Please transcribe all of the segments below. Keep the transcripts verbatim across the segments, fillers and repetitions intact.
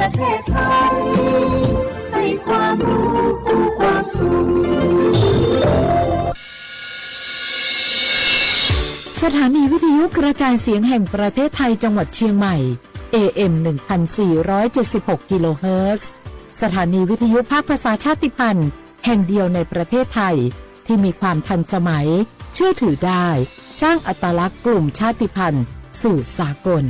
ประเทศไทย ให้ความรู้กู้ความสุข สถานีวิทยุกระจายเสียงแห่งประเทศไทยจังหวัดเชียงใหม่ เอ เอ็ม หนึ่งพันสี่ร้อยเจ็ดสิบหก กิโลเฮิรตซ์ สถานีวิทยุภาคภาษาชาติพันธุ์แห่งเดียวในประเทศไทย ที่มีความทันสมัย เชื่อถือได้ สร้างอัตลักษณ์กลุ่มชาติพันธุ์สู่สากล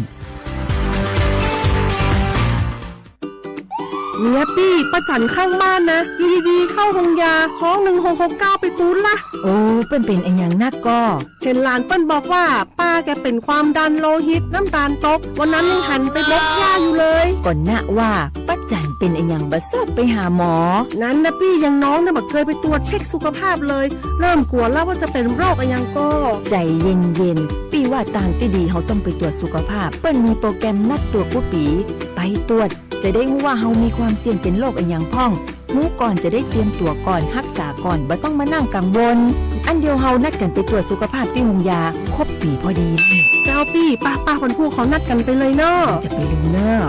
เนี่ยปี้ ป้าจั๋นข้างบ้านนะ อยู่ดีๆ เข้าโฮงยา ฮ้อง หนึ่งหกหกเก้า ไปปู๊ดละ โอ้ เปิ้นเป๋นอะหยังนักก่อ เห็นหลานเปิ้นบอกว่า ป้าแกเป๋นความดันโลหิต น้ำตาลตก วันนั้นยังหันไปบกหญ้าอยู่เลย ก่อนนะว่า ป้าจั๋นเป๋นอะหยังบ่ซอบไปหาหมอ นั้นนะปี้ อย่างน้องเนี่ยบ่เกยไปตรวจเช็คสุขภาพเลย เริ่มกั๋วแล้วว่าจะเป๋นโรคอะหยังก่อ ใจ๋เย็นๆ ปี้ว่าตางตี้ดีเฮาต้องไปตรวจสุขภาพ เปิ้นมีโปรแกรมนัดตรวจกู้ปี๋ ไปตรวจ จะได้ฮู้ว่าเฮามีความเสี่ยงเป๋นโรคอะหยังพ่อง ฮู้ก่อนจะได้เตรียมตั๋วก่อน ฮักษาก่อน บ่ต้องมานั่งกังวล อันเดียวเฮานัดกั๋นไปตรวจสุขภาพตี้โฮงยา ครบปี๋พอดี เจ้าปี้ ป้าๆ วันพูกเฮานัดกั๋นไปเลยเนาะ จะไปเลยเนาะ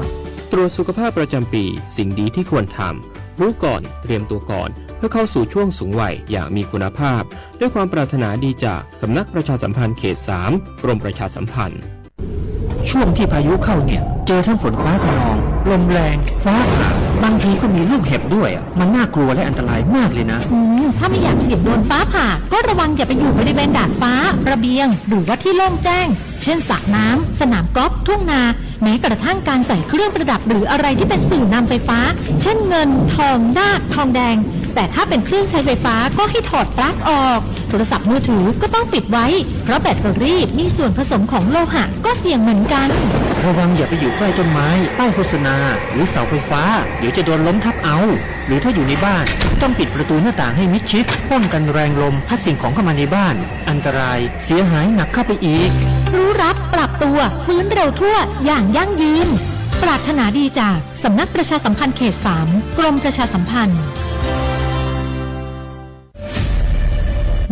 ตรวจสุขภาพประจำปี๋ สิ่งดีที่ควรทำ รู้ก่อน เตรียมตัวก่อน เพื่อเข้าสู่ช่วงสูงวัยอย่างมีคุณภาพ ด้วยความปรารถนาดีจากสำนักประชาสัมพันธ์เขตสาม กรมประชาสัมพันธ์ ช่วงที่พายุเข้าเนี่ย เจอทั้งฝนฟ้าคะนอง ลมแรง ฟ้าผ่า บางทีก็มีลูกเห็บด้วยอะ มันน่ากลัวและอันตรายมากเลยนะ อืม ถ้าไม่อยากเสี่ยงโดนฟ้าผ่า ก็ระวังอย่าไปอยู่บริเวณดาดฟ้า ระเบียง หรือว่าที่โล่งแจ้ง เช่น สระน้ำ สนามกอล์ฟ ทุ่งนา แม้กระทั่งการใส่เครื่องประดับหรืออะไรที่เป็นสื่อนำไฟฟ้า เช่น เงิน ทอง นาค ทองแดง แต่ถ้าเป็นเครื่องใช้ไฟฟ้าก็ให้ถอดปลั๊กออก โทรศัพท์มือถือก็ต้องปิดไว้ เพราะแบตเตอรี่มีส่วนผสมของโลหะก็เสี่ยงเหมือนกัน ระวังอย่าไปอยู่ใกล้ต้นไม้ ป้ายโฆษณา หรือเสาไฟฟ้า เดี๋ยวจะโดนล้มทับเอา หรือถ้าอยู่ในบ้าน ต้องปิดประตูหน้าต่างให้มิดชิด ป้องกันแรงลมพัดสิ่งของเข้ามาในบ้าน อันตราย เสียหายหนักเข้าไปอีก รู้รับ ปรับตัว ฟื้นเร็วทั่ว อย่างยั่งยืน ปรารถนาดีจากสำนักประชาสัมพันธ์เขตสาม กรมประชาสัมพันธ์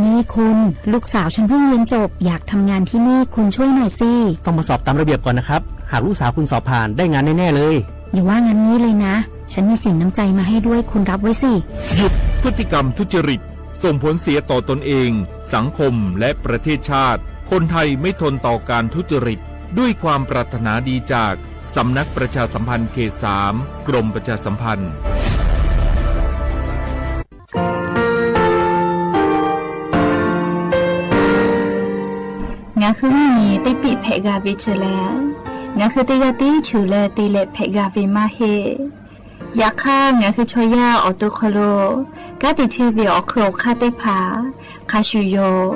นี่คุณ ลูกสาวฉันเพิ่งเรียนจบ อยากทำงานที่นี่ คุณช่วยหน่อยสิ ต้องมาสอบตามระเบียบก่อนนะครับ หากลูกสาวคุณสอบผ่าน ได้งานแน่ๆ เลย อย่าว่างั้นงี้เลยนะ ฉันมีสินน้ำใจมาให้ด้วย คุณรับไว้สิ หยุดพฤติกรรมทุจริต ส่งผลเสียต่อตนเอง สังคม และประเทศชาติ คนไทยไม่ทนต่อการทุจริต ด้วยความปรารถนาดีจากสำนักประชาสัมพันธ์เขตสาม กรมประชาสัมพันธ์ ငါခုမီးမီး တ့ပ့းဖဲးဂၤဝ့ၤဆၢလဲၣ်, ငါခုတ့ယၢ်တ့ဆၢလဲၣ် တ့လဲးဖဲးဂၤဝ့ၤမးဟ့ၣ်, ယခါ ငါခုဆီယၢ်အီၣ်တိၢ်ခီၣ်လိာ် ကါတ့ဆဲးဝ့ၤအီၣ်ခုၣ်အီၣ်ခါသ့ၣ်တဖၣ် ခါဆူၣ်ယိာ်,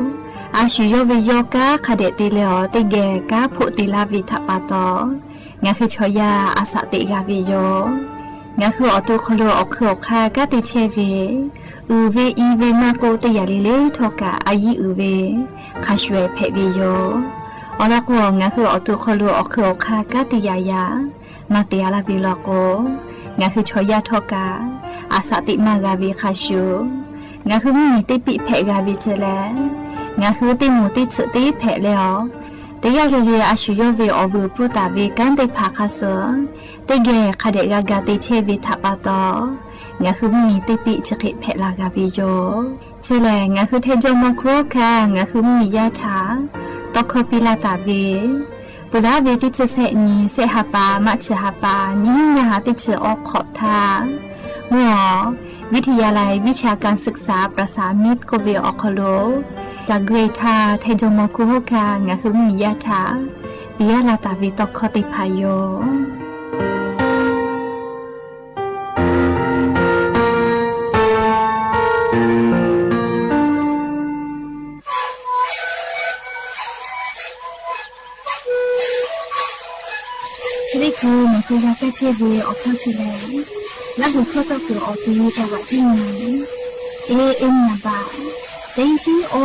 အါဆူၣ်ယိာ်ဝ့ၤယီၤ ကါခါဒဲးတ့လဲၤအီၤ တ့ဂဲၤကါဖိးတ့လၢဝ့ၤထးပာ်တီၤ, ငါခုဆီယၢ်အသးတ့ဂၤဝ့ၤယိာ်, ငါခုအီၣ်တိၢ်ခီၣ်လိာ်အီၣ်ခုၣ်အီၣ်ခါ ကါတ့ဆဲးဝ့ၤ, အုၣ်ဝ့ၤအံၤဝ့ၤမးကိးတ့ယၤလံလၢထီၣ်ကး အယံၤအုၣ်ဝ့ၤ, ခါဆူၣ်ဖဲးဝ့ၤယိာ်, အီၤလီၤကိး ငါခုအီၣ်တိၢ်ခီၣ်လိာ်အီၣ်ခုၣ်အီၣ်ခါ ကါတ့ယၤယၤ မၤတ့ၢ်အါလၢဝ့ၤလီၤကိး, ငါခုဆီယၢ်ထီၣ်ကး အသးတ့မၤဂၤဝ့ၤခါဆူၣ်, ငါခုမီးမီး တ့ပ့းဖဲးဂၤဝ့ၤဆၢလဲၣ်, ငါခုတ့မိၢ်တ့ဆၢတ့ဖဲးလဲအီၤ, တ့ယၢ်ဂ့ၤဂ့ၤ အါဆူၣ်ယိာ်ဝ့ၤအီၣ်ဝ့ၤပူၤတၢ်ဝ့ၤ ကါသ့ၣ်တဖၣ်ခါဆၢၣ်, တ့ဂဲၤခါဒဲးဂၤဂၤတ့ဆဲးဝ့ၤထးပာ်တီၤ, ငါခုမီးမီး တ့ပ့းဆၢဃ့ဖဲးလၢဂၤဝ့ၤယိာ်, ဆၢလဲၣ် ငါခုထဲကၠီမီၤခိၣ်ခါ ငါခုမီးမီးယၢ်ထၢၣ် တီခီပံလၢတၢ်ဝ့ၤ ပူၤလၢဝ့ၤတ့ဆၢဆဲးနံၤ ဆဲးဟးပာ် မးဆၢဟးပာ် နံၤဟံးညါဟးတ့ဆၢအီခီၣ်ထၢၣ်, မုၢ်အီၤ วิทยาลัยวิชาการศึกษาประสานมิตร ကိးဝ့ၤအီၣ်ခီၣ်လိာ်, တၢ်ဂ့ၢ်ထၢၣ် ထဲကၠီမီၤခိၣ်ခါ ငါခုမီးမီးယၢ်ထၢၣ် ပယၢ်လၢတၢ်ဝ့ၤတီခီသ့ၣ်တဖၣ်ယိာ် ဆၢလ့ၣ်ခုၣ် မၤဃုာ်ယၤကဲဆ့ဝ့ၤအီၣ်ခီၣ်ဆံလဲၣ်, လၢဟူးခီၣ်တီၢ်ပၢၢ်အီၤပူၤ တၢ်ဝးတံၢ်နံၤ, အ့ၣ် အ့ၣ် မနၤဘၣ်, တ့တံၢ်အီၣ်ဟါ တံၢ်တံၢ်ခီၣ်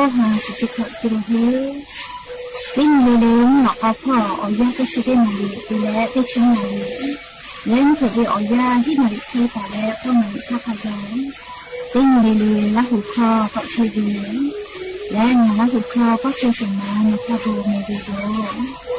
တံၢ်တဟ့ၣ်, တ့နံၤလၢလၢ မုၢ်အီၤအီဖီၣ်အီၤ အီၣ်ယၢ်ကဲဆ့တ့ၢ်နၤလံ ပူၤလဲၣ် တ့ဆံနၤလံ လၢနုာ်ခိၣ်ဝ့ၤအီၣ်ယၢ် ဟံၣ်နၤလံခဲတၢ်လၢ ဖီၣ်နၤလံဆၣ်ဖးယီၤ, တ့နံၤလၢလၢ လၢဟူးခီၣ်တီၢ်ဆ့ဝ့ၤ, လၢနၤလၢဟူးခီၣ် ပီၣ်ဆှဲတၢ်မၤ နၤဖးဘိးမဲာ်ဝ့ၤယိာ်.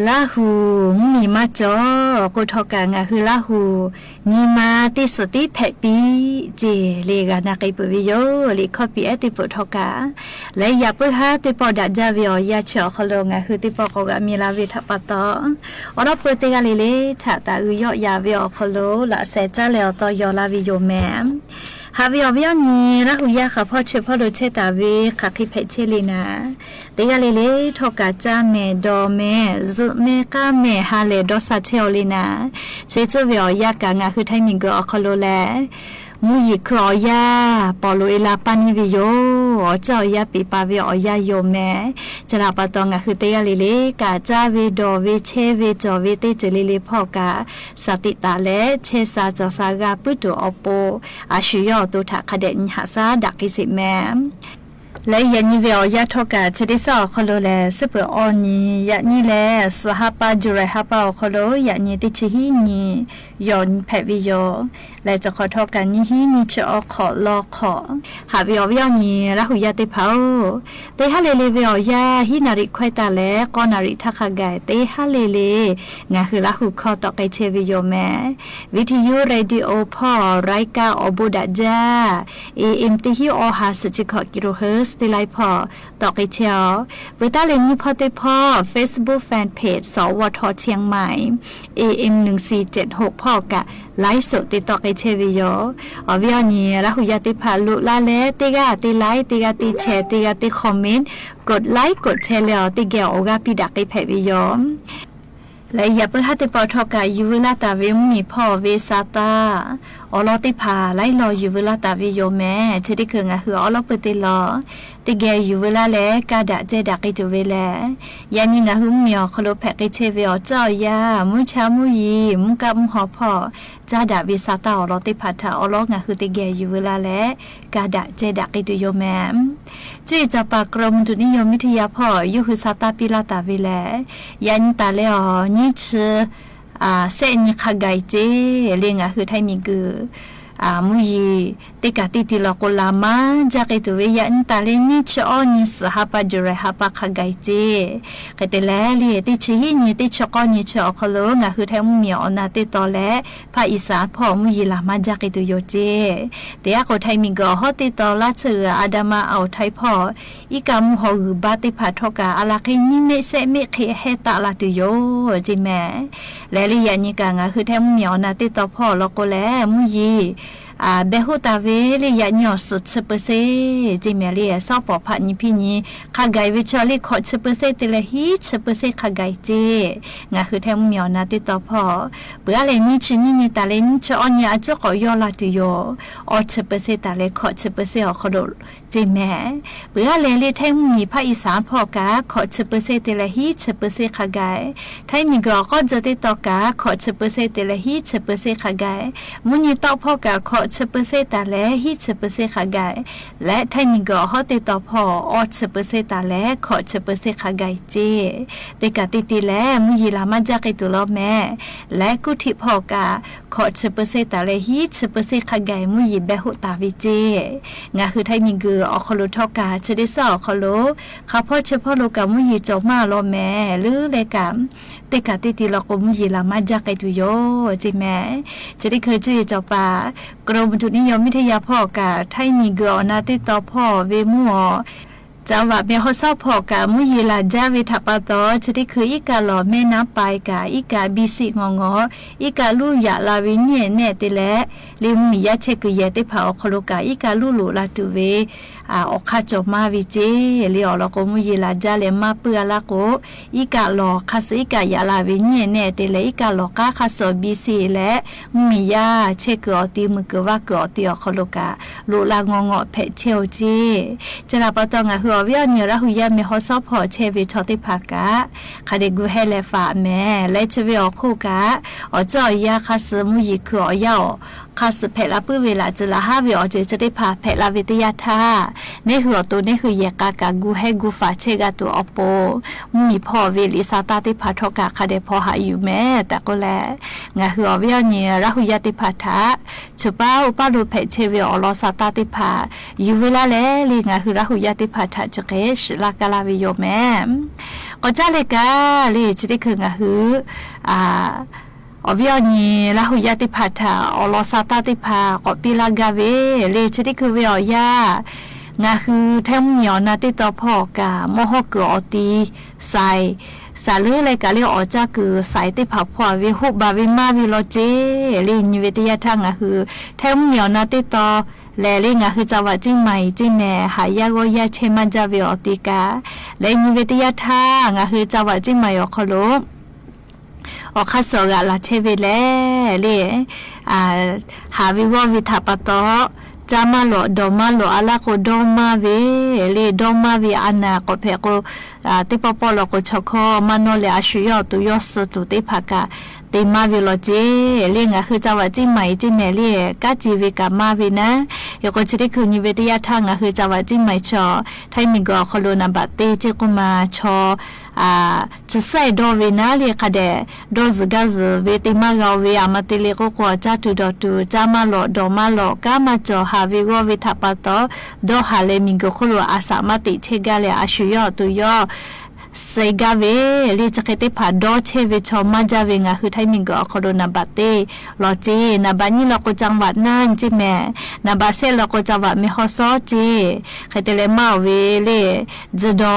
လါဟူ မီးမီးမး ကၠီ ကူၣ်ထီၣ်ကး ငါဟု လါဟူ နံၤမး တ့ၢ်စုးတ့ၢ်ဖဲးပံ ကၠီ လၢဂၤနာ်က့ၤပူၤဝဲယိာ် လံာ်ခီၣ်ပံးအဲၣ်တ့ၢ်ပိာ်ထီၣ်ကး လၢယၤပၢၢ်ဟါတ့ၢ်ပီၣ်ဒၣ်ကၠၢ်ဝဲအီၤ ယၤဆၢအီၤခီလိာ် ငါဟုတ့ၢ်ပီၣ်ကိးဂၤမံၤလၢ်ဝဲထးပာ်တီ အိးထီၣ်ပှဲၤတ့ၢ်ဂၤလံလၢ ထးတၤအုးယီၣ်ယၤဝဲအီၤခီလိာ် လၢစဲးကၠၢ်လဲၤအီၤတီယီၤလၢ်ဝဲယိာ်မဲ ဟးဝဲအီၤဝဲအီၤနံၤ လါဟူယၤဃးဖီၣ်ဆၢဖီၣ်လိာ်ဆဲးတၢ်ဝဲ ဃးဃံဖဲးဆဲးလံနၤ တ့ၢ်ဂၤလံလၢ ထီၣ်ကးကၠၢ်မဲာ် ဒီးမဲာ် စုးမဲာ် ကၢ်မဲာ် ဟးလဲၤဒီးစးဆဲးအီၤလံနၤ ဆၢကၠၢ်ဝဲအီၤယၤကး ငါဟုထၢၣ်မံၤဂုၤအီၤခီလိာ်လဲၣ် မူယံၤခုၣ်အီၤယၤ ပီၣ်လိာ်အ့လးပၢ်န့ၣ်ဝဲယိာ် အီၣ်ကၠၢ်အီၤယၤ ပ့းပာ်ဝဲအီၤယၤယိာ်မဲ ကၠၢ်လၢပာ်တီ ငါဟုတ့ၢ်ဂၤလံလၢ ကးကၠၢ်ဝဲ ဒီးဝဲ ဆဲးဝဲ ကၠီၤဝဲ တ့ၢ်စၢၤလံလံဖီၣ်ကး စးတံးတၢ်လဲၣ် ဆဲးစး ကၠီၤစး ဂၤပုၢ်တိာ်အီၤပိာ် အဆူၣ်ယီၣ်အီၤတိာ်ထးခါဒဲး နံၤဟးစၢ်ဒၣ်က့ၤစ့းမဲ လၢယၤနံၤဝဲအီၤယၤထီၣ်ကး ဆၢဒ့စၢ်အီၤခီလိာ်လဲၣ် စ့ၢ်ပှဲၤအီၤနံၤ ယၤနံၤလဲၣ် စးဟါပာ် ယူၤလံဟါပာ်အီၤခီလိာ် ယၤနံၤတ့ၢ်ဆံဟံၣ်နံၤ ယီၤနံၤဖဲးဝဲယိာ် လဲၤကၠီၤခီၣ်ထီၣ်ကး နံၤဟံၣ်နံၤဆၢအီၤခီၣ်လီၤခီၣ် ဟးဝဲအီၤဝဲအီၤနံၤ လါဟူယၤသ့ၣ်တဖၣ်ဧၢ တ့ၢ်ဟါလ့လ့ဝဲအီၤယၤ ဟံးနၣ်ရံၣ်ခွဲးတၢ်လဲၣ် ကီနၣ်ရံၣ်ထးခါဂၤ တ့ၢ်ဟါလ့လ့ ငါဟုလါဟူခီတီၣ်က့ၤဆဲးဝဲယိာ်မဲ ဝံထယု ရေၣ်ဒံၣ်အိၣ်ဖီၣ် ရၢၢ်ကၢ်အီၣ်ဘိးဒၣ်ယၤ AM တဟံးအီၣ်ဟး ဆံးဆံးခီၣ် ကံရူၣ်ဟၢၣ် တ့ၢ်လံဖီၣ် တီၣ်က့ၤဆဲးအီၤ ပှဲၤတၢ်လၢနံၤဖီတ့ၢ်ဖီၣ် Facebook Fan Page สวท เชียงใหม่ AM หนึ่งสี่เจ็ดหก ဖီၣ်ကး ไลฟ์สด တ့ၢ်တီၣ်က့ၤဆဲးဝဲယိာ် အီၤဝဲအီၤနံၤ လါဟူယၤသ့ၣ်တဖၣ် လိာ်လၢ်လဲၣ် တ့ၢ်ဂၤတ့ၢ် like တ့ၢ်ဂၤတ့ၢ် share တ့ၢ်ဂၤတ့ၢ် comment กดไลค์ กดแชร์ လဲၣ်အီၤ တ့ၢ်ဂဲၤအီၣ်ဂၤပံၤဒၣ်က့ၤဖဲးဝဲယိာ် လၢယၤပၢၢ်ဟါတ့ၢ်ပိာ်ထီၣ်ကး ယူၤဝဲလၢ်တၢ်ဝဲ မုၢ်နံၤဖီၣ်ဝဲစးတၢ် အီလီၤသ့ၣ်တဖၣ် လၢလီၤယူၤဝဲလၢ်တၢ်ဝဲယိာ်မဲ ဆၢဒ့ခုၣ် ငါဟုအီလီၤပှဲၤတ့ၢ်လီၤ တ့ၢ်ဂဲၤယူၤဝဲလၢ်လဲၣ် ကးဒၣ်ကဲဒၣ်က့ၤတုၤဝဲလဲၣ် ယၤနံၤ ငါဟုမုၢ်နံၤအီၤခီလိာ် ဖဲးက့ၤဆဲးဝဲအီၤ ကၠၢ်အီၤယၤ မုၢ်ဆါမုၢ်ယံၤ မုၢ်ကၣ်မုၢ်ဟီၣ်ဖီၣ် ကးဒၣ်ဝဲစးတၢ်အီလီၤသ့ၣ်တဖၣ်ထး အီလီၤ ငါဟုတ့ၢ်ဂဲၤယူၤဝဲလၢ်လဲၣ် ကးဒၣ်ကဲဒၣ်က့ၤတုၤယိာ်မဲ ကၠူၣ်အံၤစီၤပၤ กรมอุตุนิยมวิทยา ဖီၣ် ယုၢ်ဟုးစးတၢ်ပံလၢ်တၢ်ဝဲလဲၣ် ယၤနံၤတၢ်လဲၣ်အီၤ နံၣ်ဆၢ စဲးနံၤခါဂၤအံၤကၠီ လၢ ငါဟုထၢၣ်မံၤဂုၤ မုၢ်ယံၤ တ့ၢ်ကးတံၢ်တံၢ်လီၤကိးလၢ်မၤ ကၠၢ်က့ၤတုၤဝဲ ယၤနံၤတၢ်လၢ နံၣ်ဆၢအီၣ်နံၤ စးဟါပာ် ယူၤလံဟါပာ် ခါဂၤအံၤကၠီ ကတဲလဲၣ်လံ တ့ၢ်ဆံဟံၣ်နံၤ တ့ၢ်ဆၢကီၢ်နံၤဆၢအီၤခီလိာ် ငါဟုထၢၣ်မုၢ်နံၤအီၤနၢ်တ့ၢ်တီလဲၣ် ဖၣ်အံၣ်စၣ်ဖီၣ် မုၢ်ယံၤလၢ်မၤကၠၢ်က့ၤတုၤယိာ်ကၠီ တ့ၢ်အါကိးထၢၣ်မံၤဂုၤအီၤဟီၣ်တ့ၢ်တီ လၢဆၢဂၤ အါဒၣ်မးအအိၣ်ထၢၣ်ဖီၣ် အံကၣ်မုၢ်ဟီၣ်ဂုၢ်ဘါသ့ၣ်တဖၣ်ထီၣ်ကး အလၢ်ဃ့နံၣ်မ့ၢ်စဲးမ့ၢ်ဃ့ဟဲသးလၢ်တုၤယိာ် ကၠီမဲ လဲၤလၢယၤနံၤကး ငါဟုထၢၣ်မုၢ်နံၤအီၤနၢ်တ့ၢ်တီဖီၣ်လီၤကိးလဲၣ် မုၢ်ယံၤ ဘဲဟိၣ်တၢ်ဝဲလၢယၤနံၤအီၤ စံးဆၢပၢၢ်စ့ၢ် ကၠီမဲ လၢစီၤပီၣ်ဖးနံၤဖံနံၤ ခါဂၤဝဲဆၢလံ ခီၣ်ဆၢပၢၢ်စ့ၢ်တ့ၢ်လၢ ဟံၣ်ဆၢပၢၢ်စ့ၢ်ခါဂၤအံၤကၠီ ငါဟုထၢၣ်မုၢ်နံၤအီၤနၢ်တ့ၢ်တီဖီၣ် ပှၤလၢနံၣ်ဆံနံၣ်နံၤတၢ်လၢ နံၣ်ဆၢအီၣ်နံၤအစၢၢ်ကီးယီၢ်လၢ်တုၤယိာ် အီၣ်ဆၢပၢၢ်စ့ၢ်တၢ်လၢ ခီၣ်ဆၢပၢၢ်စ့ၢ်အီၤခီလိာ် ကၠီမဲ ပှၤလၢလဲၤလၢထၢၣ်မုၢ်နံၤ ဖၣ်အံၣ်စၣ်ဖီၣ်ကး ခီၣ်ဆၢပၢၢ်စ့ၢ်တ့ၢ်လၢ ဟံၣ်ဆၢပၢၢ်စ့ၢ်ခါဂၤ ထၢၣ်မံၤဂုၤအီၤကီၢ်စၢၤတ့ၢ်တီကး ခီၣ်ဆၢပၢၢ်စ့ၢ်တ့ၢ်လၢ ဟံၣ်ဆၢပၢၢ်စ့ၢ်ခါဂၤ မုၢ်နံၤတီၣ်ဖီၣ်ကး ခီၣ်ဆၢပၢၢ်စ့ၢ်တၢ်လၢ ဟံၣ်ဆၢပၢၢ်စ့ၢ်ခါဂၤ လၢထၢၣ်မံၤဂုၤအီၤဟီၣ်တ့ၢ်တီဖီၣ် အီၣ်ဆၢပၢၢ်စ့ၢ်တၢ်လၢ ခီၣ်ဆၢပၢၢ်စ့ၢ်ခါဂၤအံၤကၠီ တ့ၢ်ကးတံၢ်တံၢ်လဲၣ် မုၢ်ယံၤလၢ်မၤကၠၢ်က့ၤတုၤလီၤမဲ လဲၤကူၣ်ထံးဖီၣ်ကး ခီၣ်ဆၢပၢၢ်စ့ၢ်တၢ်လၢ ဟံၣ်ဆၢပၢၢ်စ့ၢ်ခါဂၤ မုၢ်ယံၤဘဲဟိၣ်တၢ်ဝဲကၠီ ငါဟုထၢၣ်မံၤဂုၤအီၤခီလိာ်ထီၣ်ကး ဆၢဒ့စၢ်အီၤခီလိာ် ခးဖီၣ်ဆၢဖီၣ်လိာ်ကး မုၢ်ယံၤကၠီၤမၢ်လီၤမဲ လၢလဲၤကး တ့ၢ်ကးတံၢ်တံၢ်လီၤကိး မုၢ်ယံၤလၢ်မၤကၠၢ်က့ၤတုၤယိာ် ကၠီမဲ ဆၢဒ့ခုၣ် ကၠူၣ်အံၤစီၤပၤ กรมอุตุนิยมวิทยา ဖီၣ်ကး ထၢၣ်မံၤဂုၤအီၤနၢ်တ့ၢ်တီဖီၣ်ဝဲမုၢ်အီၤ ကၠၢ်ဝးမဲၢ်ဟီၣ်ဆီဖီၣ်ကး မုၢ်ယံၤလၢ်ကၠၢ်ဝဲထးပာ်တီ ဆၢဒ့ခုၣ် အံကၣ်လီၤမဲၢ်နါပၢၢ်ကး အံကၣ်ဘံစံၣ်ငီၢ်ငီၢ် အံကၣ်လူၢ်ယၢ်လၢ်ဝဲညံၣ်နဲၣ်တ့ၢ်လဲၣ် လၢမုၢ်မံၤယါဆဲးကုၢ်ယဲၢ်သ့ၣ်တဖၣ်အီၤခီလိာ်ကး အံကၣ်လူၢ်လိာ်လၢ်တုၤဝဲ အီၣ်ခါကၠီၤမၢ်ဝဲကၠီ လၢအီၤလီၤကိး မုၢ်ယံၤလၢ်ကၠၢ်လဲၤမၤပၢၢ်အလၢ်ကိး အံကၣ်လီၤခါဆူ အံကၣ်ယၢ်လၢ်ဝဲညံၣ်နဲၣ်တ့ၢ်လဲၣ် အံကၣ်လီၤကါခါဆူဘံစံၣ်လဲၣ် မုၢ်မံၤယါဆဲးကုၢ်အီၤတ့ၢ် မုၢ်ကုၢ်ဝၣ်ကုၢ်အီၤတ့ၢ်အီၤခီလိာ်ကး လိာ်လၢ်ငီၢ်ငီၢ်ဖဲးဆဲးအီၤကၠီ ကၠၢ်လၢပှၤတီၢ် ငါဟုအီၤဝဲအီၤနံၤ ရၢ်ဟူယါမဲၢ်ဟီၣ်ဆီဖီၣ်ဆဲးဝဲထီၣ်သ့ၣ်တဖၣ်ကး ခးဒဲးဂုာ်ဟဲလၢာ်ဖးမဲာ် လဲၤဆၢဝဲအီၤခိၣ်ကး အီၣ်ကၠၢ်အီၣ်ယါခါဆူ မုၢ်ယံၤခုၣ်အီၣ်ယါအီၤ ခါဆူဖဲးလၢ်ပုၢ်ဝဲလၢ် စၢလၢ်ဟးဝဲအီၤကၠီ ဆၢသ့ၣ်တဖၣ်ဖဲးလၢ်ဝဲတယၢ်ထါ နဟ့ၣ်အီၤတိၢ် နဟ့ၣ်ယဲၢ်ကးကး ဂုာ်ဟဲဂုာ်ဖးဆဲးဂၤတုၤအီၤပိာ် မုၢ်မံၤဖီၣ်ဝဲလံာ်စးတၢ်သ့ၣ်တဖၣ်ထီၣ်ကး ခးဒဲးဖီဟးယူၤမဲာ် တၢ်ကိးလဲၣ် ငါဟုအီၤဝဲအီၤနံၤ ရၢ်ဟူယါသ့ၣ်တဖၣ်ထး ဆိပာ်အိၣ်ပာ်လိၤဖဲးဆဲးဝဲအီၤလီၤ စးတၢ်သ့ၣ်တဖၣ် ယူၤဝဲလၢ်လဲၣ်လံ ငါဟုရၢ်ဟူယါသ့ၣ်တဖၣ်ထး ကၠီက့ၤ စံးလၢ်ကလၢ်ဝဲယိာ်မဲာ် ကီးကၠၢ်လၢ်ကၢ် လၢ ချစ်တိတ်ခု ငါဟု အဝဲအီၤနံၤ လၢဟူးယၢ်သ့ၣ်တဖၣ်ထၢၣ် အိးလီၤစၢၤတၢ်သ့ၣ်တဖၣ် ကိးပ့လၢ်ကၢ်ဝဲ လၢ ချစ်တိတ်ခု ဝဲအီၤယၢ် ငါဟု ထဲမုၢ်မံၤအီၤနၤတ့ၢ်တီဖီၣ်ကၢ် မီၢ်ဟီၣ်ကုာ်အီၤတံၢ် စဲး စးလၢလၢ်ကၢ်လၢအီးကၢ်ကုာ် စဲးသ့ၣ်တဖၣ်ဖီၣ်ဝဲ ဟူးဘၣ်ဝဲမါဝဲလီၤစ့ၢ် လၢ နံၤဝဲတယၢ်ထါ ငါဟု ထဲမုၢ်မံၤအီၤနၤတ့ၢ်တီ လဲၤလၢ ငါဟု ကၠၢဝးကၠံမၤအံၤကၠံမဲာ် ဟးယၢ်ဂီၢ်ယၢ်ဆဲးမၤကၢ်ဝဲအီၤတံၢ်ကၢ် လၢ နံၤဝဲတယၢ်ထါ ငါဟု ကၠၢဝးကၠံမၤအံၤအီၤခီလိာ် အိၣ်ခါစီၤဂၤလၢ်ဆဲးဝဲလဲၣ် လၢ ဟးဝဲဂီၢ်ဝဲထးပာ်တီ ကၠၢ်မၢ်လီၤဒီးမၢ်လီၤအါလၢ်ကိးဒီမါဝဲ လၢဒီမါဝဲအနၢ်ကိးဖဲးကိး သ့ၣ်ပီၣ်ပီၣ်လီၤကိးဆီခီ မၢ်နီၢ်လၢအဆူၣ်ယီၣ်တူယီၣ်စုတူသ့ၣ်တဖၣ်ကၢ် သ့မါဝဲလီၤစ့ၢ် လၢ ငါဟု ကၠၢဝးကၠံမၤအံၤကၠံမဲာ် လၢ ကၢ်စ့ၢ်ဝဲကၢ်မါဝဲနၤ ယကိး ချစ်တိတ်ခု နံၤဝဲတယၢ်ထါ ငါဟု ကၠၢဝးကၠံမၤအံၤဆီ ထဲမုၢ်မံၤအီၤခီလိာ် နဘၣ်သ့စ့ၢ်ကီးမးဆီ စဲးဒီဝဲနၤ လၢခါဒဲး ဒီစၢၤကၢ်စၢၤဝဲ သ့မါဂၤဝဲ အမၤတ့ၢ်လၢကိးကွီၢ် ကၠၢ်တူဒီးတူ ကၠၢ်မၢ်လီၤဒီးမၢ်လီၤ ကၢ်မၤကၠီၤ ဟးဝဲဂီၢ်ဝဲထးပာ်တီ ဒီဟးလၢမုၢ်မံၤအီၤခီလိာ် အစးမၤတ့ၢ်ဆဲးကၢ်လၢအဆူၣ်ယီၣ်တူယီၣ် စဲးကၢ်ဝဲ လၢ စဲးသ့ၣ်တဖၣ်ဒီဆဲးဝဲဆီ မၤကၢ်ဝဲ ငါဟု ထဲမုၢ်မံၤအီၤခီလိာ် နဘၣ်သ့လီၤစ့ၢ် နဘၣ်ညိလီၤကိး ကၠၢဝးနၢ်ကၠံမဲာ် နဘၣ်ဆဲးလီၤကိး ကၠၢဝးမဲာ်ဟီၣ်စီကၠံ ဃဲတဲလဲၣ် မၢ်အီၤဝဲလၢ စဲးဒီ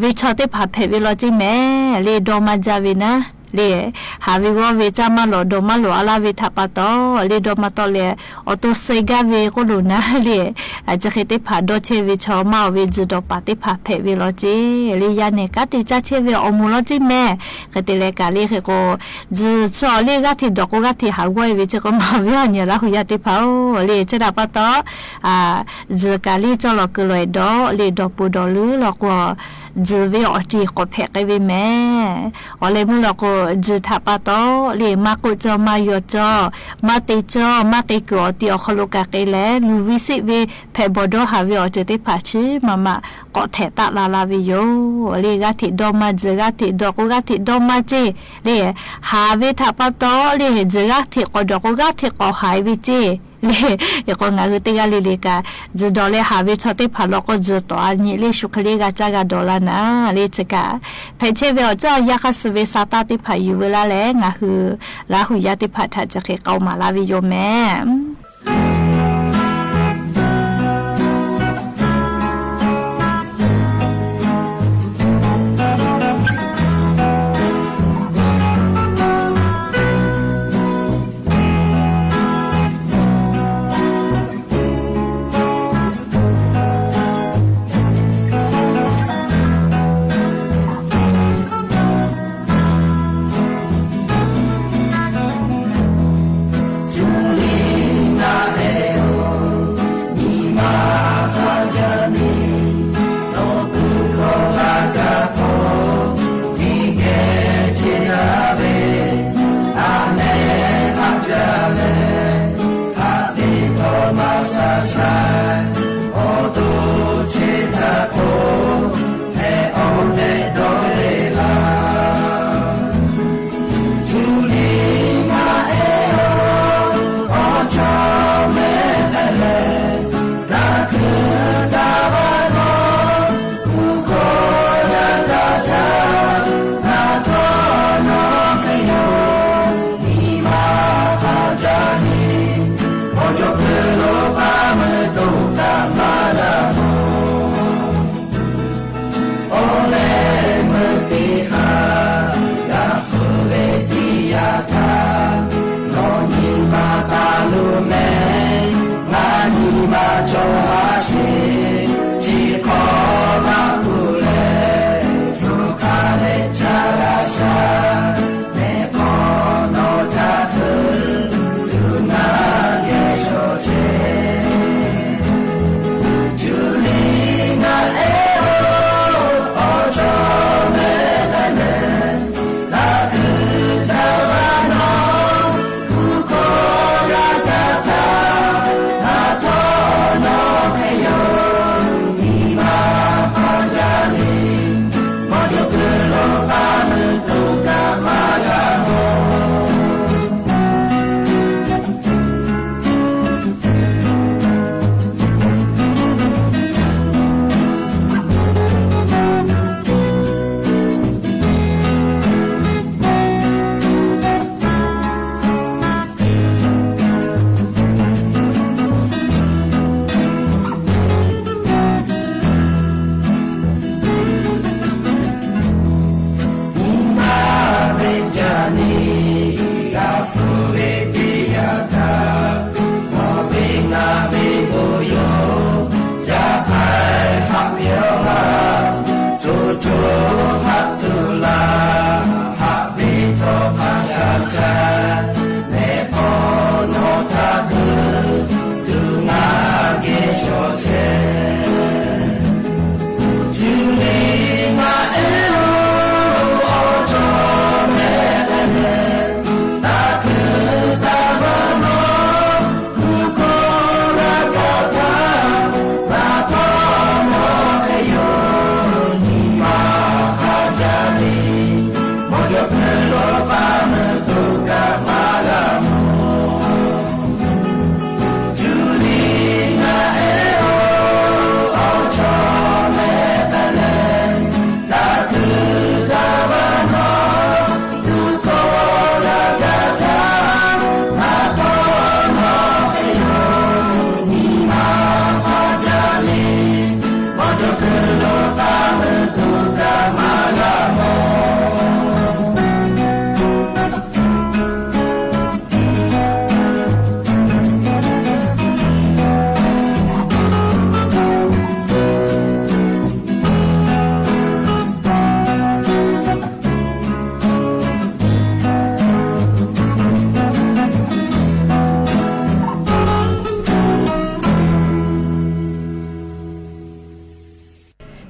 ဝဲဆီသ့ၣ်တဖၣ်ဖဲးဝဲလီၤကၠံမဲာ် လၢဒီမါကၢ်ဝဲနၤ လၢ ဟးဝဲဂီၢ်ဝဲ ကၠၢ်မၢ်လီၤဒီးမၢ်လီၤအါလၢ်ဝဲထးပာ်တီ လၢဒီမါတီလဲၣ် အီၤတိစဲးကၢ်ဝဲကိးလိာ်နၤ လၢ စဲးသ့ၣ်တဖၣ်ဒီဆဲးဝဲဆီ မၢ်အီၤဝဲ စဲးဒီပၢ်သ့ၣ်တဖၣ်ဖဲးဝဲလီၤစ့ၢ် လၢယၤန့ၣ် ကၢ်သ့ၣ်ကၢ်ဆဲးဝဲအီၤမူၤလီၤကၠံမဲာ် ဃဲတဲလဲၣ် ကၢ်လၢဃဲကိး စဲးဆီလၢဂၤထံး ဒီးကိးဂၤထံး ဟးဂီၢ်ဝဲစ့ၢ်ကီးမး ဝဲအီၤနံၤ လၢဟူးယၢ်သ့ၣ်တဖၣ်ဧၢ လၢ ဆဲးတၢ်ပာ်တီ စဲးကၢ်လၢကၠီလီၤကၢၤလီၤဒီး လၢဒီပူၤဒီးလၢလီၤကွီၢ် စဲးဝဲအီၤတံၢ် ကိးဖဲးဃဲဝဲမဲာ် အီၤလဲၤမုၢ်လီၤကိး စဲးထးပာ်တီ လၢ မၤကိးကၠီ မၤယီၤကၠီ မၤတ့ၢ်ကၠီ မၤက့ၤကုာ်အီၤတံၢ်အီၤခီလိာ် ကၢ်က့ၤလဲၣ် လူၤဝံစံးဝဲ ဖဲးဘီဒီဟးဝဲအီၤစဲးသ့ၣ်တဖၣ်ဆံးမးမး ကိးထဲးတၢ်လၢ်လၢ်ဝဲယိာ် လၢဂၤထံးဒီမါ စဲးဂၤထံးဒီ ကိးဂၤထံးဒီမါစ့ၢ် လၢ ဟးဝဲထးပာ်တီ လၢ စဲးဂၤထံးကိးဒီး ကိးဂၤထံးကိးဟးဝဲစ့ၢ် လၢ ယကိး ငါဟု တဂၤလၢ်လၢ်ကၢ် စဲးဒီလၢဟးဝဲဆီသ့ၣ်တဖၣ်လီၤကိး စဲးတီအနံၤ လၢဆူၣ်ချ့လၢဂၤကၠၢ်ဂၤဒီးလၢ်နၤ လၢ ဆဲးကၢ် ဖဲးဆဲးဝဲအီၤ ကၠီယါဃါစူဝဲ စၢ်တၢ်သ့ၣ်တဖၣ်ယူၤဝဲလၢ်လဲၣ် ငါဟု လၢဟူးယၢ်သ့ၣ်တဖၣ်ထၢၣ် စဲးဃ့ကိးမးလၢ်ဝဲယိာ်မဲာ်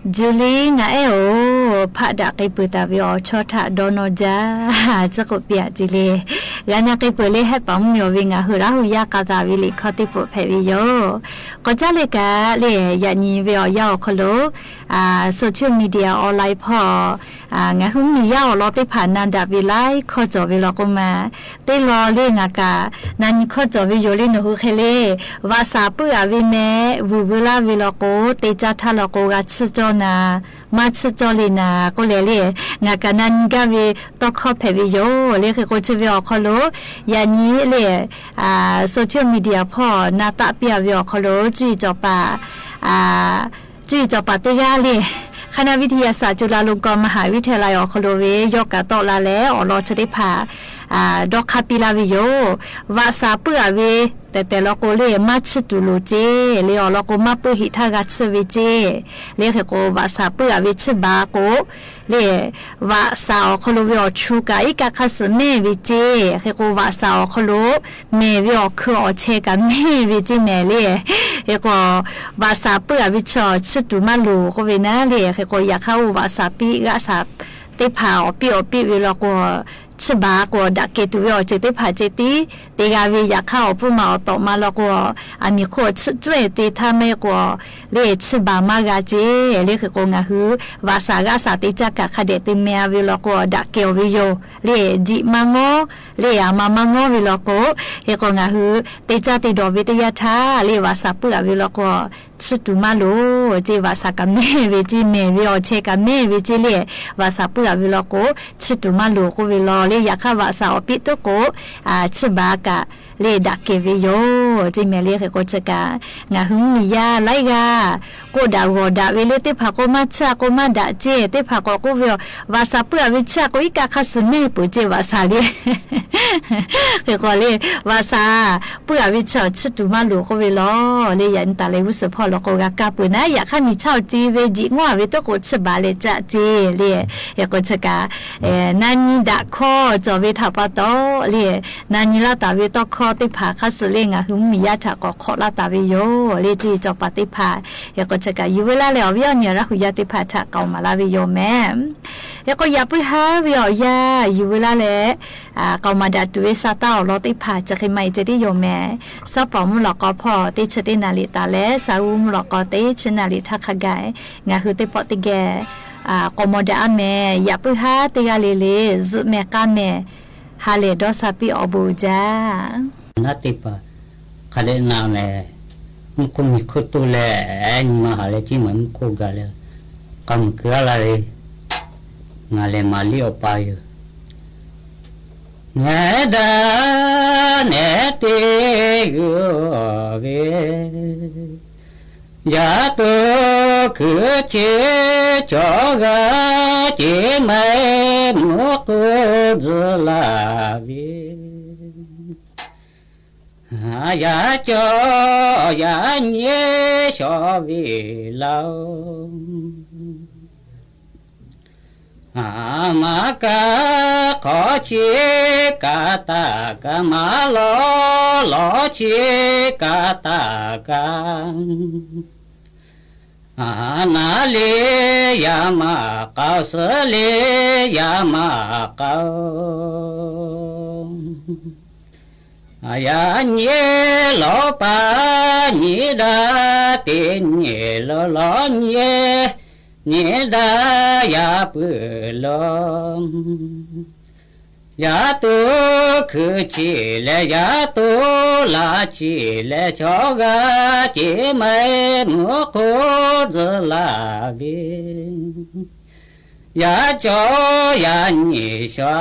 ယူႇလီ ငါအဲၣ်ဧိၤ ဖးဒၣ်က့ၤပၢၢ်တၢ်ဝံၤအီၤ ဆီထၣ်ဒီနီၢ်ယၢ် စ့ၢ်ကီးပျၢ်က့ၤလံ. ဂၤနၤက့ၤပၢၢ်လၢဟဲပာ်မူယီၤဝံၤ ဂၤဟုးရၣ်ဟုးယၢ်ကၤသးဝံၤလံာ်ခီသ့ၣ်ပိာ်ဖဲဝံၤယိာ် ကီၢ်ကၠၢ်လၢကၤလၢ ယၤနံၤဝဲအီၤယၢ်အီၤခီလိာ် social media online ဖီၣ် ဂၤဟုးမုၢ်ယၢ်အီၤလီၤသ့ၣ်တဖၣ်နၤဒၣ်ဝံၤလၢခီၣ်ကၠီၣ်ဝံၤလီၤကိးမး တ့လီၤလၢငါကး နၤနံၤခီၣ်ကၠီၣ်ဝံၤယိာ်လၢနၢ်ဟူခဲလၢာ် ဝးစးပုၢ်အဝံၤမဲာ် ဝုၢ်ဝဲလၢဝံၤလီၤကိး တ့ကၢ်ထါလီၤကိး ဂၤဆၢကၠီနၤ မါဆၢကၠီလံနၤ ကိးလဲၣ်လၢ ငါကးနၤနံၤကါဝံၤ တီခီၣ်ဖဲဝံၤယိာ် လၢဃ့ၢ်ကိးဆၢဝံၤအီၤခီလိာ် ယၤနံၤလၢ social media ဖီၣ် နၤသးပ့ၢ်အဝံၤအီၤခီလိာ် ကၠုၢ်အံၣ်စီၤပၤ အၣ် ကၠုၢ်အံၣ်စီၤပၤတဂၤလၢ ခဏာဝံထယၤစၣ် จุฬาลงกรณ์มหาวิทยาลัย အီၤခီလိာ်ဝံၤ ယီၢ်ကးတီၣ်လၢ်လၢ အီၣ်လီၤဆၢသ့ၣ်တဖၣ် အၣ် ဒီးခးပံလၢ်ဝံၤယိာ် ဝးစးပုၢ်အဝံၤ တဲာ်တဲာ်လီၤကိးလၢ မါဆၢတူၢ်လိာ်က့ၤ လၢအီၤလီၤကိး မါပုၢ်ဟံးထါဂၤဆၢဝံၤက့ၤ လၢဃ့ၢ်ကိးဝးစးပုၢ်အဝံၤဆၢဘၣ်ကိး လၢ ဝးစးအီၤခီလိာ်ဝံၤအီၤဆူကး အံၤကးခါစၢ်မဲာ်ဝံၤက့ၤ ဃ့ၢ်ကိးဝးစးအီၤခီလိာ် မဲာ်ဝံၤအီၤခုၣ်အီၤဆဲးကးမဲာ်ဝံၤက့ၤမဲာ်လၢ ဃ့ၢ်ကိး ဝးစးပုၢ်အဝံၤဆၢ ဆၢတူၢ်မၤလိာ်ကိးဝဲနၤလၢ ဃ့ၢ်ကိးယၤခါအိၣ်ဝးစးပံဂၤစးသ့ၣ်တဖၣ်အီၣ်ပံၣ်အီၣ်ပံၣ်ဝံၤလီၤကိး ဆၢဘၣ်ကိးဒၣ်ကဲၤတုၤဝဲအီၤစ့ၢ်သ့ၣ်တဖၣ်က့ၤတံၢ် တဂၤဝံၤယၤခါအီၣ်ပူၤမၤအီၣ်တီၢ်မၤလီၤကိး အမံၤခိၣ်အဆၢကၠီသ့ၣ်တဖၣ်မ့ၢ်ကိး လၢဆၢဘၣ်မါဂၤက့ၤ လၢဃ့ၢ်ကိးငါဟုး ဝးစးဂၤစးတ့ကၢ်ကးခါဒဲးတမ့ၢ်အဝံၤလီၤကိး ဒၣ်ကဲၤအီၤဝံၤယိာ် လၢဒံးမါငီ လၢအမၤမါငီဝံၤလီၤကိး ဃ့ၢ်ကိးငါဟုး တ့ကၢ်တ့ဒီးဝံၤတယၢ်ထါ လၢဝးစးပုၢ်အဝံၤလီၤကိး ဆၢတူၢ်မၤလိာ် က့ၤဝးစးကးမဲာ်ဝံၤက့ၤမဲာ်ဝံၤအီၤဆဲးကးမဲာ်ဝံၤက့ၤလၢ ဝးစးပုၢ်အဝံၤလီၤကိး ဆၢတူၢ်မၤလိာ်ကိးဝံၤလီၤ လၢယၤခါဝးစးအီၣ်ပံၣ်တကိး အၣ် ဆၢဘၣ်ကး လၢဒၣ်ကဲၤဝံၤယိာ် က့ၤမဲာ်လၢဃ့ၢ်ကိးဆၢကး ငါဟုးမုၢ်ယၢ်လၢ်ဂၤ ကိးဒၣ်ဂီၢ်ဒၣ်ဝဲလၢသ့ၣ်တဖၣ်ကိးမါဆၢကိးမါဒၣ်က့ၤ သ့ၣ်တဖၣ်ကိးကိးဝံၤအီၤ ဝးစးပုၢ်အဝံၤဆၢကိးအံၤကးခါစၢ်မဲာ်ပၢၢ်က့ၤဝးစးလံ ဃ့ၢ်ကိးလၢ ဝးစး ပုၢ်အဝံၤဆၢဆၢတူၢ်မၤလိာ်ကိးဝံၤလီၤ လၢယၤနတၢ်လဲၤဝံစၢဖီၣ်လီၤကိးဂၤကးပၢၢ်နၤ ယၤခါမံၤဆၢအီၤတံၢ်ဝဲဒံးငီၢ်ဝဲတကိးဆၢဘၣ်လဲၤကးက့ၤလၢ ဃ့ၢ်ကိးဆၢကး နၤနံၤဒၣ်ခီကၠီၣ်ဝဲထးပှၤတီၢ်လၢ နၤနံၤလၢတၢ်ဝဲတီခီသ့ၣ်တဖၣ်ခါစၢ်လၢ ငါဟုးမုၢ်ယၢ်ထးကိးခီၣ်လၢတၢ်ဝဲယိာ် လၢကၠုၢ်အံၣ်စီၤပၤသ့ၣ်တဖၣ် ဃ့ၢ်ကိးဆၢကး ယူၤဝဲလၢ်လၢအီၤဝံအီၤနံၣ်ရၢ်ဟူးယၢ်သ့ၣ်တဖၣ်ထးကိးမးလၢ်ဝံၤယိာ်မဲာ် ဃ့ၢ်ကိးယၤပုၢ်ဟါဝံၤအီၤယၢ် ယူၤဝဲလၢ်လၢ အၣ် ကိးမၤဒၣ်တုၤဝဲစးတၢ်အီၣ်လီၤသ့ၣ်တဖၣ် ကၠီၣ်ဃ့မၤအံၤကဲၤတံၢ်ယိာ်မဲာ် စီၤပီၣ်မုၢ်လီၤကီဖီၣ် တ့ဆၢတ့နၤလံာ်သးလဲၣ် စးအူမုၢ်လီၤကီတ့ဆၢနၤလံာ်ထါခါဂၤ ငါဟုးသ့ၣ်ဖီၣ်တဂဲၤ အၣ် ကိးမီၤဒၣ်အါမဲာ် ယၤပုၢ်ဟါတဂၤလံၤလံၤ ဇုးမဲာ်ကါမဲာ် ဟါလဲၣ်ဒီးစးပံၣ်အီၣ်ဘူးကၠၢ် နသ့ၣ်ပာ် ခါဒဲးနၤမဲာ် မူခိၣ်မံၤခိၣ်တိၢ်လဲၣ် နမၤဟးလၢက့ၤမၤမူခိၣ်ဂၤလၢ ကမုၢ်ကလါလၢ နလဲၤမၤလံအီၣ်ပာ်ယိာ် နဲဒၣ် နဲတ့ဂုာ်ဂ့ၤ ယၤတိခိၣ်ဆ့ ကၠီဂၤ က့ၤမၤ မူခိၣ်ဒုးလၢ်ဂ့ၤ ယၤကၠီ ယၤညဲ ဆှီဝံၤလီၤ မၤကါခီဆ့ကၤတၢ်ကၤ မၤလီၤလီၤဆ့ကၤတၢ်ကၤ နၤလံ ယၤမၤကီ စၢလံ ယၤမၤကီ ယၤညဲလီၤပၢ် ညဲဒၣ် တ့ညဲလီၤလီၤ ညဲ ညဲဒၣ် ယၤပုၢ်လီၤ ယၤတိခိၣ်ဆ့လဲၣ် ယၤတိလၢ်ဆ့လဲၣ် ဆှီဂၤ က့ၤမၤ မူခိၣ်ဒုးလၢ်ဂ့ၤ ယၤကၠီ ယၤညဲ ဆှီ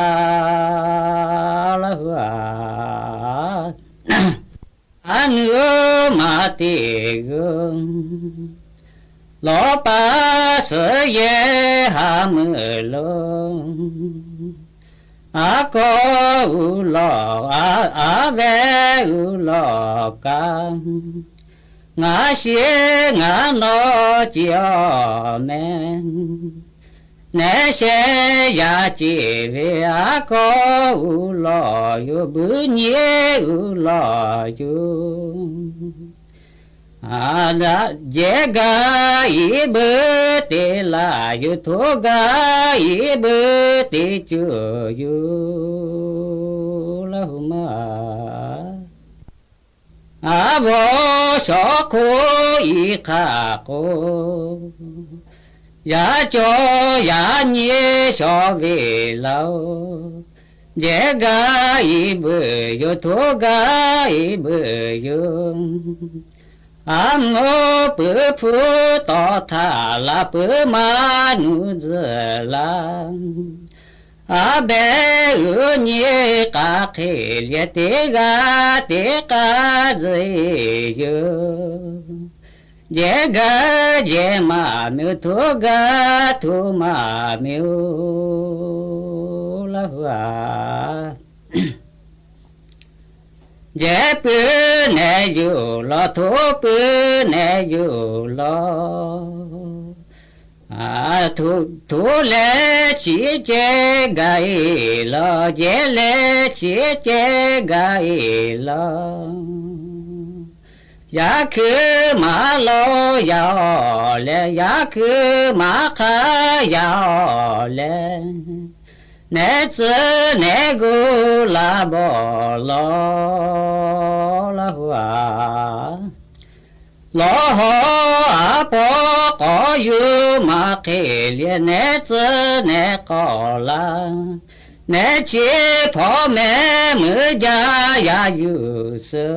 လၢဟူ အနုမၤတ့ဂုာ် လီၤပၢ်စၢၤယဲဟးမုၢ်လီၤ အကီၢ်အူလီၢ် အ အဝဲအူလီၢ်က ငါရှ့ငါနီၢ်က့ၤအီၣ်မဲာ် နဲရှဲယၤက့ၤဝဲ အကီၢ်အူလီၢ်ယိာ် ဘုညဲအူလီၢ်ယိာ် อาดะ เจ๋กาอีเบอร์เต๋ลาอยู่ โถกาอีเบอร์เต๋จูอยู่ ละหูมา อาบอ ชอโค อีข้าโก ยาจอ ยาเย ชอเวเหลา เจ๋กาอีเบอร์อยู่ โถกาอีเบอร์อยู่ อาโม ปือผู้ต่อท่าละ ปือมานุษย์ละ อาแบ อือเย กาเขเลีย เต๋กา เต๋กาเจยอยู่ เจ๋กา เจ๋มามิว โถกา โถมามิว ละหัว เจ๋ปือแหนอยู่ลอ โถปือแหนอยู่ลอ อา โถ โถแล ฉีเจ๋กาอีลอ เจ๋แล ฉีเจ๋กาอีลอ ยาคือหมาลอ ยาอ่อแล ยาคือหมาขายาอ่อแล แหนเจอแหนกูลาบ่ลอ ละหัว ลอหอ อาปอ ก๋ออยู่มาเขเลีย แหนเจอแหนก่อลา แหนเจ พ่อแม่เหมือยายาอยู่เซอ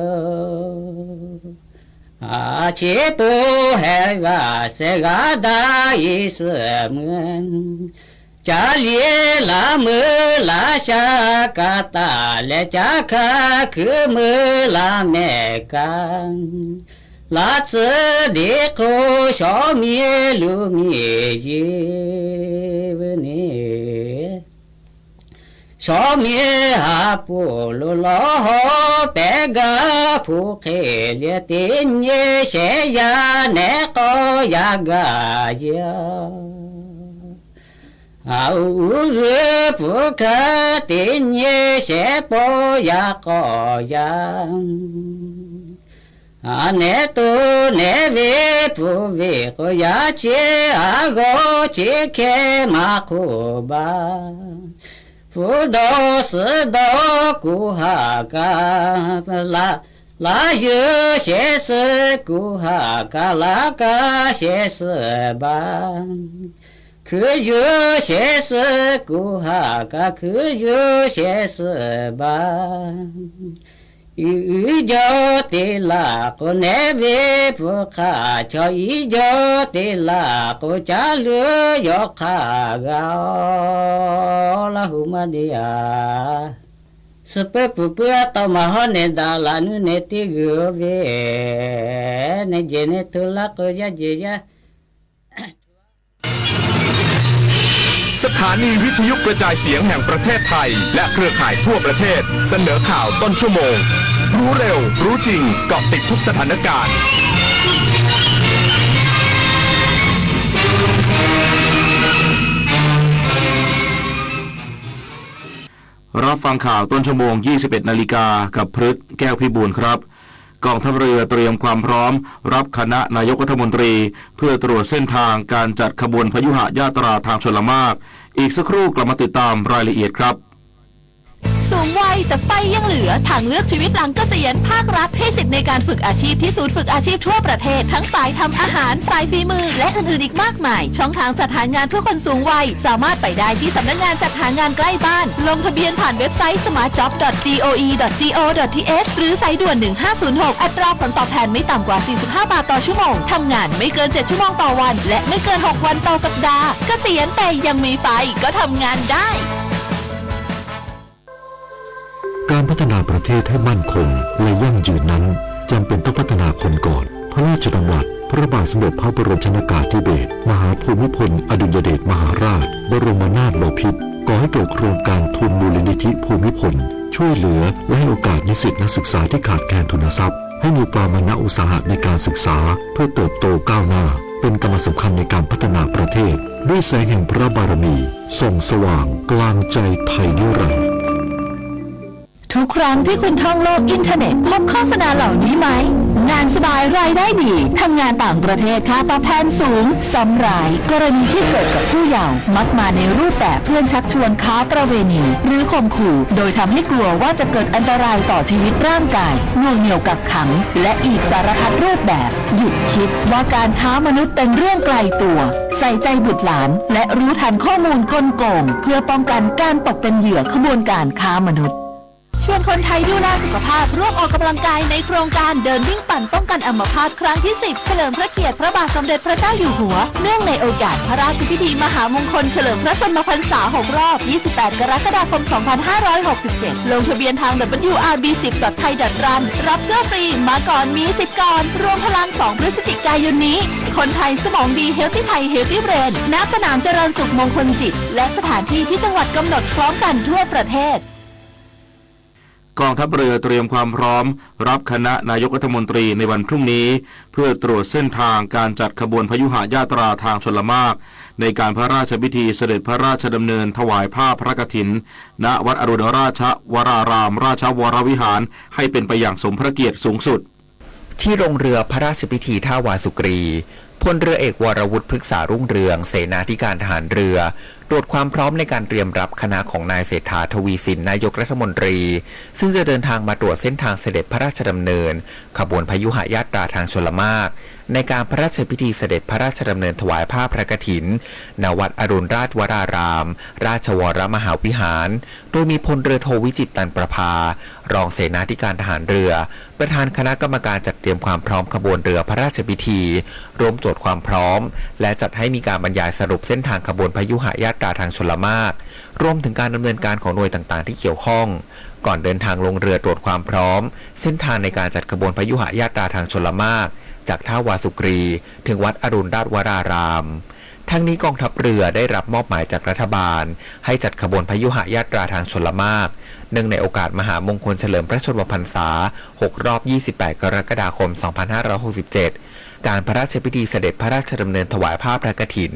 อาเชปูแหกาเสกาดาอีเสมือน จาเลียลามือลาชากาตา และจาคาคือมือลาแม่กา ลาเสดีโค ชอเมียลูเมียยีวเน ชอเมียหาปูลูลอหอแปะกาผู้เขเลียตินเยแสยาแหนกอยากาเยา อาอือผู้ขาตินเยแสปอยากอยา อาแหนโตแหนเวผู้เวก็ยาเช อาโกเชแคมาคูบา ผู้ดอสือดอกูหากา ละ ลาเยอเสสือกูหากา ลากาเสสือบา คือเยอเสสือกูหากา คือเยอเสสือบา อืออือยอติลาโกแหนเวผู้ข้า ชออียอติลาโกจาเลือยอข้าเกา ละหูมาเดีย สเปอร์ปูเปื้อต่อมาฮ้อนในดาลานุในติเกือเว ในเจในทุลักก็ยะเจยะ สถานีวิทยุกระจายเสียงแห่งประเทศไทย และเครือข่ายทั่วประเทศ เสนอข่าวต้นชั่วโมง รู้เร็ว รู้จริง เกาะติดทุกสถานการณ์ รับฟังข่าวต้นชั่วโมง ยี่สิบเอ็ดนาฬิกา กับพฤษ แก้วพิบูลครับ กองทัพเรือเตรียมความพร้อมรับคณะนายกรัฐมนตรี เพื่อตรวจเส้นทางการจัดขบวนพยุหยาตราทางชลมารค อีกสักครู่กลับมาติดตามรายละเอียดครับ สูงวัยแต่ไฟยังเหลือ ทางเลือกชีวิตหลังเกษียณ ภาครัฐให้สิทธิ์ในการฝึกอาชีพที่ศูนย์ฝึกอาชีพทั่วประเทศ ทั้งสายทำอาหาร สายฝีมือ และอื่นๆอีกมากมาย ช่องทางจัดหางานเพื่อคนสูงวัย สามารถไปได้ที่สำนักงานจัดหางานใกล้บ้าน ลงทะเบียนผ่านเว็บไซต์ สมาร์ทจ็อบ ดอท ดี โอ อี ดอท จี โอ ดอท ที เอช หรือสายด่วน หนึ่งห้าศูนย์หก อัตราผลตอบแทนไม่ต่ำกว่า สี่สิบห้าบาทต่อชั่วโมง ทำงานไม่เกินเจ็ดชั่วโมงต่อวัน และไม่เกินหกวันต่อสัปดาห์ เกษียณแต่ยังมีไฟก็ทำงานได้ การพัฒนาประเทศให้มั่นคงและยั่งยืนนั้น จำเป็นต้องพัฒนาคนก่อน พระราชดำรัส พระบาทสมเด็จพระบรมชนกาธิเบศร มหาภูมิพลอดุลยเดชมหาราช บรมนาถบพิตร ก่อให้เกิดโครงการทุนมูลนิธิภูมิพล ช่วยเหลือและให้โอกาสนิสิตนักศึกษาที่ขาดแคลนทุนทรัพย์ ให้มีความมานะอุตสาหะในการศึกษา เพื่อเติบโตก้าวหน้า เป็นกำลังสำคัญในการพัฒนาประเทศ ด้วยแสงแห่งพระบารมี ส่องสว่างกลางใจไทยนิรันดร์ โท ทุกครั้งที่คุณท่องโลกอินเทอร์เน็ต พบโฆษณาเหล่านี้ไหม งานสบายรายได้ดี ทำงานต่างประเทศค่าตอบแทนสูง ซ้ำร้าย กรณีที่เกิดกับผู้เยาว์ มักมาในรูปแบบเพื่อนชักชวนค้าประเวณี หรือข่มขู่ โดยทำให้กลัวว่าจะเกิดอันตรายต่อชีวิตร่างกาย หน่วงเหนี่ยวกักขัง และอีกสารพัดรูปแบบ หยุดคิดว่าการค้ามนุษย์เป็นเรื่องไกลตัว ใส่ใจบุตรหลาน และรู้ทันข้อมูลกลโกง เพื่อป้องกันการตกเป็นเหยื่อขบวนการค้ามนุษย์ ชวนคนไทยดูแลสุขภาพร่วมออกกำลังกายในโครงการเดินวิ่งปั่นป้องกันอัมพาตครั้งที่ สิบ เฉลิมพระเกียรติพระบาทสมเด็จพระเจ้าอยู่หัว เนื่องในโอกาสพระราชพิธีมหามงคลเฉลิมพระชนมพรรษา หก รอบ ยี่สิบแปด กรกฎาคม สองพันห้าร้อยหกสิบเจ็ด ลงทะเบียนทาง ดับเบิลยูอาร์บี สิบ ดอท ไทย ดอท รัน รับเสื้อฟรี มาก่อนมีสิทธิ์ก่อน รวมพลัง สอง พฤศจิกายนนี้ คนไทยสมองดี Healthy Thai Healthy Brain ณ สนามเจริญสุขมงคลจิต และสถานที่ที่จังหวัดกำหนดพร้อมกันทั่วประเทศ กองทัพเรือเตรียมความพร้อมรับคณะนายกรัฐมนตรีในวันพรุ่งนี้ เพื่อตรวจเส้นทางการจัดขบวนพยุหยาตราทางชลมาก ในการพระราชพิธีเสด็จพระราชดำเนินถวายผ้าพระกฐิน ณ วัดอรุณราชวรารามราชวรวิหาร ให้เป็นไปอย่างสมพระเกียรติสูงสุด ที่โรงเรือพระราชพิธีท่าวาสุกรี พลเรือเอกวรวุฒิ พฤกษารุ่งเรือง เสนาธิการทหารเรือ ตรวจความพร้อมในการเตรียมรับคณะของนายเศรษฐา ทวีสิน นายกรัฐมนตรี ซึ่งจะเดินทางมาตรวจเส้นทางเสด็จพระราชดำเนิน ขบวนพยุหยาตราทางชลมาก ในการพระราชพิธีเสด็จพระราชดำเนินถวายผ้าพระกฐิน ณ วัดอรุณราชวราราม ราชวรมหาวิหาร โดยมีพลเรือโท วิจิตร ตันประภา รองเสนาธิการทหารเรือ ประธานคณะกรรมการจัดเตรียมความพร้อมขบวนเรือพระราชพิธี ร่วมตรวจความพร้อม และจัดให้มีการบรรยายสรุปเส้นทางขบวนพยุหยาตราทางชลมาก รวมถึงการดำเนินการของหน่วยต่างๆ ที่เกี่ยวข้อง ก่อนเดินทางลงเรือตรวจความพร้อม เส้นทางในการจัดขบวนพยุหยาตราทางชลมาก จากท่าวาสุกรี ถึงวัดอรุณราชวราราม ทั้งนี้กองทัพเรือได้รับมอบหมายจากรัฐบาล ให้จัดขบวนพยุหยาตราทางชลมาก เนื่องในโอกาสมหามงคลเฉลิมพระชนมพรรษา หก รอบ ยี่สิบแปด กรกฎาคม สองพันห้าร้อยหกสิบเจ็ด การพระราชพิธีเสด็จพระราชดำเนินถวายผ้าพระกฐิน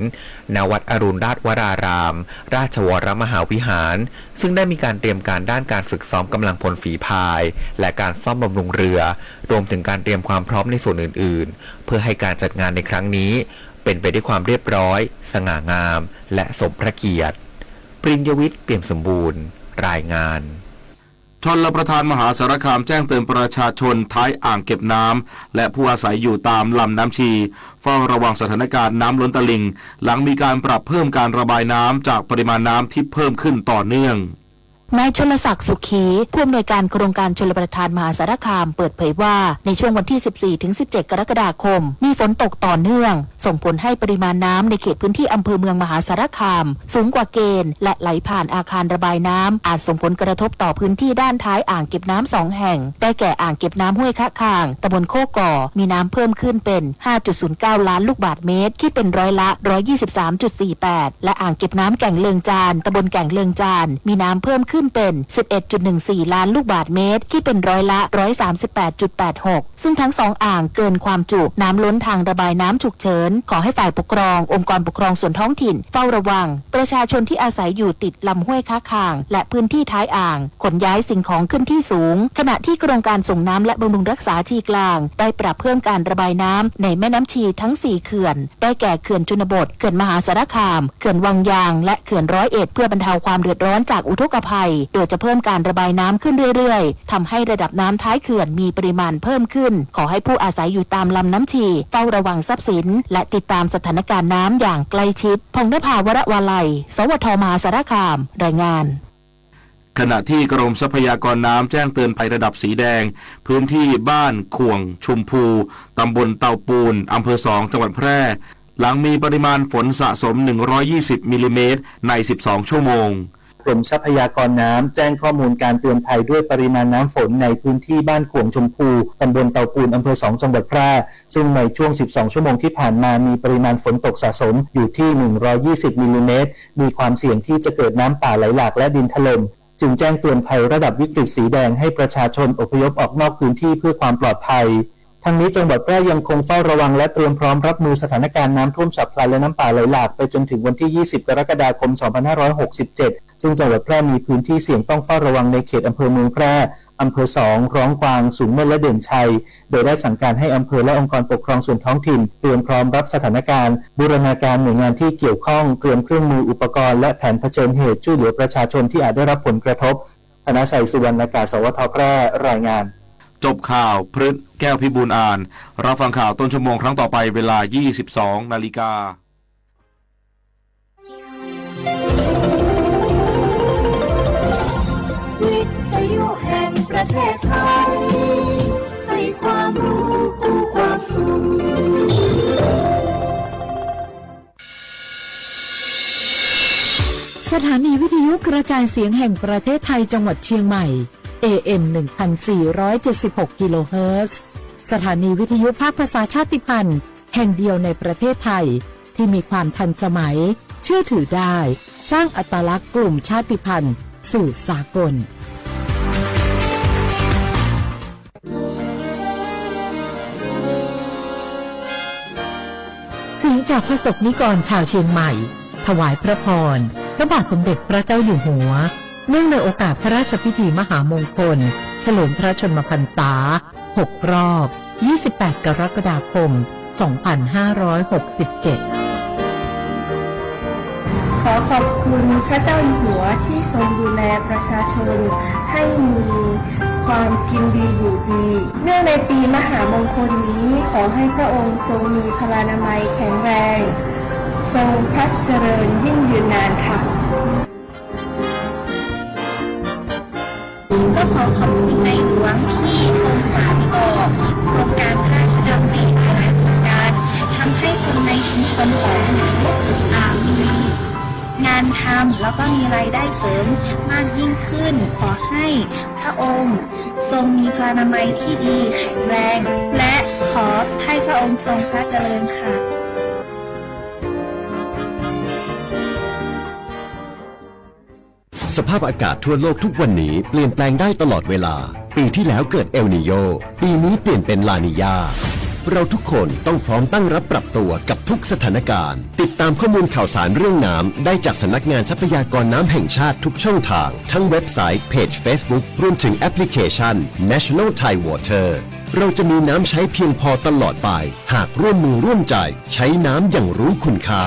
ณ วัดอรุณราชวราราม ราชวรมหาวิหาร ซึ่งได้มีการเตรียมการด้านการฝึกซ้อมกำลังพลฝีพาย และการซ่อมบำรุงเรือ รวมถึงการเตรียมความพร้อมในส่วนอื่นๆ เพื่อให้การจัดงานในครั้งนี้ เป็นไปด้วยความเรียบร้อย สง่างาม และสมพระเกียรติ ปริญญวิทย์ เปี่ยมสมบูรณ์ รายงาน ชลประทานมหาสารคามแจ้งเตือนประชาชนท้ายอ่างเก็บน้ำ และผู้อาศัยอยู่ตามลำน้ำชี เฝ้าระวังสถานการณ์น้ำล้นตลิ่ง หลังมีการปรับเพิ่มการระบายน้ำจากปริมาณน้ำที่เพิ่มขึ้นต่อเนื่อง นายชลศักดิ์ สุขี ผู้อำนวยการโครงการชลประทานมหาสารคาม เปิดเผยว่า ในช่วงวันที่ สิบสี่ถึงสิบเจ็ด กรกฎาคม มีฝนตกต่อเนื่อง ส่งผลให้ปริมาณน้ำในเขตพื้นที่อำเภอเมืองมหาสารคาม สูงกว่าเกณฑ์ และไหลผ่านอาคารระบายน้ำ อาจส่งผลกระทบต่อพื้นที่ด้านท้ายอ่างเก็บน้ำสองแห่ง ได้แก่อ่างเก็บน้ำห้วยคะคาง ตำบลโคกก่อ มีน้ำเพิ่มขึ้นเป็น ห้าจุดศูนย์เก้า ล้านลูกบาศก์เมตร คิดเป็นร้อยละ ร้อยยี่สิบสามจุดสี่แปด และอ่างเก็บน้ำแก่งเลิงจาน ตำบลแก่งเลิงจาน มีน้ำเพิ่มขึ้นเป็น สิบเอ็ดจุดหนึ่งสี่ ล้านลูกบาศก์เมตร คิดเป็นร้อยละ ร้อยสามสิบแปดจุดแปดหก ซึ่งทั้งสองอ่างเกินความจุ น้ำล้นทางระบายน้ำฉุกเฉิน ขอให้ฝ่ายปกครอง องค์กรปกครองส่วนท้องถิ่น เฝ้าระวัง ประชาชนที่อาศัยอยู่ติดลำห้วยคะคาง และพื้นที่ท้ายอ่าง ขนย้ายสิ่งของขึ้นที่สูง ขณะที่โครงการส่งน้ำและบำรุงรักษาที่กลาง ได้ปรับเพิ่มการระบายน้ำในแม่น้ำชีทั้งสี่เขื่อน ได้แก่เขื่อนชนบท เขื่อนมหาสารคาม เขื่อนวังยาง และเขื่อนร้อยเอ็ด เพื่อบรรเทาความเดือดร้อนจากอุทกภัย โดยจะเพิ่มการระบายน้ำขึ้นเรื่อยๆ ทำให้ระดับน้ำท้ายเขื่อนมีปริมาณเพิ่มขึ้น ขอให้ผู้อาศัยอยู่ตามลำน้ำชี เฝ้าระวังทรัพย์สิน และติดตามสถานการณ์น้ำอย่างใกล้ชิด พงษ์นภา วรวาลัย สวท มหาสารคาม รายงาน ขณะที่กรมทรัพยากรน้ำแจ้งเตือนภัยระดับสีแดง พื้นที่บ้านข่วงชมพู ตำบลเตาปูน อำเภอสอง จังหวัดแพร่ หลังมีปริมาณฝนสะสม หนึ่งร้อยยี่สิบ มิลลิเมตร ใน สิบสอง ชั่วโมง กรมทรัพยากรน้ำแจ้งข้อมูลการเตือนภัยด้วยปริมาณน้ำฝนในพื้นที่บ้านข่วงชมพู ตำบลเตาปูน อำเภอสอง จังหวัดแพร่ ซึ่งในช่วง สิบสอง ชั่วโมงที่ผ่านมามีปริมาณฝนตกสะสมอยู่ที่ หนึ่งร้อยยี่สิบ มิลลิเมตร มีความเสี่ยงที่จะเกิดน้ำป่าไหลหลากและดินถล่ม จึงแจ้งเตือนภัยระดับวิกฤตสีแดงให้ประชาชนอพยพออกนอกพื้นที่เพื่อความปลอดภัย ทั้งนี้จังหวัดแพร่ยังคงเฝ้าระวังและเตรียมพร้อมรับมือสถานการณ์น้ำท่วมฉับพลันและน้ำป่าไหลหลากไปจนถึงวันที่ ยี่สิบ กรกฎาคม สองพันห้าร้อยหกสิบเจ็ด ซึ่งจังหวัดแพร่มีพื้นที่เสี่ยงต้องเฝ้าระวังในเขตอำเภอเมืองแพร่ อำเภอสอง ร้องกวาง สูงเม่น และเด่นชัย โดยได้สั่งการให้อำเภอและองค์กรปกครองส่วนท้องถิ่นเตรียมพร้อมรับสถานการณ์ บูรณาการหน่วยงานที่เกี่ยวข้อง เตรียมเครื่องมืออุปกรณ์และแผนเผชิญเหตุช่วยเหลือประชาชนที่อาจได้รับผลกระทบ ธนชัย สุวรรณากาศ สวท แพร่ รายงาน จบข่าวพฤษ แก้วพิบูลย์อ่าน รับฟังข่าวต้นชั่วโมงครั้งต่อไปเวลา ยี่สิบสอง นาฬิกา วิทยุแห่งประเทศไทย ให้ความรู้คู่ความสุข สถานีวิทยุกระจายเสียงแห่งประเทศไทยจังหวัดเชียงใหม่ เอ เอ็ม หนึ่งพันสี่ร้อยเจ็ดสิบหก กิโลเฮิรตซ์ สถานีวิทยุภาคภาษาชาติพันธุ์แห่งเดียวในประเทศไทย ที่มีความทันสมัย เชื่อถือได้ สร้างอัตลักษณ์กลุ่มชาติพันธุ์สู่สากล เสียงจากพระสงฆ์นิกรชาวเชียงใหม่ ถวายพระพร พระบาทสมเด็จพระเจ้าอยู่หัว เนื่องในโอกาสพระราชพิธีมหามงคล เฉลิมพระชนมพรรษา หกรอบ ยี่สิบแปด กรกฎาคม สองพันห้าร้อยหกสิบเจ็ด ขอขอบคุณพระเจ้าอยู่หัวที่ทรงดูแลประชาชนให้มีความกินดีอยู่ดี เนื่องในปีมหามงคลนี้ ขอให้พระองค์ทรงมีพลานามัยแข็งแรง ทรงพระเจริญยิ่งยืนนานค่ะ ก็ขอขอบคุณในหลวงที่ทรงสานต่อโครงการพระราชดำริหลายๆโครงการ ทำให้คนในชุมชนของหนู อ่า มีงานทำแล้วก็มีรายได้เสริมมากยิ่งขึ้น ขอให้พระองค์ทรงมีพลานามัยที่ดีแข็งแรง และขอให้พระองค์ทรงพระเจริญค่ะ สภาพอากาศทั่วโลกทุกวันนี้เปลี่ยนแปลงได้ตลอดเวลา ปีที่แล้วเกิดเอลนีโญ ปีนี้เปลี่ยนเป็นลานีญา เราทุกคนต้องพร้อมตั้งรับปรับตัวกับทุกสถานการณ์ ติดตามข้อมูลข่าวสารเรื่องน้ำได้จากสำนักงานทรัพยากรน้ำแห่งชาติทุกช่องทาง ทั้งเว็บไซต์ เพจเฟซบุ๊ก รวมถึงแอปพลิเคชัน National Thai Water เราจะมีน้ำใช้เพียงพอตลอดไป หากร่วมมือร่วมใจใช้น้ำอย่างรู้คุณค่า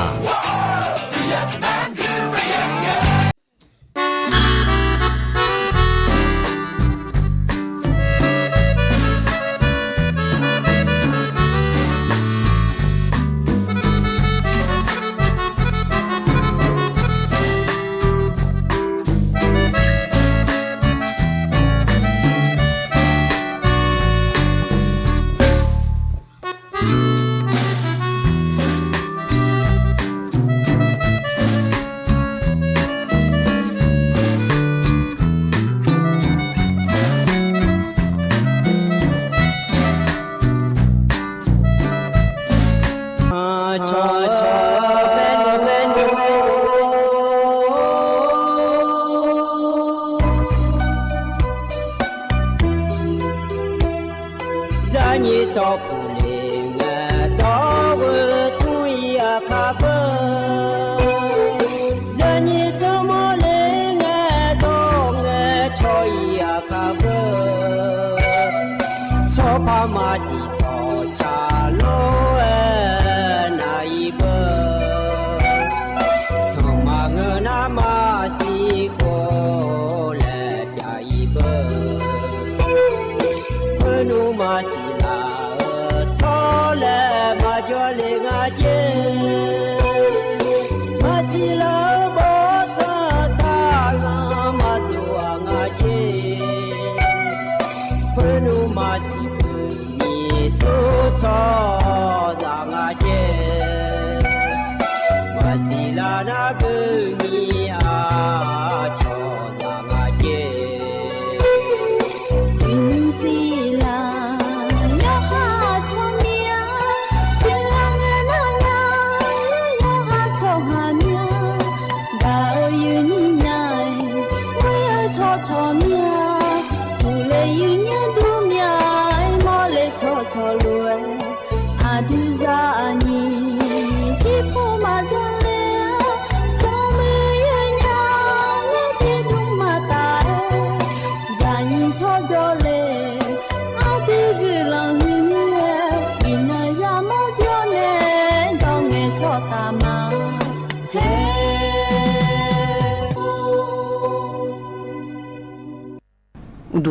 ဒူၣ်ထီၣ်မး ယိုဝ်းညိဝ်း နုမ်ၸီႇဂဲ ယိုဝ်းညိဝ်း နဲ ဖယႃးထွမ်ႇၸွႆးလႃးမ့ႈ ယိုဝ်းညိဝ်း ယွၼ်ႉမီးနၢ်လူႇထွမ်ႇၸွႆးလႃးလူးဝဲ ဢႃႇယမ်ႇ နႃႇလီႇထီႇလႃႇၵႂႃႇတူႈ နႃႇလီႇဝူၺ်ႇလၢၼ်ႇၼႆႉ ၶျေႇလၢင်ႇၵိူဝ်ၼီႈ ထွမ်ႇၸွႆးလႃးၼႆႉ ၵႃႈၵေႃႈ ထီႇၸီႇဢႅတ်ႉၸ် ၸိုဝ်ႈၸိုဝ်ႈ ၽယႃးၸႃႇၵႃႇ ၼႆလႃးမ့ႈ ယိုဝ်းညိဝ်း ယိုဝ်းၸီႇ ယိုဝ်းၼႆႉ ထွမ်ႇၸွႆးလႃး ဢိူဝ်ႈ ဢႃႇ တိူဝ်ႉၶႃႈ ဢိူဝ်ႈ ဢႃႇၼွင်ႉၼႃႇ ယေႃးထီႇၼေႃႈ ၵိူဝ်လႃးငႃး ဢီႇၼႃႇ ပလႃႇဢႃးသီႇၼႃႇ ၶေႃႈၼီႈ ၶျေႇလႃႇ လႄႈ ၶူးဢိူဝ်ႈသီႇ ဢႃႇၶူဝ်ႇၼႃႇ ၶေႃႈၼီႈ လွင်ႈထီႇႁူၵ်း မီးၶျူဝ်းမိူဝ်ႈ ဢႃႇၼွင်ႉၼႃႇ ၶေႃႈၼီႈ ဝၼ်းၽရိၵ်ႉၼႆႉၼေႃႈ ၵိူဝ်လႃးငႃး ယိုဝ်းၺႃး ဝၼ်းထီႉၶျေႇယႄႇၼႆႉၼေႃႈ ပလႃႇဢႃးသီႇ သီႇသဵင် သီႇလႄႈၵႃႈ ၶူးၺီႈ ၽႃႉငႃးယႃးတႃႇ ၵူဝ်ႇၶျေႇသီႇၶူဝ်ႇ ဢႃႇယမ်ႇ ထီႇၼႃႇသႃႇ ထီႇၼႃႇ ပျႃႇလႃႇၸီႇ ဢီႈၵႃႈ တိုဝ်းမႃးၶႂႃႉ ယိုဝ်းၺႃးသေ ပလႃႇဢႃးသီႇ သီႇဢဝ်မျၢတ်ႈၼမ်ႉမၢၵ်ႇၶျႄး ၸီႇလႄႈ သွႆးငႃး ယိုဝ်းၺိဝ်းတႄႉ ယႄႇသဵင်လႄႈ ၽႃႉလႄႈ ဢွင်ႇမႄႈ ယိုဝ်းၺႃး ဢီႇၺုမ်ႇၶႃႇၼႃႇ ၶေႃႈၼီႈ ယႄးၵွင်းယၢမ်ႇ ယိုဝ်းၺိဝ်းတႄႉ ဢီႇၺုမ်ႇၶႃႇၼႃႇ ၶေႃႈၼီႈ ဢူးယႄးယႄး ဢိူဝ်ႈ ယွၼ်ႉမႄႈဢဝ်ပႃႈ ယႄးငႃးလႄႈ ယႃႇၸႃႇၵႃႇၼႄႇမႃးလေႃႈ ယိုဝ်းၺိဝ်း တေႃႈမီးၼႆႉ ဢူးယႄးႁႃးယႄး ၵိူဝ်လႃးၵႃႈ ၸဝ်ႈတိူဝ်ႈ ယူႇဝႃႈၼႃႇလူး ယူႇဝႃႈၼႆႉ ႁေႃႈလိုဝ်ႈတႃႇၺႃးၺႃးလႄႈ ယူႇၶႃႈၶႃႈ ႁေႃႈလိုဝ်ႈတႃႇလေႃႈ ယိုဝ်းၺိဝ်း ယႄးၵွင်းယၢမ်ႇ မီးၼႆႉ လူဝ်ႇယုမ်ႇဢဝ်ၵႃႈၸေႃႇ ယုမ်ႇဢဝ် ယူႇဝႃႈၼႆႉ ယင်းၺႃးၺႃးလႄႈ ယူႇၶႃႈၶႃႈ ယင်းယင်းၸွင်ႇ ယိုဝ်းၺႃး ယူႇဝႃႈၼႃႇလူး ၵႃႈပီႈမႃးလေႃႈ ယိုဝ်းၺိဝ်း တေႃႈ ဢီႇၺုမ်ႇၶႃႇၼႃႇ ၶေႃႈၼီႈ ဢႃႇႁိုဝ် ၽူႈလႃႈ ၸိူဝ်ႉၸိူဝ်ႉ ဝေႃႈဝေႃႈ ၵႃႈၸေႃႇၵႃႈၸေႇ ၽူႈလႃႈ ႁႂ်ႈပေႃးမႃးၽေႃႇ ဢီႈငႄႈဢွင်ႇၵႃႈ ယွၼ်ႉမႄႈ ယႃႇမေႃးငႃးလေႃႈ ဢႃႇႁိုဝ် ယွၼ်ႉသိုဝ်ႈ ယွၼ်ႉၼႄး ထိူဝ်ႇ ယွၼ်ႉၼႃႈ တြူဝ်းဝႄႈ ဢိူဝ်ႈ ထိူဝ်ႇလေႃႈ ယိုဝ်းၺိဝ်း ဢၶျေႃႇသၺ်ႇၺႃႇ ဢိူဝ်ႈ တိူဝ်ႉၼႃႇလေႃႈ ယိုဝ်းၺိဝ်း ဢႃႇႁိုဝ် ယွၼ်ႉၼႄး ယွၼ်ႉသိုဝ်ႈ တူဝ်ၸႃႇၺႃႇ ဢိူဝ်ႈ ၸေႇလႄႈ ယႃႇ ယိုဝ်းၺိဝ်း ယွၼ်ႉၸေႇမၼႃႇ ၶျေႃႇမီႇ ၶျုမ်ႇၶျေႃႇၼႃႇ ႁဵတ်းလူမ်ႇလႄႈ မၼ်းသေၶူးမႄႈၼႄႈ ဢၼ်တေႃႈၶႃႈယႃႇၼႃႇ ၶေႃႈၼီႈ ယူႇယူႇၶုမ်ႇသီႇတေ ယိုဝ်းၺိဝ်းတေ ၸႃႇၺႃႇဢိူဝ်ႈၸေႇ မႃႇၸႃႇၺႃႇဢိူဝ်ႈၸေႇလႄႈ ပေႃးဢၼ်ၼၼ်ႉ တီႈပေႃးၼႃႇ မႃႇၸႃႇၺႃႇဢိူဝ်ႈၸေႇ ၶေႃႈၼီႈ ၸႃႇၺႃႇဢိူဝ်ႈၸေႇ လူဝ်ႇယူႇတိုဝ်းမႃး တူႇလႄႈၸေႇ ယိုဝ်းၺႃး တေႃႈမီးၼႆႉ မႃးသီႇၺႃႇၼႃႇ ၶေႃႈၼီႈ သီႇၺႃႇဢိူဝ်ႈတိူင်း ၼႃႇႁႃႉလေႃႈ ယိုဝ်းၺိဝ်း ယူႇႁႃႉ မႃးသီႇၺႃႇၼီႈ ၸၢင်ႈဢၢင်ႈၵၼ်ၼႃႇ ၶေႃႈၼီႈ ယူႇႁၢင်ႈ တေႃႈလႃႈ ပိူဝ်ႈယိုဝ်းၺိဝ်း တေႃႈမီးၼႆႉ ဢႃႇႁိုဝ် ၸႃႇလႄႈၼႆႉ တေႃႈလႆႈငၢႆႈၸေႇၵႂႃႇ ယႃႇၵႃႇမႄးတေ ယိုဝ်းၺိဝ်းတေ ယူႇဝႃႈၼႃႇ လူဝ်ႇယူႇၶႃႈ ၶႃႈၸွင်ႇထႅင်ႈတႃႉ ၸဵတ်းၵေႃႉ ၽူႈလႃႈၵေႃႈ ဢိူဝ်ႈ ယူႇယူႇ ပဵၼ်တၢင်းငၢႆႈလႄႈ ဢမ်ႇၸႂ်ႈ ၸႃႇၵႃႇၼႆႉၵေႃႈ ၵေႃႈယႃႇမႄးတေ ဢိူဝ်ႈ ၺုမ်ႇၸႃႇၵႃႇတၢၼ်ႇၼႆႉမႃး ယိုဝ်းၺိဝ်း ယူႇဝႃႈၼႃႇ လူဝ်ႇယူႇသႃႇတူႇတူႇ ၸဝ်ႈတူႇဝႆႉလေႃႈ ၼႃႇလီႇထီႇလႃႇ တၵ်ႉၵေႃႈလူဝ်ႇ ဢိူဝ်ႈ ၸဝ်ႈတႃႇမႃးလေႃႈ ယိုဝ်းၺိဝ်း ၼႆႉယႃႇတိုၼ်းၼႆႉ ၸၵ်ႉၵႃႈထီႇတေႇ ယူႇႁူႉ တၵ်ႉၵေႃႈလူဝ်ႇၼႃႇ ပျေႃႇတႃႇမႃး ယိုဝ်းၺိဝ်း မႃးပျေႃႇလႄႈၺႃးၶေႃႈ ဢႃႇတူဝ်ဢွင်ႇတႄႉ ဢၼ်ယႃႇၵႃႈ ဢႃႇတူဝ်ၸဝ်ႈၵႃႈၵႃႈ ဢႃႇ ပေႃးၸိူဝ်းၶေႃႈ ၶုၺ်ႇငႄႈပႃႈၸႂ်ယႂ်ႇၽေႃႇပႃႈ ဢၼ်ယႃႇၼီႈၵႃႈၼႆႉၵႃႈၼူႉၵႃႈ မႃးသီႇထီႇယီႇၼိူဝ်ထႃႈႁေႃႈၼႄႈ ဢႃႇတူဝ်ၸဝ်ႈဢီႈတႄႉ သႃႇယွႆႈၽူႈၼူႉလႃႈၶုၺ်ႇၵႃႈ ဢႃႇတူဝ်ဢွင်ႇပႄႉ ဢၼ်ယီႈယွႆႈၵႃႈ သီႇၺႃႇမႃးလူဝ်ႇ ဢၼ်ယီႈၼိူဝ်ၵႃႈ ၽႂ်တိုဝ်ႉတိုဝ်ႉလႄႈ ထီႇၵႃႈထီႇၵႃႈႁႃႉၸေႃႇၵေႃႈ ၼိုင်ႈမႃးသႃႇတီႈထႃႈ ၶျိူဝ်းမႃးထူဝ်း ဢႃႇတူဝ်ၼေႃႈႁႃႉ ဢၼ်ယီႈဢွင်ႇပႄႉ ဢႄႇလေႃးမႄႈ ဢႃႇၼႃႇၼိၵႃႇႁေႃႈ ပႃႇသႃႇဢူဝ်ႇႁေႃႈ ပႃႇမိုဝ်းမႃးဢူဝ်ႇၺႃး ဢၼ်ယီႈငႃႈႁႃႉ ထီႇၵႃႈတႄႉမီးၼႄႈ ဝႃႈသျႃးသႃႇ ဢႃႇၼႃႇၼိၵႃႇႁေႃႈ ပႃႇသႃႇဢူဝ်ႇႁေႃႈ ပႃႇမိုဝ်းမႃးဢူဝ်ႇၺႃး ဢႃႇပုင်ႇငႃႈႁႃႉ ထီႇၵႃႈတႄႉမီးၼႄႈ ဝႃႈသျႃးသႃႇ မႃးပျေႃႇလႄႈၺႃးၶေႃႈ ဢႃႇတူဝ်ဢွင်ႇတႄႉ ဢၼ်ယီႈယႃႇၵႃႈ ဢႃႇတူဝ်ၸဝ်ႈၵႃႈၵႃႈ ဢႃႇ ပေႃးၸိူဝ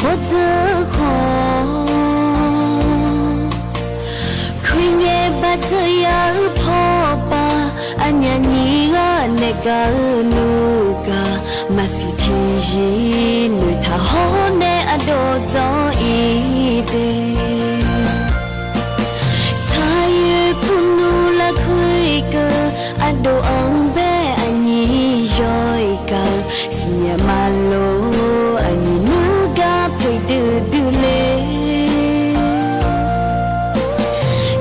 ်းၶေႃႈ ကါနုကါ မၤစံးထံယံၤ နုၤထးဟီနဲအဒိၣ်ဒီအံၤသ့ၣ် ဆါယုၢ်ဖိနူလၢခွံကၢၢ် အဒိၣ်အီဘဲအညံၣ်ယီကၢၢ် စံၣ်ညီၣ်မၤလိ အညံၣ်နုကါဖျၢၣ်ဒုၣ်ဒုၣ်လ့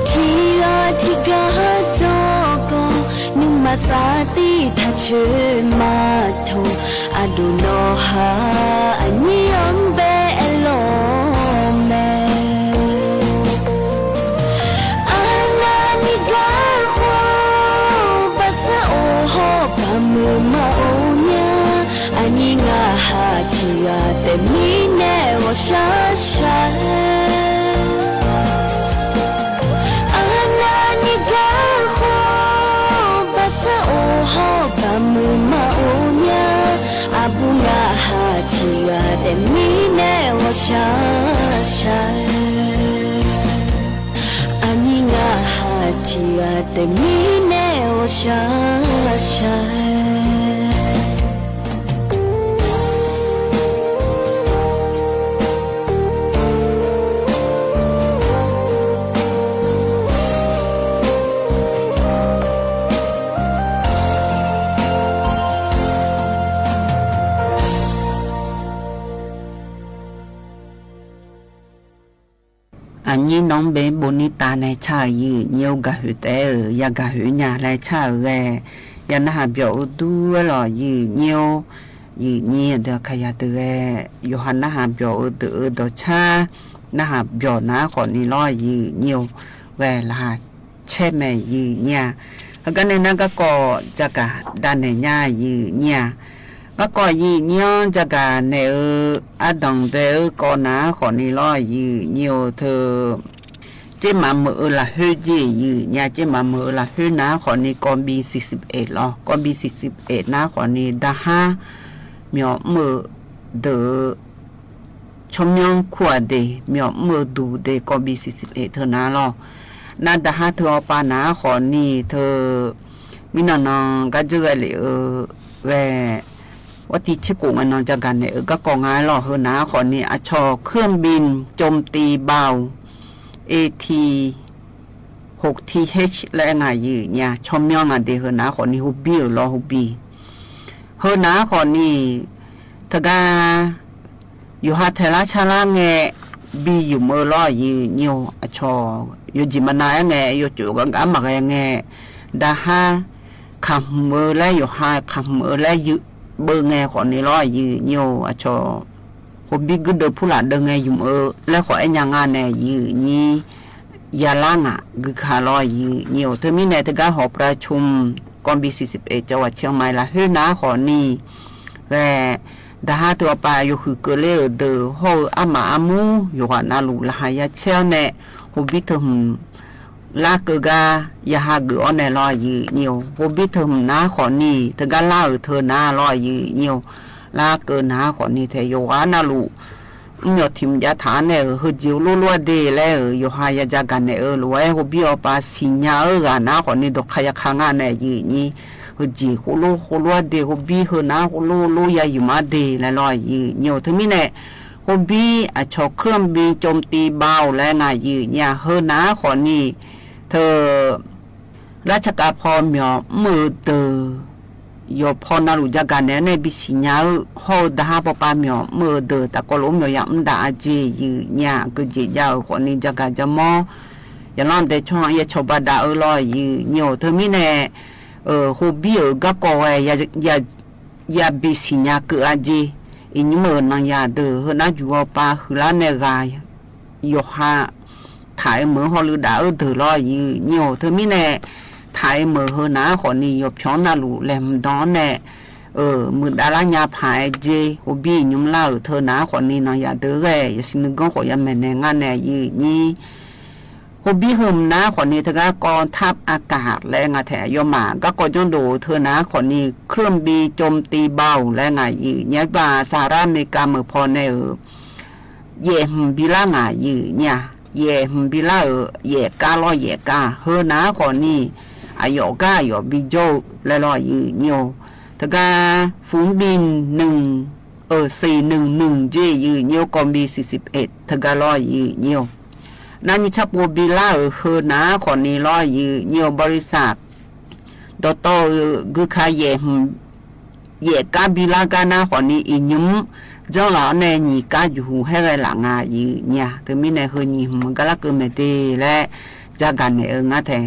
ထံဂၤထံဂၤဟးထီၣ်ကီၢ် နုၤမၤစၢ်သံထးဆၢမၤထီၣ် အဒိၣ်နီၢ်ဟါ အညံၣ်အီဘဲအလီၢ်မဲ အနၢ်နံၤကါဃီ ဘၣ်ဆၣ်အိၣ်ဟီၣ်ဘၣ်မုာ်မၤအိၣ်ညါ အညံၣ်ငါဟးထံဂၤတမံၤနဲၣ်ဂီၤရှါရှါ အနၢ်နံၤကါဃီ ဘၣ်ဆၣ်အိၣ်ဟီၣ်ဘၣ်မုာ်မၤအိၣ်ညါ အဘူးငါဟးထံဂၤတမံၤနဲၣ်ဂီၤရှါရှါ အညံၣ်ငါဟးထံဂၤတမံၤနဲၣ်ဂီၤရှါရှါ အညံၣ် น้องเบน โบนิตา နဲၣ် ဆၣ်ဧၢ ယိာ်ညိ ဂၤဟ့ၣ်တဲဧၢ ယၤဂၤဟ့ၣ်ညါလဲၣ် ဆၣ်ဧၢဂဲၤ ယၤနၢ်ဟးပျီၤအၢဒူဝဲလီၤ ယိာ်ညိ ယိာ်ညိ အဒုးခါယၤတဂဲၤ ယိာ်ဟးနၢ်ဟးပျီၤအၢဒုးအၢဒီးဆၣ် နၢ်ဟးပျီၤနၤဃီန့ၣ်လီၤ ယိာ်ညိ ဂဲၤလၢဟးဆဲးမဲာ် ယိာ်ညိ ဟဲကါန့ၣ် နကကိး ကၠၢ်ကၣ်ဒၣ်နဲၣ်ညါ ယိာ်ညိ ကကိး ယိာ်ညိ ကၠၢ်ကၣ်နဲၣ်ဧၢ အဒိၣ်ဒဲးဧၢ ကိးနၤဃီန့ၣ်လီၤ ယိာ်ညိ အိၣ် ကၠ့မးမုာ်အၢလၢဟ့ၣ်ကၠ့ ယိာ်ညိ ကၠ့မးမုာ်အၢလၢဟ့ၣ်နၤဃီန့ၣ် ကီၢ်ဘံၣ် သီဆံအ့း လီၤ ကီၢ်ဘံၣ် သီဆံအ့း နၤဃီန့ၣ် ဒၣ်ဟါ မၠီၤမုၢ်ဒၢး ဆီမၠီ ခူၣ်အဒ့ၣ် မၠီၤမုၢ်ဒူၣ်ဒ့ၣ် ကီၢ်ဘံၣ် သီဆံအ့း ထၢနၤလီၤ နဒၣ်ဟါထုးအီပၤနၤဃီန့ၣ် ထၢ မ့ၢ်နီၢ်နီၢ် ကၠၢ်ကၣ်လဲၣ်ဧၢ ဂဲၤ ဝဲတံၢ်ဆ့ကိး ဂဲၤနီၢ် ကၠၢ်ကၣ်နဲၣ်ဧၢ ကကိး ငါလီၤ ဟ့ၣ်နၤဃီန့ၣ် အဆီၣ် เครื่องบินโจมตีเบา เอ ที หก เอ ที เอช လၢအငါ ယိာ်ညိ ဆီမၠီ အဒ့ၣ် ဟ့ၣ်နၤဃီန့ၣ် ဟိုဘံၣ်ဧၢလီၤ ဟိုဘံၣ် ဟ့ၣ်နၤဃီန့ၣ် တဂၤ ယိၤဟးထဲလၢဆါလၢငဲၤ ဘံၣ်ယုၢ်မၢလီၤ ယိာ်ညိ အဆီၣ် ယိၤကၠံၣ်မနၤအငဲၤ ယိၤကၠိၣ်အမးဂဲၤငဲၤ ဒၣ်ဟါ ခးမုာ်လၢယိၤဟး ခးမုာ်လၢယုၢ်ဘၢငဲၤဃီန့ၣ်လီၤ ယိာ်ညိ အဆီၣ် ဟိုဘံၣ်ဂုၢ်ဒၢးဖုလၢ်ဒၢးငဲၤယုၢ်မၢ လၢဃီအဲၣ်ညါငါနဲၣ် ယိာ်ညိ ယၤလါငါ ဂုာ်ခါလီၤ ယိာ်ညိ ထၢမံၤနဲၣ် တဂၤ หอประชุม กองบิน สี่สิบเอ็ด จังหวัดเชียงใหม่ လၢဟ့ၣ်နၤဃီန့ၣ် ဂဲၤ ဒၣ်ဟါထုးအီပၤ ယိၤဃုာ်ကၢၤလၢအဒၢး ဟီၣ်အၢအမးအမူ ယိၤဟးနၤလူၤ လၢဟးယါဆဲးအီၤနဲၣ် ဟိုဘံၣ်ထၢမုၣ် လါကၢၤဂၤ ယၤဟးဂုာ်အီၤနဲၣ်လီၤ ယိာ်ညိ ဟိုဘံၣ်ထၢမုၣ်နၤဃီန့ၣ် တဂၤလါဧၢ ထၢနၤလီၤ ယိာ်ညိ လါကၢၤနၤဃီန့ၣ် ထဲယိၤဟးနၤလူၤ မၠီၣ်ထံၣ်မၠီၣ်ထးနဲၣ်ဧၢ ဟ့ၣ်ကၠ့လိလိအဒ့ၣ်လဲၣ်ဧၢ ယိၤဟးယၤကၠၢ်ကၣ်နဲၣ်ဧၢ လၢဝဲဟိုဘံၣ်အီပၤ သ့ၣ်ညါအၢဂၤနၤဃီန့ၣ် ဒီးခါယၤခါငါနဲၣ် ယိာ်ညိ ဟ့ၣ်ကၠ့လိလိလိအဒ့ၣ် ဟိုဘံၣ်ဟ့ၣ်နၤလိလိယၤယုၢ်မးဒ့ၣ်လဲၣ်လီၤ ယိာ်ညိ ထၢမံၤနဲၣ် ဟိုဘံၣ်အဆီၣ် เครื่องบินโจมตีเบา လၢအငါ ယိာ်ညိ ဟ့ၣ်နၤဃီန့ၣ် ထၢ ราชการ ဖီမၠီၤမုၢ်ဒၢး ယိၤဖီနၤလူၤ ကၠၢ်ကၣ်နဲၣ်န့ၣ် ဘံၣ်သ့ၣ်ညါအၢ ဟီၣ်ဒၣ်ဟါပီပၤမၠီၤမုၢ်ဒၢး တၢ်ကီလိာ်မၠီၤယၤမဒါအကၠ့ ယိာ်ညိ ကၠ့ယါအၢဃီန့ၣ် ကၠၢ်ကၠၢ်မီ ယလီၤဒဲးဆီ ယဆီၣ်ဘၣ်ဒၣ်အၢလီၤ ယိာ်ညိ ထၢမံၤန့ၣ် ဟိုဘံၣ်ဧၢ ကၢ်ကီဝဲ ယဘံၣ်သ့ၣ်ညါကၢၣ်အကၠ့ အံၤ နမ့ၢ်နၤယၤဒၢး ဟ့ၣ်နၤယူၤအီပၤ ဃုလါနဲၣ်ဂၤ ယိၤဟၣ် ထးအံၤမုၢ်ဟီၣ်လုၢ်ဒၣ်အၢဒၢးလီၤ ယိာ်ညိ ထၢမံၤန့ၣ် ထးအံၤမုၢ်ဟ့ၣ်နၤဃီန့ၣ် ယိၤဖီနၤလူၤလဲၤမဒီန့ၣ် မုၢ်ဒါလါညါဖးအကၠ့ ဟိုဘံၣ်ညုၣ်လါဧၢ ထၢနၤဃီန့ၣ် နၤယၤဒၢးဂဲၤ ယစံးနုာ်ကီၢ်ဃီ ယမဲာ်နဲၣ်ငါနဲၣ် ယိာ်ညိ ဟိုဘံၣ်ဟ့ၣ်နၤဃီန့ၣ် တဂၤကီၢ်ထးအကၣ်လဲၣ် ငါထဲယိၤမး ကၢ်ကီၢ်ကၠီဒိၣ် ထၢနၤဃီန့ၣ် เครื่องบินโจมตีเบา လဲၣ် ငါ ယိာ်ညိ ဘၣ် စဟรัฐอเมริกาမုၢ်ဖီန့ၣ်ဧၢ ယဲၢ်မုၢ်ဘံၣ်လါ ငါ ယိာ်ညိ ယဲၢ်မုၢ်ဘံၣ်လါဧၢ ယဲၢ်ကါလီၤ ယဲၢ်ကါ ဟ့ၣ်နၤဃီန့ၣ် အယိာ်ကါ အယိာ်ဘီကၠိ လဲၤလီၤယုၢ်ညိၣ် တဂၤ ฝูงบิน นึ่ง เอ่อ สี่หนึ่งหนึ่ง เจ ယုၢ်ညိၣ် กองบิน สี่สิบเอ็ด တဂၤလီၤယုၢ်ညိၣ် နၢ်ညူဆါပူၤဘံလါဧိၤ ဟၢနၤဃီၤနံၤလီၤယုၢ်ညိၣ် บริษัท ဒီးတီၢ်ဧိၤ ဂုၤခါယဲၢ် ယဲၢ်ကါဘံလါကါနၤဃီၤနံၤ အံၤညုမ် ကၠီလီၤန့ၣ် နံၣ်ကါယူႇဟူးဟဲဂဲၤလၢ်ငါယုၢ်ညိၣ် တမံၤန့ၣ် ဟၢနံၤဟူးမုၢ်ဂၤလၢကမ့ၢ်တ့ၢ်လဲၣ် ကၠါကၤနဲၣ်ဧိၤ ငါထဲ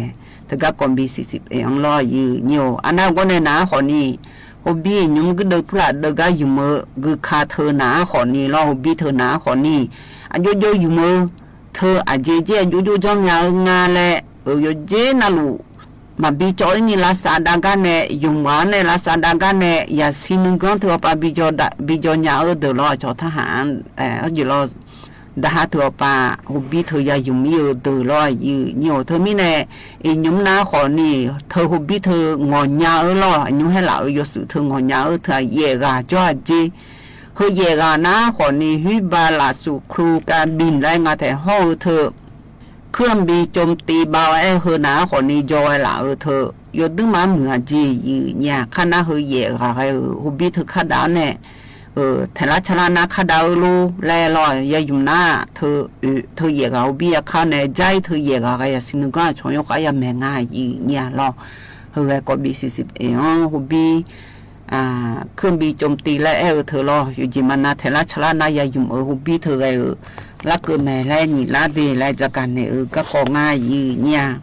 တဂၤ กองบิน สี่สิบเอ็ด အီၤလီၤယုၢ်ညိၣ် အနၢ်ဂီၢ်န့ၣ်နၤဃီၤနံၤ ဟူးဘံ အံၤညုမ် ကဒုးဖုလၢ်ဒုးဂၤယုၢ်မၢ ဂုၤခါထၢနၤဃီၤနံၤလီၤ ဟူးဘံထၢနၤဃီၤနံၤ အယိယိယုၢ်မၢ ထၢအက့ၢ်က့ၢ် အယိယိ ကၠီမၠါဧိၤ ငါလဲၣ် အၢ ယိယိနလူး မၤဘံကၠီအံၤနံၤ လါစးဒၣ်ဂၤနဲၣ် ယုၢ်မၢန့ၣ် လါစးဒၣ်ဂၤနဲၣ် ယၤဆံနုၤဂီၢ် ထၢအီၤပာ် ဘံကၠီညါဧိၤဒၢးလီၤ ကၠီထၣ်ဟး အဲ ယုၢ်လီၤ ဒၣ်ဟးထၢအီၤပာ် ဟူးဘံထၢယၤယုၢ်မၢအီၤဒၢးလီၤယုၢ်ညိၣ် တမံၤန့ၣ် အံၤညုမ်နၤဃီၤနံၤ ထၢဟူးဘံထၢ ငီၢ်ညါဧိၤလီၤ အညုမ်ဟဲလၢ်ဧိၤ ယိၤစုးထၢ ငီၢ်ညါဧိၤ ထၢယဲၢ်ဂၤ ကၠီအက့ၢ် ဟၢယဲၢ်ဂၤနၤဃီၤနံၤ ဟူးဘံလၢ်ဆူ ครูการบิน လဲၣ် ငါထဲဟီၣ်ဧိၤထၢ เครื่องบินโจมตีเบา အဲၣ်ဟၢနၤဃီၤနံၤ ကၠီဝဲလၢ်ဧိၤထၢ ယိၤဒုးမၤမုာ်အက့ၢ်ယုၢ်ညိၣ် ခါနၢ်ဟၢယဲၢ်ဂၤဂဲၤဧိၤ ဟူးဘံထၢခါဒၣ်န့ၣ် ထဲလၢဆါလၢနၤခါဒၣ်ဧိၤလီၤ လဲၣ်လီၤ ယၤယုၢ်နၤ ထၢယဲၢ်ဂၤ ဟူးဘံယၤခါန့ၣ် ကၠီထၢယဲၢ်ဂၤဂဲၤ ယၤဆံနုၤဂီၢ် ဆိယိၤဃာ်ယၤမဲာ်ငါယုၢ်ညိၣ်လီၤ ဟၢဂဲၤ กองบิน สี่สิบเอ็ด ဟူးဘံ เครื่องบินโจมตี လဲၣ် အဲၣ်ဧိၤထၢလီၤ ယိၤက့ၤမၤနၤ ထဲလၢဆါလၢနၤ ယၤယုၢ်ဧိၤ ဟူးဘံထၢဂဲၤဧိၤ လၢကမ့ၢ်လဲၣ် နံၣ်လါဒ့ၣ်လဲၣ် ကၠါကၤနဲၣ်ဧိၤ ကၢ်ကီၢ်ငါယုၢ်ညိၣ်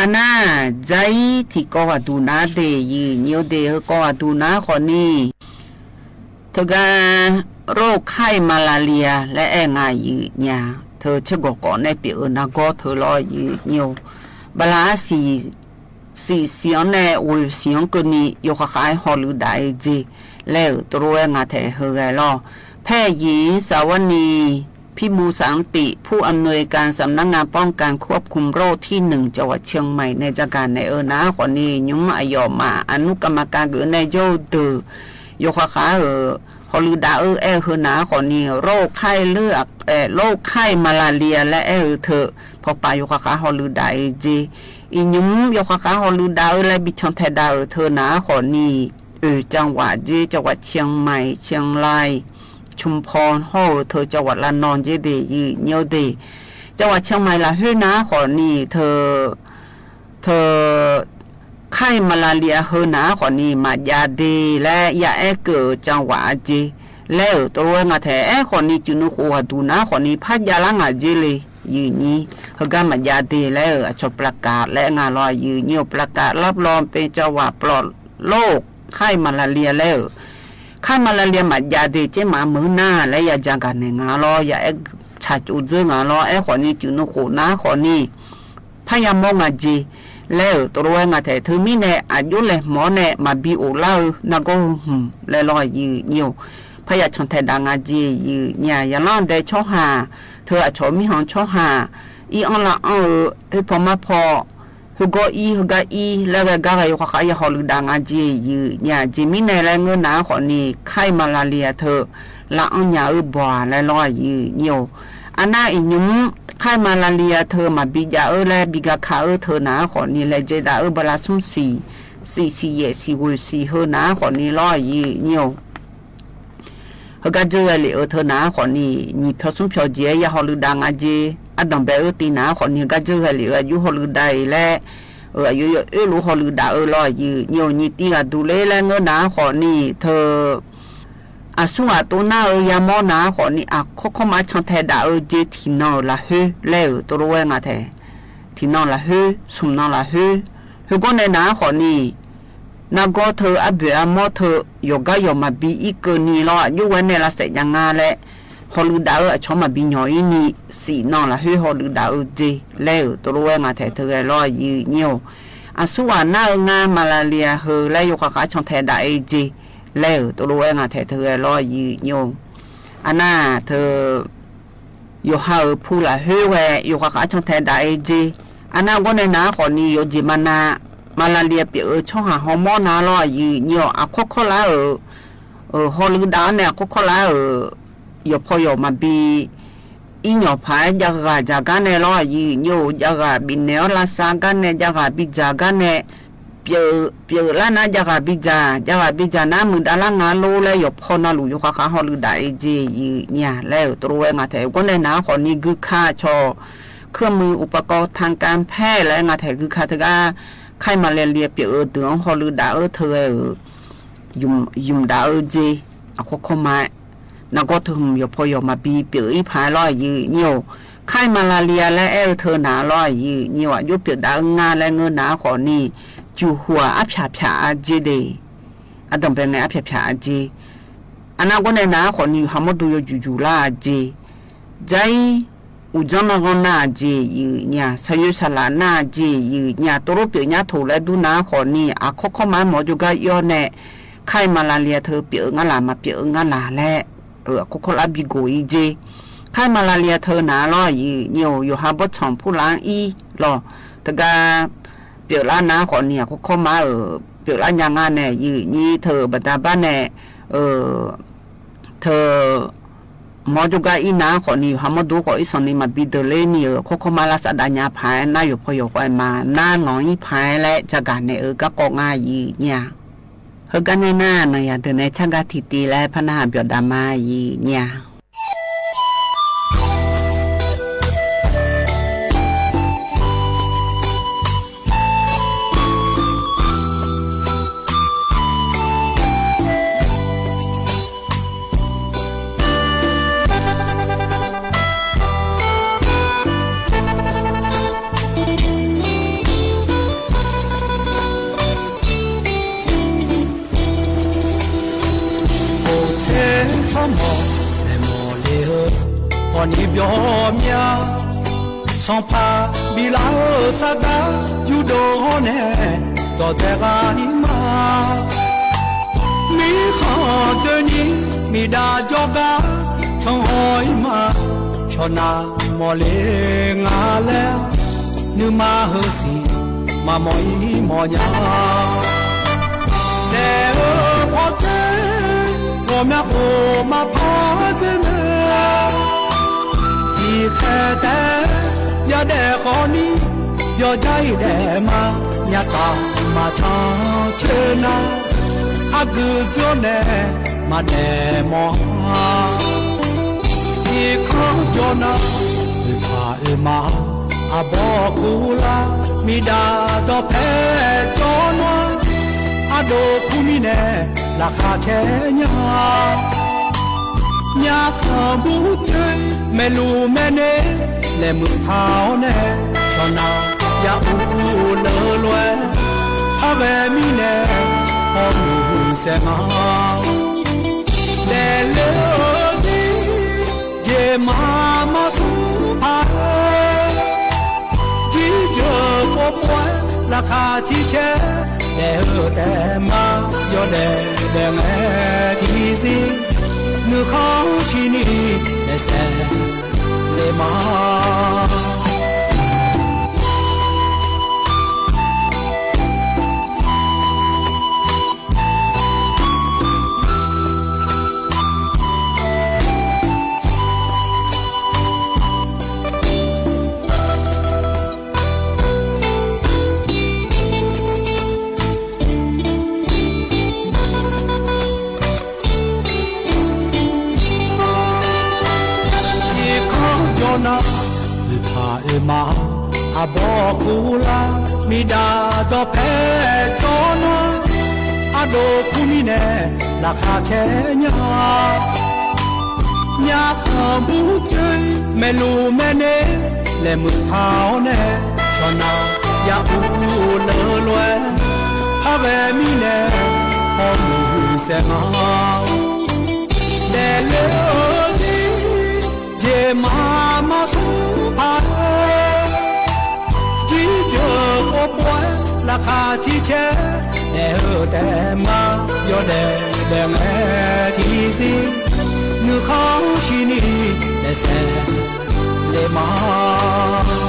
အနၢ် ကၠီထံၣ်ကီၢ်ဂၤဒူၣ်နၤဒ့ၣ်ယုၢ်ညိၣ်ဒ့ၣ် ဟၢကီၢ်ဂၤဒူၣ်နၤဃီၤနံၤ တဂၤ โรคไข้มาลาเรีย လဲၣ် အဲၣ်ငါယုၢ်ညိၣ် ထၢဆၢကီၢ်ကီၢ်န့ၣ် ပၠးအၢနၤဂီၢ်ထၢလီၤယုၢ်ညိၣ် ဘလးစံ စံစံအီၤန့ၣ် ဝဲစံအီၤကၢၢ်နံၤ ယိၤဃာ်ဃာ်ဟီၣ်လူၢ်ဒၣ်အ့ၤက့ၢ် လဲၣ်ဧိၤ တရူးဝဲငါထဲဟၢဂဲၤလီၤ แพทย์หญิง สวนี พิบูลสันติ ผู้อำนวยการสำนักงานป้องกันควบคุมโรคที่หนึ่ง จังหวัดเชียงใหม่ န့ၣ် ကၠါကၤနဲၣ်ဧိၤ နၤဃီၤနံၤ ညုမ်အယိာ်မး อนุกรรมการ ကၢၣ်နဲၣ် ကၠီဒၢး ယိၤဃာ်ဃာ်ဧိၤ ဟီၣ်လူၢ်ဒၣ်အ့ၤ အဲၣ်ဟၢနၤဃီၤနံၤ โรคไข้เลือด เอ่อ โรคไข้มาลาเรีย လဲၣ် အဲၣ်ဧိၤထၢ ဖီၣ်ပာ်ယိၤဃာ်ဃာ်ဟီၣ်လူၢ်ဒၣ်အ့ၤက့ၢ် အံၤညုမ် ယိၤဃာ်ဃာ်ဟီၣ်လူၢ်ဒၣ်အ့ၤ လဲၣ် ဘံၣ်ဆီၣ်ထဲဒၣ်ဧိၤထၢနၤဃီၤနံၤ เอ่อ จังหวัด ကၠီ จังหวัดเชียงใหม่ เชียงราย ชุมพร ဟီၣ်ဧိၤထၢ จังหวัดระนอง ကၠီဒၣ်ယုၢ်ညိၣ်ဒ့ၣ် จังหวัดเชียงใหม่ လၢဟၢနၤဃီၤနံၤ ထၢ ထၢ ไข้มาลาเรีย ဟၢနၤဃီၤနံၤ မၤယါဒ့ၣ် လဲၣ် ယအဲၣ်ကၢၣ် จังหวัด အက့ၢ် လဲၣ်ဧိၤ တရူးဝဲငါထဲ အဲၣ်ဃီၤနံၤ စုနူဃိးဂၤဒူၣ်နၤဃီၤနံၤ ဖးယါလၢငါက့ၢ်လံ ယုၢ်ညိၣ် ဟၢဂၤမၤယါဒ့ၣ် လဲၣ်ဧိၤ အဆီၣ် ประกาศ လဲၣ် ငါလီၤယုၢ်ညိၣ် ประกาศรับรองเป็นจังหวัดปลอดโรคไข้มาลาเรีย လဲၣ်ဧိၤ ไข้มาลาเรีย မၤယါဒ့ၣ် ကၠီမၤမုာ်နၤ လဲၣ် ယၤကၠါကၤနဲၣ် ငါလီၤ ယအဲၣ်ဆၣ်ကၠိၣ်ဒၢငါလီၤ အဲၣ်ဃီၤနံၤ စုနူဃိးနၤဃီၤနံၤ ဖးယါမီၢ်ငါက့ၢ် လဲၣ်ဧိၤ တရူးဝဲငါထဲ တမံၤန့ၣ် အယိလဲၤမီၢ်န့ၣ် မၤဘံအိၣ်လၢဧိၤ နၤဂီၢ်ဟုၣ် လဲၣ်လီၤယုၢ်ညိၣ် ဖးယါဆီၣ်ထဲဒၣ်ငါက့ၢ် ယုၢ်ညိၣ် ယၤလီၤဒဲးဆီဟၣ် ထၢအဆီၣ်မံဟီၣ်ဆီဟၣ် အံၣ်အီၣ်လၢအီၣ်ဧိၤ ဟ့ၣ်ဖီမၤဖီ ဟ့ၣ်ဂီၢ်အံၤ ဟ့ၣ်ဂၤအံၤ လဲၣ်ဂၤဂၤဂၤ ယိၤဃာ်ဃာ်ယဟီၣ်လုၢ်ဒၣ်ငါက့ၢ် ယုၢ်ညိၣ် က့ၢ်မံၤန့ၣ်လၢငိုၼ်းနၤဃီန့ၣ် ไข้มาลาเรีย ထၢ လၢအီၣ်ညၣ်ဧိၤဘှီးလဲၣ်လီၤ ယုၢ်ညိၣ် အနၢ်အံၤညုမ် ไข้มาลาเรีย ထၢ မၤဘံယၣ်ဧိၤလဲၣ် ဘံဂၤခးဧိၤထၢနၤဃီန့ၣ် လဲၤကဲဒၣ်ဧိၤ ဘလးသူစံ စံစံယဲၢ်စံဝဲၢ်စံဟၢနၤဃီန့ၣ်လီၤ ယုၢ်ညိၣ် ဟ့ၣ်ဂၤကၢၢ်ဂဲၤလံဧိၤထၢနၤဃီန့ၣ် နံၣ်ဖျီသူဖျီက့ၢ် ယဟီၣ်လုၢ်ဒၣ်ငါက့ၢ် အဒိၣ်ဘဲဧိၤတံၢ်နၤဃီန့ၣ် ဟ့ၣ်ဂၤကၢၢ်ဂဲၤလံဧိၤ အယုဟီၣ်လုၢ်ဒၣ်အံၤလဲၣ် အယုယအၢၣ်လီၤဟီၣ်လုၢ်ဒၣ်ဧိၤလီၤ ယုၢ်ညိၣ် နံၣ်တံၢ်ဂၤဒူၣ်လၢလၢငိုၼ်းနၤဃီန့ၣ် ထၢ အသူအတိၢ်နၢ်ဧိၤ ယၤမီၢ်နၤဃီန့ၣ် အခီခီမးဆီၣ်ထဲဒၣ်ဧိၤက့ၢ် ထံၣ်နီၣ်လၢဟၢလဲၣ်ဧိၤ တရူးဝဲငါထဲ ထံၣ်နီၣ်လၢဟၢ ဆူၣ်နီၣ်လၢဟၢ ဟ့ၣ်ဂီၢ်န့ၣ်နၤဃီန့ၣ် နၤဂီၢ်ထၢ အဘၢၣ်အမီၢ်ထၢ ယီၤဂၤယီၤမၤဘံအံၤကၢၢ်နံၤလီၤ ယုၢ်ဝဲန့ၣ်လၢစဲးညါငါလဲၣ် ဟီၣ်လုၢ်ဒၣ်ဧိၤ အဆီၣ်မၤဘံညီၤအံၤနံၤ စံးနီၣ်လၢဟၢဟီၣ်လုၢ်ဒၣ်ဧိၤက့ၢ် လဲၣ်ဧိၤ တရူးဝဲငါထဲ ထၢဂဲၤလီၤ ယုၢ်ညိၣ် အသူအနၢ်ဧိၤ ငါ มาลาเรีย ဟၢလဲၣ် ယိၤဃာ်ဃာ်ဆီၣ်ထဲဒၣ်အံၤက့ၢ် လဲၣ်ဧိၤ တရူးဝဲငါထဲ ထၢဂဲၤလီၤ ယုၢ်ညိၣ် အနၢ်ထၢ ယိၤဟၣ်ဧိၤဖုလၢဟၢဝဲ ယိၤဃာ်ဃာ်ဆီၣ်ထဲဒၣ်အံၤက့ၢ် အနၢ်ဂီၢ်န့ၣ်နၤဃီန့ၣ် ယိၤက့ၢ်မၤနၤ มาลาเรีย ပၠးဧိၤဆီဟၣ်ဟီမီၢ်နၤလီၤ ယုၢ်ညိၣ် အခီခီလၢဧိၤ ဟီၣ်လုၢ်ဒၣ်န့ၣ် အခီခီလၢဧိၤ ယီၤဖီယီၤမၤဘံ အီးညီၣ်ဖး ယဂၤယၤကါနဲလီၤယံၤညိၣ်, ယဂၤဘံၣ်နဲၣ်အီလၢ်စၢ်ကါနဲ, ယဂၤဘံၣ်ယၤကါနဲ, ပၠိၣ် ပၠိၣ်လၢ်နၤ ယဂၤဘံၣ်ယၤ, ယဂၤဘံၣ်ယၤနၤ မုၢ်ဒါလၢ်ငါလိလၢယိၤဖီၣ်နၢ်လူၤယိၤဃၣ်ဃၣ်ဟီၣ်လုၢ်ဒၣ်အ့ၣ်က့ယံၤညါလဲၣ် တရူဝဲ ငါထဲးအဂီၢ်နဲၣ် နၤအဃိန့ၣ် ဂုၢ်ခါဆီၣ် เครื่องมืออุปกรณ์ทางการแพทย์ လၢငါထဲးဂုၢ်ခါတဂၤ ခါအံၤမၤလ့လ့ ပၠိၣ်အၢဒုးအီဟီၣ်လုၢ်ဒၣ်အၢ ထၢၣ်ဂဲၤအၢ ယုၢ် ယုၢ်မုၢ်ဒါအၢက့ အခီခီမး နဂီၢ်ထၢၣ်မုၢ်ယိၤဖီၣ်ယိၤမၤဘံပၠိၣ်အံၤဖး လီၤယံၤညိၣ်, ခါအံၤမၤလ့လ့လၢအဲၣ်အၢထၢၣ်နၤ လီၤယံၤညိၣ် အယိၣ်ပၠိၣ်ဒါအၢငါလၢငၢၢ်နၤအဃိန့ၣ် ကၠူၣ်ဟူးအါဖၠၣ်ဖၠၣ်အါက့ဒ့ၣ် အဒိၣ်ပှဲၤငဲ အဖျၢၣ်ဖျၢၣ်အက့, အနၢ်ဂီၢ်နဲၣ် နၤအဃိန့ၣ် ယိၤဟးမီၣ်ဒိယိၤယူၤယူၤလၢ်အက့, ကၠဲအံၤ အူၣ်ကၠီၣ်နၢ်ဂီၢ်နၢ်အက့ယံၤညါ, ဆၢယိၣ်ဆၢလးနၢ်အက့ယံၤညါ, တရူပၠိၣ်ညါထိၣ်လဲၣ်ဒူနၤအဃိန့ၣ် အခီခီမး မ်ယိၤကါအီၤနဲၣ်, ခါအံၤမၤလ့လ့ထၢၣ်ပၠိၣ်အၢငါလၢ် မၤပၠိၣ်အၢငါလၢ်လဲၣ်, အခီခီလၢဘံၣ်ကိၣ်အံၤက့, ခါအံၤမၤလ့လ့ထၢၣ်နၤ လီၤယံၤညိၣ်, ယိၤဟးဘီၣ်ဆီၣ်ဖူလၢ်အံၤလီၤ, တဂၤ ပၠိၣ်လၢ်နၤအဃိန့ၣ် အခီခီမး ပၠိၣ်လၢ်ညါငါနဲၣ် ယံၤညိၣ် ထၢၣ်ဘၣ်တၢ်ဘၣ်နဲၣ်, ထၢၣ် မ်ယိၤကါအံၤနၤအဃိန့ၣ် ယိၤဟးမီၣ်ဒိဃိအံၤ စီၤနံၤမၤဘံဒၢးလ့န့ၣ် အခီခီမး လၢ်စးဒၣ်ညါဖး နၢ်ယိၤဖီၣ်ယိၤဃီမး နၢ်နီၢ်အံၤဖးလၢ် ကၠၢ်ကၢ်နဲၣ်အၢ ကၢ်ကီၢ်ငါယံၤညါ, ဟၢကၢ်နဲၣ်နၤ နၤယၤဒုးနဲၣ် ဆၣ်ကၢ်ထံၣ်တ့လၢ် ဖးနၢ်ဟးပၠီၣ်ဒၣ်မးယံၤညါ အိၣ်ဆ့ဆီမီၢ် လဲၤမီၢ်လ့ဧၢ, ပှၤနံၤပျီမၠါ ဆီဖါဘံလၢ်ဧၢ စးဒၣ်ယူၢ်ဒိၣ်ဟီၣ်နဲၣ် ဒီးတဲဂၤအံၤမး မ့ၢ်ဃီတနံၤ မ့ၢ်ဒၣ်ကၠီကၤ ဆီဟီၣ်အံၤမး ဆီနၢ်မီၢ်လ့ငါလဲၣ်, နုမၤဟၢစံ မၤမီၢ်အံၤမီၢ်ညါ နဲၣ်ဧၢ ဖီၣ်စ့ ဂီၤမၠါအိၣ်မၤဖီၣ်စ့မ့ၢ် အံၤခဲတဲ ယၤဒဲးဃီနံၤ ယီၤကၠါအံၤဒဲးမး ညါတၢ်မၤဆါဆၢနၤ အဂုာ်ကၠိန့ၣ် မၤဒဲးမီၢ် အံၤခီကၠီနၤ မုၢ်ဖးအၢမး အဘီခိၣ်လၢ် မ့ၢ်ဒၣ်ဒီးဖဲကၠီနွါ အဒိၣ်ခူမံၤနဲၣ် လၢ်ခါဆဲညါ ညါဃီဘူကၠိ မဲာ်လူၤမဲာ်န့ၣ် လဲၤမုာ်ထါအီၤနဲၣ် ဆီနၢ်ယၤအူလၢလွဲ ဟးဝဲမံၤနဲၣ် ဟီၣ်မုာ်စဲမး လဲၤလၢစံ ယမၤမၤဆူဖး ကံယၢၤပှဲၤပှဲၤ လၢ်ခါထံဆဲး ဒဲးဧၢတဲမး ယီၤဒဲးဒဲးမဲာ်ထံစံ နုာ်ခီဆံနံၤ လဲၤစဲးလ့မး အံၤခီကၠီနၤ မုၢ်ဖးအၢမး အဘီခိၣ်လၢ် မ့ၢ်ဒၣ်ဒီးဖဲကၠီနွါ အဒိၣ်ခူမံၤနဲၣ် လၢ်ခါဆဲညါ ညါဃီဘူကၠိ မဲာ်လူၤမဲာ်န့ၣ် လဲၤမုာ်ထါအီၤနဲၣ် ဆီနၢ်ယၤအူလၢလွဲ ဟးဝဲမံၤနဲၣ် ဟီၣ်မုာ်စဲမး လဲၤလၢစံ ယမၤမၤဆူဖး ကံယၢၤပှဲၤပှဲၤ လၢ်ခါထံဆဲး ဒဲးဧၢတဲမး ယီၤဒဲးဒဲးမဲာ်ထံစံ နုာ်ခီဆံနံၤ လဲၤစဲးလ့မး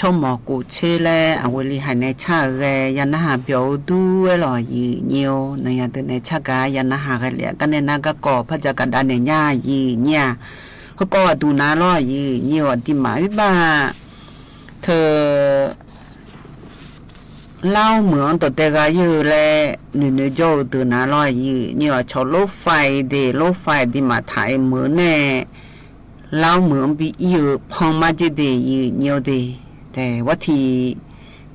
ချောမော်ကူၣ်ဆ့လႄၣ် အဝဲလံဟဲနဲၣ်ဆၢဂဲၤ ယနၢ်ဟးပျီဢုဒူဝဲလီၤ ယိာ်ညိၣ် နယၤဒုးနဲၣ်ဆၢကၤ ယနၢ်ဟးဂဲၤလၢ ကန့ၣ်နကကိး ဖးစကဒါနဲၣ်ညါ ယိာ်ညိၣ် ဟဲကိးအဒုးနၤလီၤ ယိာ်ညိၣ် အဒံးမးဝံဘၣ် ထၢ လၢမုၢ်အီၤ ဒီးတဲဂၤယိာ်လၢ နုာ်နုာ်ကၠီအဒုးနၤလီၤ ယိာ်ညိၣ် အဆီၣ် รถไฟ ဒ့ၣ် รถไฟ ဒံးမးထးအမုၢ်န့ၣ် လၢမုၢ်အီၤဘံအံၤအၢ ဖီမးက့ၤဒ့ၣ် ယိာ်ညိၣ်ဒ့ၣ် တဲဝဲထံၣ်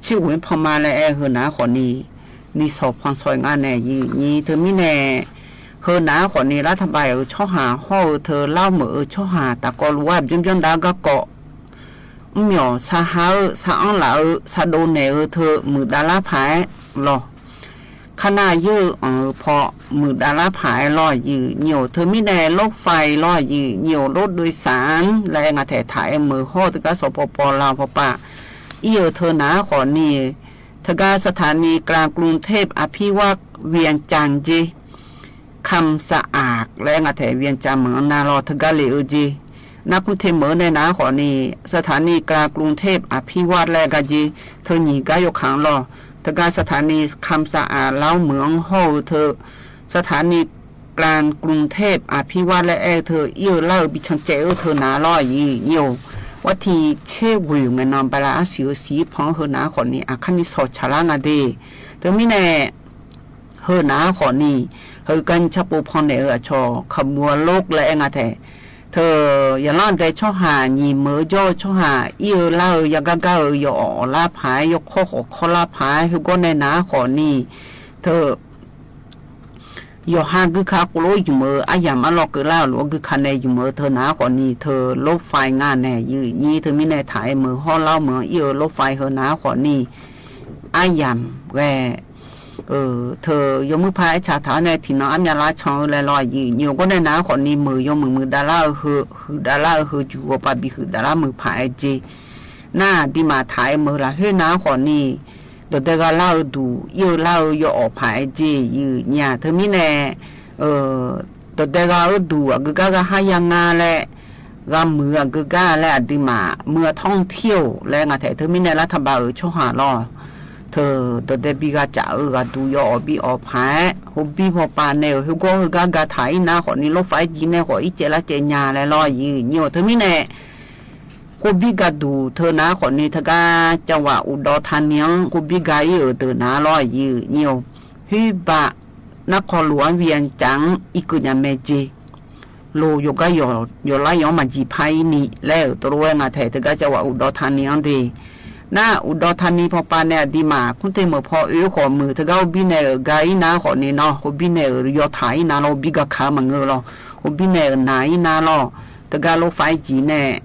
ဆ့ဝဲဖီမးလၢအဲၣ်ဟၢနၤဃီၤနံၤ နံၤဆီၣ်ဖီဆီၣ်အံၤငါန့ၣ် ယိာ်ညိၣ် ထၢမံၤန့ၣ် ဟၢနၤဃီၤနံၤ လၢထးဘးအၢ ဆီဟၣ်ဟီၣ်အၢ ထၢ လၢမုၢ်အၢ ဆီဟၣ် တၢ်ကီလူၤဝဲ ဘျီဘျီဒါဂၤကိး မ့ၢ်အီၤ ဆါဟါအၢ ဆါအီလးအၢ ဆါဒိးနဲၣ်အၢ ထၢ မုာ်ဒါလါဖးလီၤ ခနၣ်ယိာ်အီၤအၢ ဖီ မုာ်ဒါလါဖးလီၤ ယိာ်ညိၣ် ထၢမံၤန့ၣ် รถไฟ လီၤ ယိာ်ညိၣ် รถโดยสาร လၢအဲၣ်ငါထဲး ထးအမုၢ်ဟီၣ် တကးစီၤပီပီ လၢပီပၤ အံၤအၢ ထၢနၤဃီၤနံၤ ထၢကါ สถานีกลางกรุงเทพอภิวัฒน์ เวียงจันทน์ က့ၤ คำสะอาด လၢအဲၣ်ငါထဲး เวียงจันทน์ မုၢ်အီၤနၤလီၤ ထၢကါလံာ်အၢက့ၤ နၢ်ကူၣ်ထံမုၢ်န့ၣ်နၤဃီၤနံၤ สถานีกลางกรุงเทพอภิวัฒน์ လၢကါက့ၤ ထၢနံၤကါယိၤခၣ်လီၤ ထၢကါ สถานีคำสะอาด လၢမုၢ်အီၤဟီၣ်အၢ ထၢ สถานีกลางกรุงเทพอภิวัฒน์ လၢအဲၣ်ထၢ အံၤအၢလၢအၢ ဘံၣ်ဆီၣ်ကဲးအၢ ထၢနၤလီၤ ယိာ်ညိၣ် ဝဲထံၣ်ဆ့ဝဲ ငဲၤနီၤ ဘၣ်လၢအစံးအၢ စံးဖီဟၢနၤဃီၤနံၤ အခါနံၤဆီၣ်ဆးလၢနၤဒ့ၣ် ထၢမံၤန့ၣ် ဟၢနၤဃီၤနံၤ ဟၢကါနံၤဆၣ်ပိာ်ဖီန့ၣ်အၢ အဆီၣ် ขบวนรถ လၢအဲၣ်ငါထဲး ထၢ ယလီၤဒဲးဆီဟၣ် ညံၣ်မုၢ်အၢ ကၠီအၢ ဆီဟၣ် အံၤအၢလၢအၢ ယၤကါကါအၢ ယီၤအီၣ်အီၤလါဖး ယီၤခီဃီၤခီလါဖး ဟဲဂီၢ်နဲနၤဃီၤနံၤ ထၢ ယီၤဟါဂုၢ်ခါ ကိးလိယုၢ်မုၢ်အၢ အါယၣ်မးလီၤ ကလၢအလိၤဂုၢ်ခါန့ၣ် ယုၢ်မုၢ်အၢ ထၢနၤဃီၤနံၤ ထၢ รถไฟ ငါန့ၣ် ယိာ်ညိၣ် ထၢမံၤန့ၣ် ထးအမုၢ်ဟီၣ် လၢမုၢ်အီၤ အံၤအၢ รถไฟ ဟၢနၤဃီၤနံၤ အါယၣ်ဂဲၤ ထၢ ယီၤမုၢ်ဖးအဲၣ်ဆၣ်ထးန့ၣ် ထံၣ်နီၤအါမးလါဆီအၢလဲၣ်လီၤ ယိာ်ညိၣ် ဂီၢ်နဲနၤဃီၤနံၤ မုၢ်ယီၤမုၢ်မုၢ်ဒါလၢအၢ ဟုးဒါလၢအၢ ဟုးစူၤ ဂီၤပၤဘံၣ်ဟုးဒါလၢမုၢ်ဖးအဲၣ်က့ၤ နၢ်ဒံးမးထးအမုၢ်လၢဟၢနၤဃီၤနံၤ ဒီးဒဲဂၤလၢအၢဒူၣ် အံၤအၢလၢအၢ ယီၤအီၣ်ဖးအဲၣ်က့ၤ ယိာ်ညိၣ် ထၢမံၤန့ၣ် ဒီးဒဲဂၤအၢဒူၣ် အဂုၤဂၤဂၤဟါယါငါလဲၣ် ဂၤမုာ်အဂုၤဂၤလဲၣ် အဒံးမး မုာ်အီၤ ท่องเที่ยว လၢအဲၣ်ငါထဲး ထၢမံၤန့ၣ် လၢထးဘးအၢ ဆီဟၣ်လီၤ ထၢ ဒီးဒဲဘံဂၤစၢ်အၢ ဂၤဒူၣ်ယီၤအီၣ်ဘံအီၣ်ဖး ဟိဘံဟိပၤန့ၣ် ဟဲဂီၢ်ဟဲဂၤဂၤထးအံၤနၤဃီၤနံၤ รถไฟ ကံၤန့ၣ်ဃီၤ အံၤကဲလၢကဲညါလဲၣ်လီၤ ယိာ်ညိၣ် ထၢမံၤန့ၣ် ဟိဘံဂၤဒူၣ် ထၢနၤဃီၤနံၤ ထၢကါ จังหวัดอุดรธานี ဟိဘံဂၤအံၤအၢ ထၢနၤလီၤ ယိာ်ညိၣ် ဟိဘး นครหลวงเวียงจันทน์ အံၤကၢၣ်ညါမဲာ်က့ၤ လိၤယိၤကါယိၤ ယိၤလါယိၤမၤကံၤဖးအံၤနံၤ လၢတရူးဝဲငါထဲး ထၢကါ จังหวัดอุดรธานี အီၤဒ့ၣ် နၢ် อุดรธานี ဖီပၤန့ၣ် အဒံးမး ကူၣ်ထံၣ်မုၢ်ဖီအၢဃီၤမုၢ် ထၢကါ ဟိဘံန့ၣ်အၢ ဂၤအံၤနၤဃီၤနံၤနီၤ ဟိဘံန့ၣ်အၢ ယီၤထးအံၤနၤလီၤ ဟိဘံဂၤခးမၤငၢၢ်လီၤ ဟိဘံန့ၣ်အၢနၤအံၤနၤလီၤ ထၢကါ รถไฟ ကံၤန့ၣ်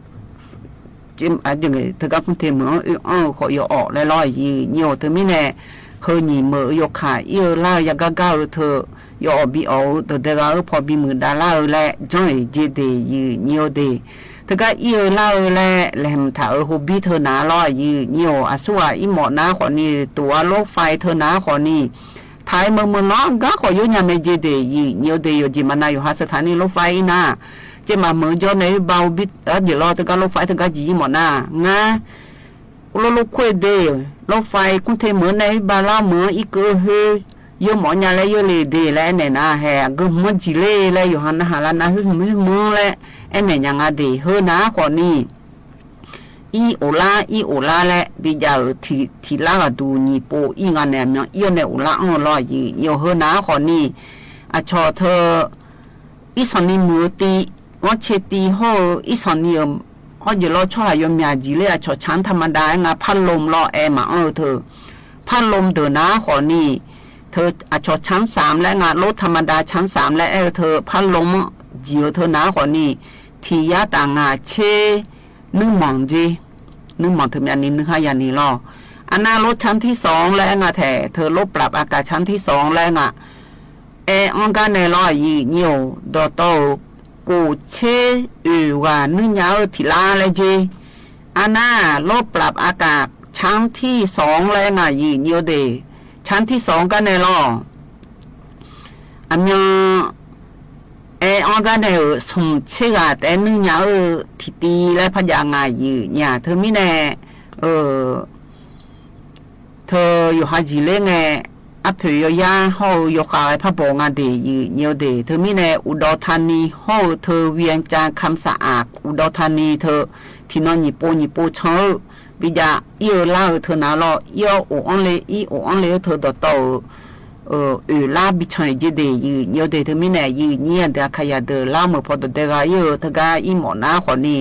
ထၢကါ ကူၣ်ထံၣ်မုၢ်အၢ အၢဃီၤယီၤအီၣ်လဲၣ်လီၤ ယိာ်ညိၣ် ထၢမံၤန့ၣ် ဟၢညံၣ်မုၢ်အၢ ယီၤခး အံၤအၢလၢအၢ ယၤကါကါအၢ ထၢ ယီၤအီၣ်ဘံအီၣ်အၢ ဒီးဒဲဂၤအၢ ဖီဘံမုၢ်ဒါလၢအၢလဲၣ် ကၠီအံၤက့ၤဒ့ၣ် ယိာ်ညိၣ်ဒ့ၣ် ထၢကါ အံၤအၢလၢအၢလဲၣ် လဲၤမုၢ်ထးအၢ ဟိဘံထၢနၤလီၤ ယိာ်ညိၣ် အဆူၣ်အံၤမီၣ်နၤဃီၤနံၤ တူၢ်အါ รถไฟ ထၢနၤဃီၤနံၤ ထးအံၤမုၢ်မုၢ်နီၤ ဂၤဃီၤယိၤညါမဲာ်က့ၤဒ့ၣ် ယိာ်ညိၣ်ဒ့ၣ် ယိၤက့ၤမးနၤ ယိၤဟါ สถานีรถไฟ အံၤနၤ က့ၤမးမုၢ်ကၠီန့ၣ် ဘၣ်ဟိဘံ အဒ့ၣ်လီၤ ထၢကါ รถไฟ ထၢကါ ကံၤအံၤမီၣ်နၤ ငါ လိၤလိၤခွဲးဒ့ၣ် รถไฟ ကူၣ်ထံၣ်မုၢ်န့ၣ် ဘၣ်လၢမုၢ်အံၤကၢၢ်ဟဲ ယိၤမီၣ်ညါလၢယိၤလံဒ့ၣ် လၢအဲၣ်နဲၣ်နၤ ဟဲအဂုၢ်မီၣ်ကံၤလံလၢ ယိၤဟါနၢ်ဟါလၢနၤ ဟဲမုၢ်ဟဲမုၢ်လၢ အဲၣ်နဲၣ်ညါငါဒ့ၣ် ဟၢနၤဃီၤနံၤ အံၤအိၣ်လါ အံၤအိၣ်လါလဲၣ် ဘံယၣ်အၢ ထံၣ် ထံၣ်လါဂၤဒူၣ်ညံၣ်ပိာ်အံၤဂၤန့ၣ် အမံၤအံၤန့ၣ်အိၣ်လါအီၤလီၤ ယိာ်ညိၣ် ဟၢနၤဃီၤနံၤ အဆီၣ်ထၢ အံၤဆီၣ်နံၤမုၢ်တံ ငီၢ်ဆ့တံဟီၣ်ဧၢ အံၤဆီၣ်နံၤဧၢ ဟီၣ်ယဲၢ်လီၤဆီဟၣ်ယီၤမၠးကံၤလၢ အဆီၣ် ชั้นธรรมดา ငါ พัดลม လီၤ အဲၣ်မၤအီၤထၢ พัดลม ဒၢးနၤဃီၤနံၤ ထၢ အဆီၣ် ชั้นสาม လၢငါ รถธรรมดา ชั้นสาม လၢအဲၣ်ထၢ พัดลม ကံၤအၢ ထၢနၤဃီၤနံၤ ထံၣ်ယါတၢ်ငါးဆံ နွံမီၣ်က့ၤ နွံမီၣ် ထၢမံၤအနံၤ နွံဟါယၤနံၤလီၤ အနၢ် รถชั้นที่สอง လၢအဲၣ်ငါထဲး ထၢ รถปรับอากาศ ชั้นที่สอง လၢအဲၣ်ငါ အဲၣ်အီၤဂၤန့ၣ်လီၤ ယိာ်ညိၣ် ဒီးတီၢ် ကိၣ်ဆ့အၢၣ်ဂၤနွံညါအၢ ထံၣ်လါလဲၣ်က့ၤ အနၢ် รถปรับอากาศ ชั้นที่สอง လၢအဲၣ်ငါ ယိာ်ညိၣ်ဒ့ၣ် ชั้นที่สอง ဂၤန့ၣ်လီၤ အမံၤ အဲၣ်အီၤဂၤန့ၣ်ဧၢ ဆူၣ်ဆ့ဂၤတဲနွံညါအၢ ထံၣ်တံလၢဖးယၣ်ငါ ယိာ်ညိၣ် ထၢမံၤန့ၣ် ဢိူဝ်ႈ เธออยู่หาดใหญ่เลยไง อะเผิวเยียวยา ฮอดเอิญ เยียวยา ไอ้ผ้าบ่องาเดช หยิ่งเยียวเดช เธอมีในอุดรธานี ฮอดเอิญ เธอเวียงจันทร์ คำสะอาด อุดรธานี เธอ ที่นอนหยิ่งโปหยิ่งโปเชิง ปิยะ อี้เอิญ ลาเอิญ เธอหนาลอ อี้เอิญ โออ้อนเลย อี้โออ้อนเลย เธอ ดอตอ เอ่อ เอ่อ ลาบิดเชิงเจเดช หยิ่งเยียวเดช เธอมีใน หยิ่งเยียวเดช ขยะเดอะ ลาเหมือนพอดอเดกา อี้เอิญ เธอก็อี้หมอหนา ขอนี้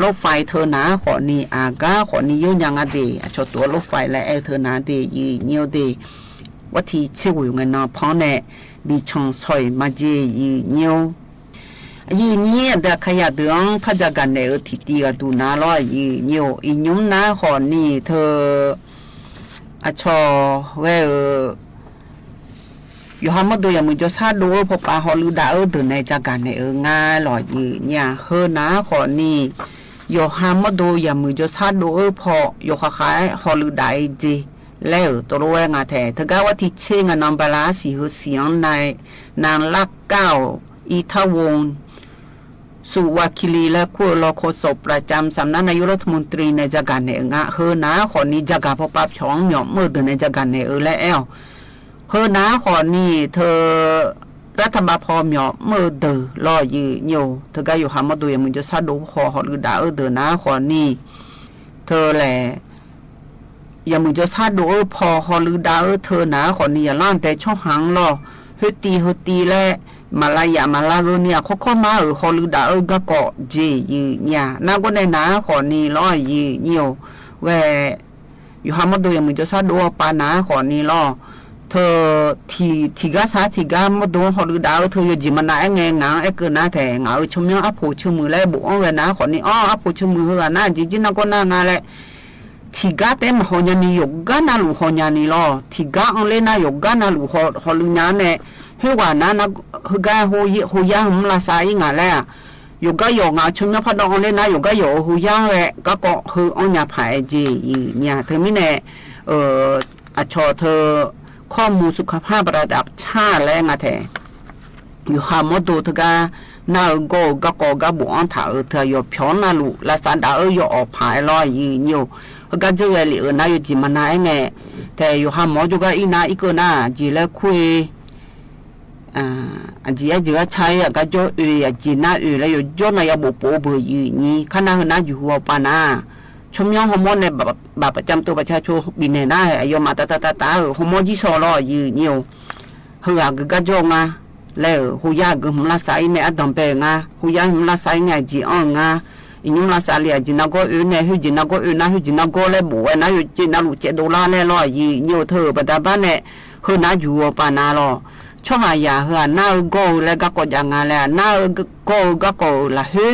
รถไฟเธอหนา ขอนี้ อาก้า ขอนี้ เยอะยังอะเดช อะ ชอตั๋วรถไฟและแอร์เธอหนาเดช หยิ่งเยียวเดช วันที่เจ็ดอยู่ไงเนาะ เพราะแน่ บีชองซอยมาเจ หยิ่งเยียว หยิ่งเยียวเดช ขยะเดือง พระจากั๋นแหน่เออ ที่ตีกั๋นดูหนาลอ หยิ่งเยียว อีหยุมหนา ขอนี้ เธอ อะ ชอ แวเออ โยฮาหมอโด ยามือจอซาโดเออ พอปา ฮอลือดาเออ เดินในจากั๋นแหน่เออ งาลอ หยิ่งเยียว เฮอหนา ขอนี้ โยฮาหมอโด ยามือจอซาโดเออ พอ โยคาคาย ฮอลือดาเออเจ แล้วเออ ตกลงแวงาแท้ เธอก็วันที่เจ็ดงานอนบาลาสี เฮอเสียงใน นางรักเกล้า อิทวงศ์ สุวาคิรี และขั้วรองโฆษกประจำสำนักนายกรัฐมนตรีในจากั๋นแหน่เอองา เฮอหนา ขอนี้ จากั๋นพอปา ผองเหมียวเมื่อเดินในจากั๋นแหน่เออ และแอล เฮอหนา ขอนี้ เธอ รัฐบาลพอเหมียวเมื่อเดินลอ หยิ่งเยียว เธอก็โยฮาหมอโด ยามือจอซาโด พอ ฮอลือดาเออ เดินหนา ขอนี้ เธอแหละ ยามือจอซาโดเออ พอ ฮอลือดาเออ เธอหนา ขอนี้ อย่าล้านแต่ช่องหังลอ เฮอตี เฮอตี และ มาลายา มาลาเออ เนี่ย ข้อข้อมาเออ ฮอลือดาเออ ก็เกาะเจ หยิ่งเยียว นาก็ในหนา ขอนี้ลอ หยิ่งเยียว แว โยฮาหมอโด ยามือจอซาโดปาหนา ขอนี้ลอ เธอ ที่ ที่กาซา ที่กาหมอโด ฮอลือดาเออ เธอ โยจิมนา แอ้ไง งา แอ้เกินหนาแท้ งา เออ ชมยอง อะโผ เชิงมือ และบุอ้องแวหนา ขอนี้ อ้อ อะโผ เชิงมือ เฮอหนา จิจินาก็หน้างา และ ที่กาเต้มา ฮอยานี้ โยก้านาหลู ฮอยานี้ลอ ที่กาอองเลนา โยก้านาหลู ฮอ ฮอลือหนาแหน่ เฮอกว่าหนา นะ เฮอกา โฮยะ โฮยะ หึมลาซาอี้งา และ โยก้าหยอกงา ชมยอง พระดองอองเลนา โยก้าหยอก โฮยะ แหละ ก็เกาะ เฮออ้องยาผายเจ หยิ่งเยียว เธอมีใน เอ่อ อะ ชอ เธอ ข้อมูลสุขภาพระดับชาติ และงาแท้ โยฮาหมอโด เธอก็ หน้าเออ ก็ ก็ ก็ ก็บุอ้องถาเออ เธอ โยผองนาหลู ลาซาดาเออ โยออกผายลอ หยิ่งเยียว เฮอก็เจอแวหลีเออ หนา โยจิมนา แอ้ไง แต่ โยฮาหมอโด ก็อี้หนา อี้เกินหนา เจ และคุย อ่า อะเจ อะเจ อะใช้ อะ ก็จ่อเอย อะเจ หน้าเอย และโยจ่อหน้า ยาบุโปเบอร์ หยิ่งเยียว ข้าหน้าเฮอหนาอยู่หัวปาหนา ชมยอง ฮอมอในบัตร บัตรประจำตัวประชาชน บีแหน่หนา อะ โยมาตา ตา ตา ตา เออ ฮอมอยี่ซอลอ หยิ่งเยียว เฮออะ กึ๊กะจ่องา แล้ว ฮูยา กึ๊กหึมลาซาอี้ใน อะดำแปงา ฮูยา หึมลาซาอี้ไง เจ อ้องงา อีหยุมลาซาเลีย เจ นาโกเออ ใน ฮู้ เจ นาโกเออ นา ฮู้ เจ นาโก และบุแว นา โย เจ นาหลู เจ็ดดอลลาร์ แลลอ หยิ่งเยียว เธอ บรรดาบ้าน แหน่ เฮอหนาอยู่หัวปาหนาลอ ช่องหายา เฮอหน้าเออ ก็ และ กะกอ ยางา และ หน้าเออ ก็ กะกอ ละ เฮอ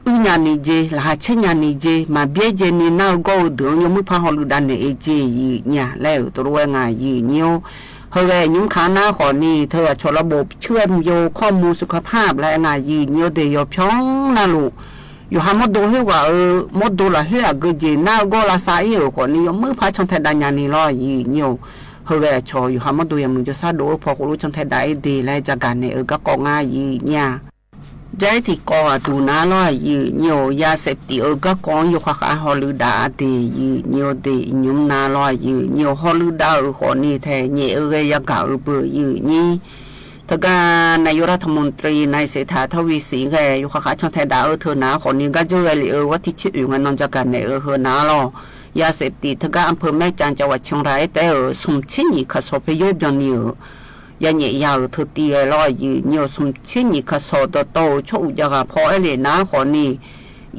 อื้อญานีเจ ละหาเช็ดญานีเจ มาเบี้ยเจนี หน้าเออ ก็ เดือง โยมือพา ฮอลือดา แหน่เอเจ หยิ่งเยียว แล้ว ตกลงแวงา หยิ่งเยียว เฮอแว หยุมขาหนา ขอนี้ เธอ อะ ชอ ระบบเชื่อมโยงข้อมูลสุขภาพ และงา หยิ่งเยียว เดย โยผองนาหลู โยฮาหมอโด เฮอกว่า เออ หมอโด ละ เฮออะ กึ๊กเจ หน้าเออ ก็ ลาซาอี้ เออ ขอนี้ โยมือพา ช่องแทดา ญานีลอ หยิ่งเยียว เฮอแว อะ ชอ โยฮาหมอโด ยามือจอซาโด เออ พอ โคลุช่องแทดา เอเด และ จาการ แหน่เออ กะกอ งา หยิ่งเยียว ใจที่กอ อะ ดูหนาลอ หยิ่งเยียว ยาเสพติด เออ กะกอ โยคะขา ฮอลือดา เด หยิ่งเยียว เด หยุมหนาลอ หยิ่งเยียว ฮอลือดา เออ ขอนี้ แท้ แหน่เออ แว ยากา เออ เบอร์ หยิ่งเยียว เธอกา นายกรัฐมนตรี นายเศรษฐา ทวีสิน แก โยคะขา ช่องแทดา เออ เธอหนา ขอนี้ กะเจอแวหลีเออ วันตี้เจ็ด อึ่ง อะ นอน จาการ แหน่เออ เฮอหนาลอ ยาเสพติด เธอกา อำเภอแม่จันทน์ จังหวัดเชียงราย แต๊เออ สมเช็ดหยีขะสอ พยพยองนี้เออ ยาแหน่ยาเออ เธอตีแวลอ หยิ่งเยียว สมเช็ดหยีขะสอ ตอโต โชอุยากา พอแอเหล่หนา ขอนี้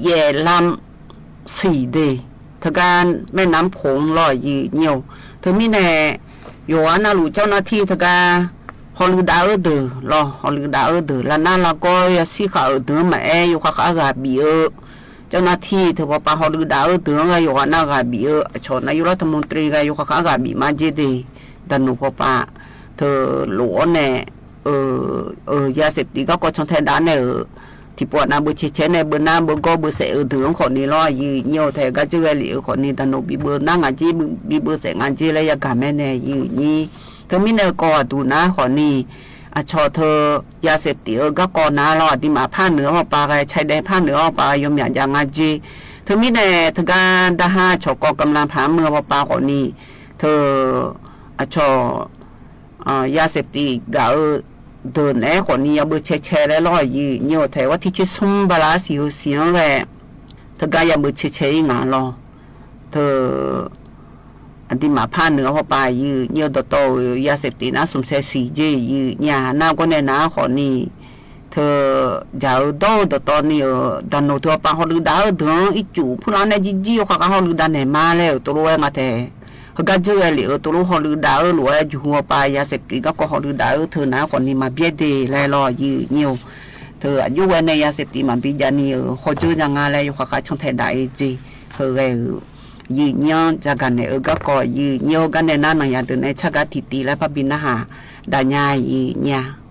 แหย่ลำ สี่เด เธอกา แม่น้ำโขงลอ หยิ่งเยียว เธอมีแหน่ โยหนาหลู เจ้าหน้าที่ เธอกา ฮอลือดา เออ เดอลอ ฮอลือดา เออ เดอ ละนา ละกอ ยาซี่ขา เออ เดอ มาแอ โยคะขา กาบี เออ เจ้าหน้าที่ เธอ ปอปา ฮอลือดา เออ เดอ กา โยหนา กาบี เออ อะ ชอ นายกรัฐมนตรี กา โยคะขา กาบี มาเจเด ดาหนู ปอปา เธอ หลวง แหน่ เออ เออ ยาเสพติด กะกอ ช่องแทดา แหน่เออ ที่ปอดนา เบอร์เชเช แหน่ เบอร์นา เบอร์กอ เบอร์แส เออ เถิง ขอนี้ลอ หยิ่งเยียว แท้ กะเจอแวหลีเออ ขอนี้ ดาหนู บีเบอร์หน้างา จี บีเบอร์แสงา เจ และ ยากา แม่ แหน่ หยิ่งเยียว เธอมีแหน่ กอ อะ ดูหนา ขอนี้ อะ ชอ เธอ ยาเสพติด เออ กะกอ หนาลอ ตี้มาภาคเหนือ ออกปา กา ชายแดนภาคเหนือ ออกปา กา โยมอยากจะงา เจ ထၢၣ်မံၤဒဲး တဂၤဒၣ်ဟါ ဆီၣ်ကီးကံလၤဖးမုၢ်အပၢ်ဃိးနံၤ ထၢၣ် အဆီၣ် အ ယၤစ့းပတံး ဂာ်အၢ ဒၢးနဲဃိးနံၤ ယဘၢၣ်ဆဲးဆဲးလၢလီၢ် ယုၢ်ညိၣ်ထဲ ဝဲထံဆံဆူဘၣ်လၢစံးဟၢစံးဧၢဂဲၤ တဂၤယဘၢၣ်ဆဲးဆဲးအံၤငါလီၤ ထၢၣ် အဒံးမးဖးနုာ်အဟီၣ်ပၢ် ယုၢ်ညိၣ်ဒီးတီၢ်ဧၢ ယၤစ့းပတံးနါ သုးစဲးစံးက့ ယုၢ်ညိၣ်နါ ကွၢ်နဲၣ်နၤဃိးနံၤ ထၢၣ် ယၤအၢ ဒီးဒီးတီၢ်နံၤဧၢ ဒၣ်နီၣ်ထၢၣ်အပၢ်ဟီၣ်ဒုးဒါအၢ ဒၢးအံၤကူၣ်ဖုလီၤနဲ ယံာ်ယံာ် ယိၤဃာ်ဃာ်ဟီၣ်ဒုးဒါနဲၣ်မါလဲၣ် တလိၣ်ဝဲငါထဲ ဟီၣ်ကါယၢၢ်ဂဲၤလံဧၢ တလိၣ်ဟီၣ်ဒုးဒါအၢ လိၣ်ဝဲယူၢ်ဟူအပၢ် ယၤစ့းပတံး ကၢ်ကီဟီၣ်ဒုးဒါအၢ ထၢၣ်နၤဃိးနံၤ မၤဘျဲၣ်ဒ့လဲၣ်လီၤ ယုၢ်ညိၣ် ထၢၣ် အယိၣ်ဝဲနဲၣ် ယၤစ့းပတံး မၤဘံယၤနံၤဧၢ ဟီၣ်ကၢယၤငါလဲၣ် ယိၤဃာ်ဃာ်ဆီၣ်ထဲဒၣ်အံၤက့ ထၢၣ်ဂဲၤဧၢ ယုၢ်ညိၣ် ယကနဲၣ်အၢ ကၢ်ကီ ယုၢ်ညိၣ် ကၢ်နဲၣ်နါ နၤယၤဒုးနဲၣ် ဆၣ်ကါထံၣ်တံၢ်လၢ ဖးဘံနါဟး ဒၣ်ညါ ယုၢ်ညိၣ်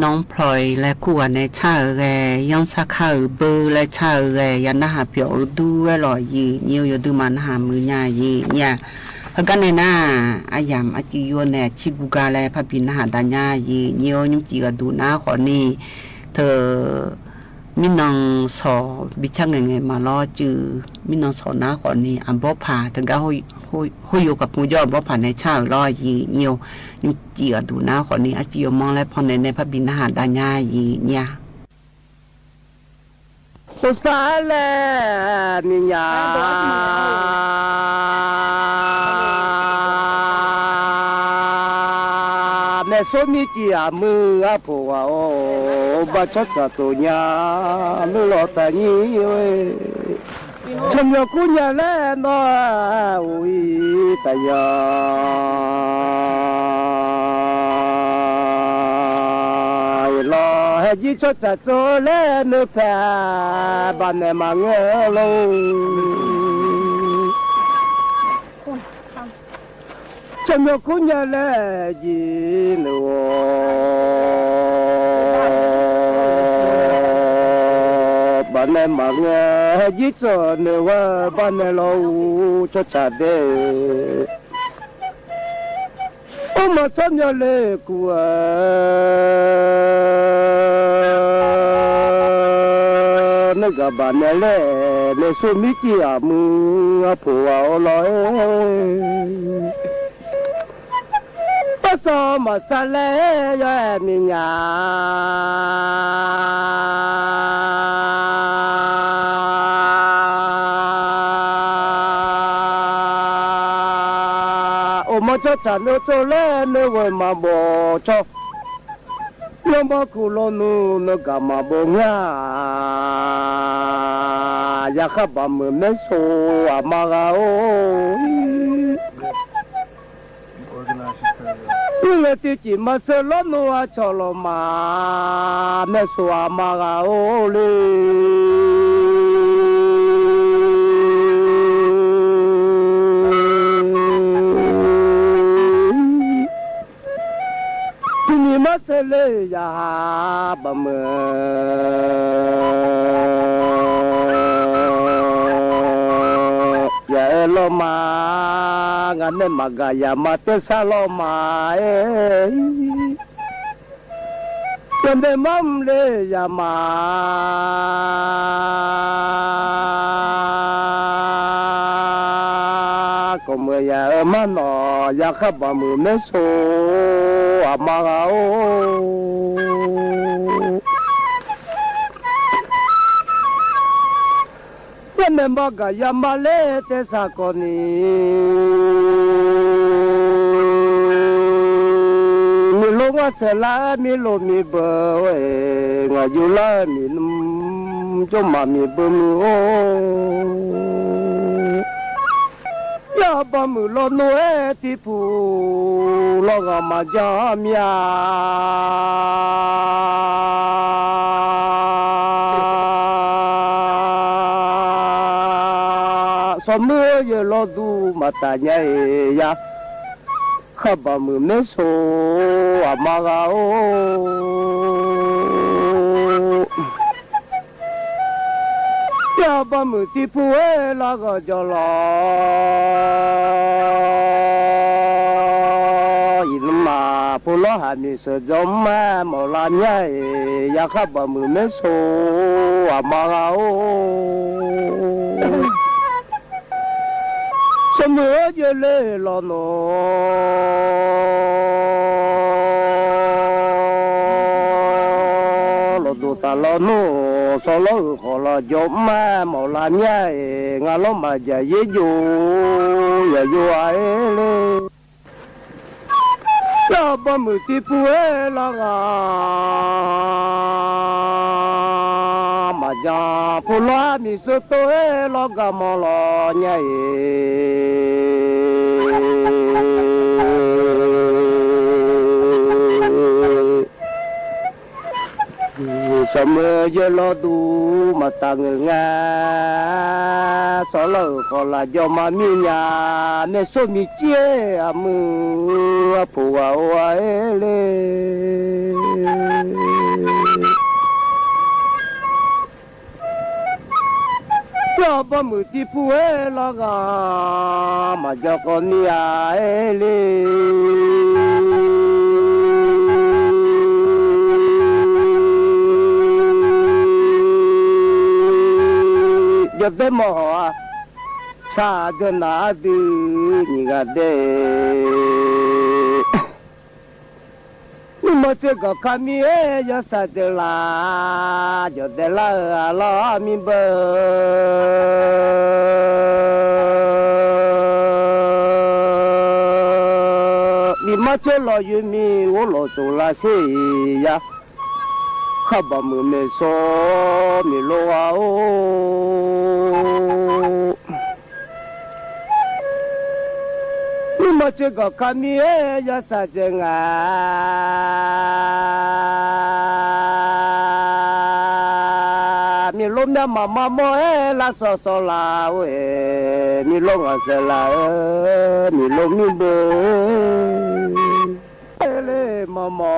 น้องพลอย และคู่กั๋นในชาติเอ๋ย ย้อนซากข้าเอ๋ย เบอร์และชาติเอ๋ย ยาหน้าหาเปียวเอ๋ย ดูไว้หล่อหยี่ เยียว อยู่ดื้อมาหน้าหามือยาหยี่ เนี่ย เฮอกั๋นในหน้า อาหยาม อาจียวนเนี่ย ชีกูกา และพระบิณหาดาญาหยี่ เยียว ยุงจีกับดูหน้าขอนี่ เธอ มีนางสอ บิชักแง่ๆ มาล้อจื้อ มีนางสอหน้าขอนี่ อ่ะ บ่ผ่า เถิงก้า ห้อย ห้อย ห้อยอยู่กับกูย่อ บ่ผ่าในชาติเอ๋ย หล่อหยี่ เยียว ยุงจีกับดูหน้าขอนี่ อาจียวนมองและพอใน ในพระบิณหาดาญาหยี่ เนี่ย อุตส่าห์แลมีหยา แม่โสมีเจียมืออะผัวโอ้ บ่ชดสะโตหยา มือหล่อตานี้เว้ย ชมยอดคุณยาแลเนาะ อุ้ย ตายา หล่อหื้อยี่ชดสะโตแลเนาะ แผ่บ้านแม่มาเงอลง ชมยอดคุณยาแลยี่เนาะ บ้านแม่มาเงอยี่เจ้าเนาะ ว่าบ้านแม่หล่อชดสะโต โอ้ มาชมยอดแลกูเอ๋ย นึกกับบ้านแม่แล แม่โสมีเจียมืออะผัวโอ้ หล่อเอ๋ย ปะสอมาสะแลยอแอมีหยา โอ้ มาชดสะโตแลเนาะ เว้ย มาบ่ชอบ ยอมบ่กูหล่อหนูเนาะ กะมาบ่งา อย่าขับบ่ามือแม่โส อะมาราโอ้ นี่แหละตี้จิมาเสิร์ฟหล่อหนูอะ ชอหล่อมา แม่โส อะมาราโอ้เลย ตี้นี่มาเสิร์ฟเลยอย่าหาบ่ามือ อย่าเออหล่อมา งานแม่มาก๋า อย่ามาเต๊ะสาหล่อมาเอ้ย จนได้มั่มเลยอย่ามา ก็เมื่ออย่าเออมาหน่อ อย่าขับบ่ามือแม่โส อะมาราโอ้ เปิ้นแม่นบ่าก๋า อย่ามาเลยเต๊ะสาก่อนนี้ มีโลกาเสร็จละ มีโลกมีเบอร์เว้ย งาอยู่ละมีนุ่ม จงมามีเบอร์มือโอ้ อย่าบ่ามือหล่อหนูเอ้ย ตี้ผู้หล่องามาจ๋าเมีย สองมือเยอะหล่อดูมาตาใหญ่ยา ขับบ่ามือแม่โส อะมาราโอ้ อย่าบ่ามือตี้ผู้เอ้ย ละก็จ๋อหล่อ อีหนุ่มมา ผู้หล่อหามีเสิร์ฟจ๋อมแม่หมอลาใหญ่ อย่าขับบ่ามือแม่โส อะมาราโอ้ สมเด็จเยอะเลยหล่อหนอ หล่อดูตาหล่อหนอ สอหล่ออือขอหล่อจ๋อมแม่หมอลาใหญ่ งาหล่อมาอย่าเย้ยโย อย่าโยไอเลย อย่าบ่ามือตี้ผู้เอ้ยละกา มาจ๋าผู้หล่อมีสุดโตเอ้ย ละกาหมอหล่อใหญ่ สมเด็จเยอะหล่อดูมาตาเงืองา สอหล่อขอหล่อจ๋อมมามีหยา แม่โสมีเจียอะมืออะผัวโอ้ยเลย บ่หมื่นตี้ผู้เอ้ย ละงา มาเจ้าก็มีอาเอ้ยเลย เดี๋ยวเต้หมอ สาเดินหน้าดื้อนี่กะเด้ นี่มาเจอกับข้ามีเอ้ย ยอดสาเจอหลา เดี๋ยวแต่ละเออ ละมีเบอร์ นี่มาเจอหล่อยืนมี โอ้หล่อสุราเสีย ข้าบ่ามือเมโซ มีโลอาโอ นี่มาเจอกับข้ามีเอ้ย ยอดสาเจองา มีลมยามมามาหมอเอ้ย ละสอสอลาเอ้ย มีลมอ่ะเสอละเอ้ย มีลมมีเบอร์ เอเลมาหมอ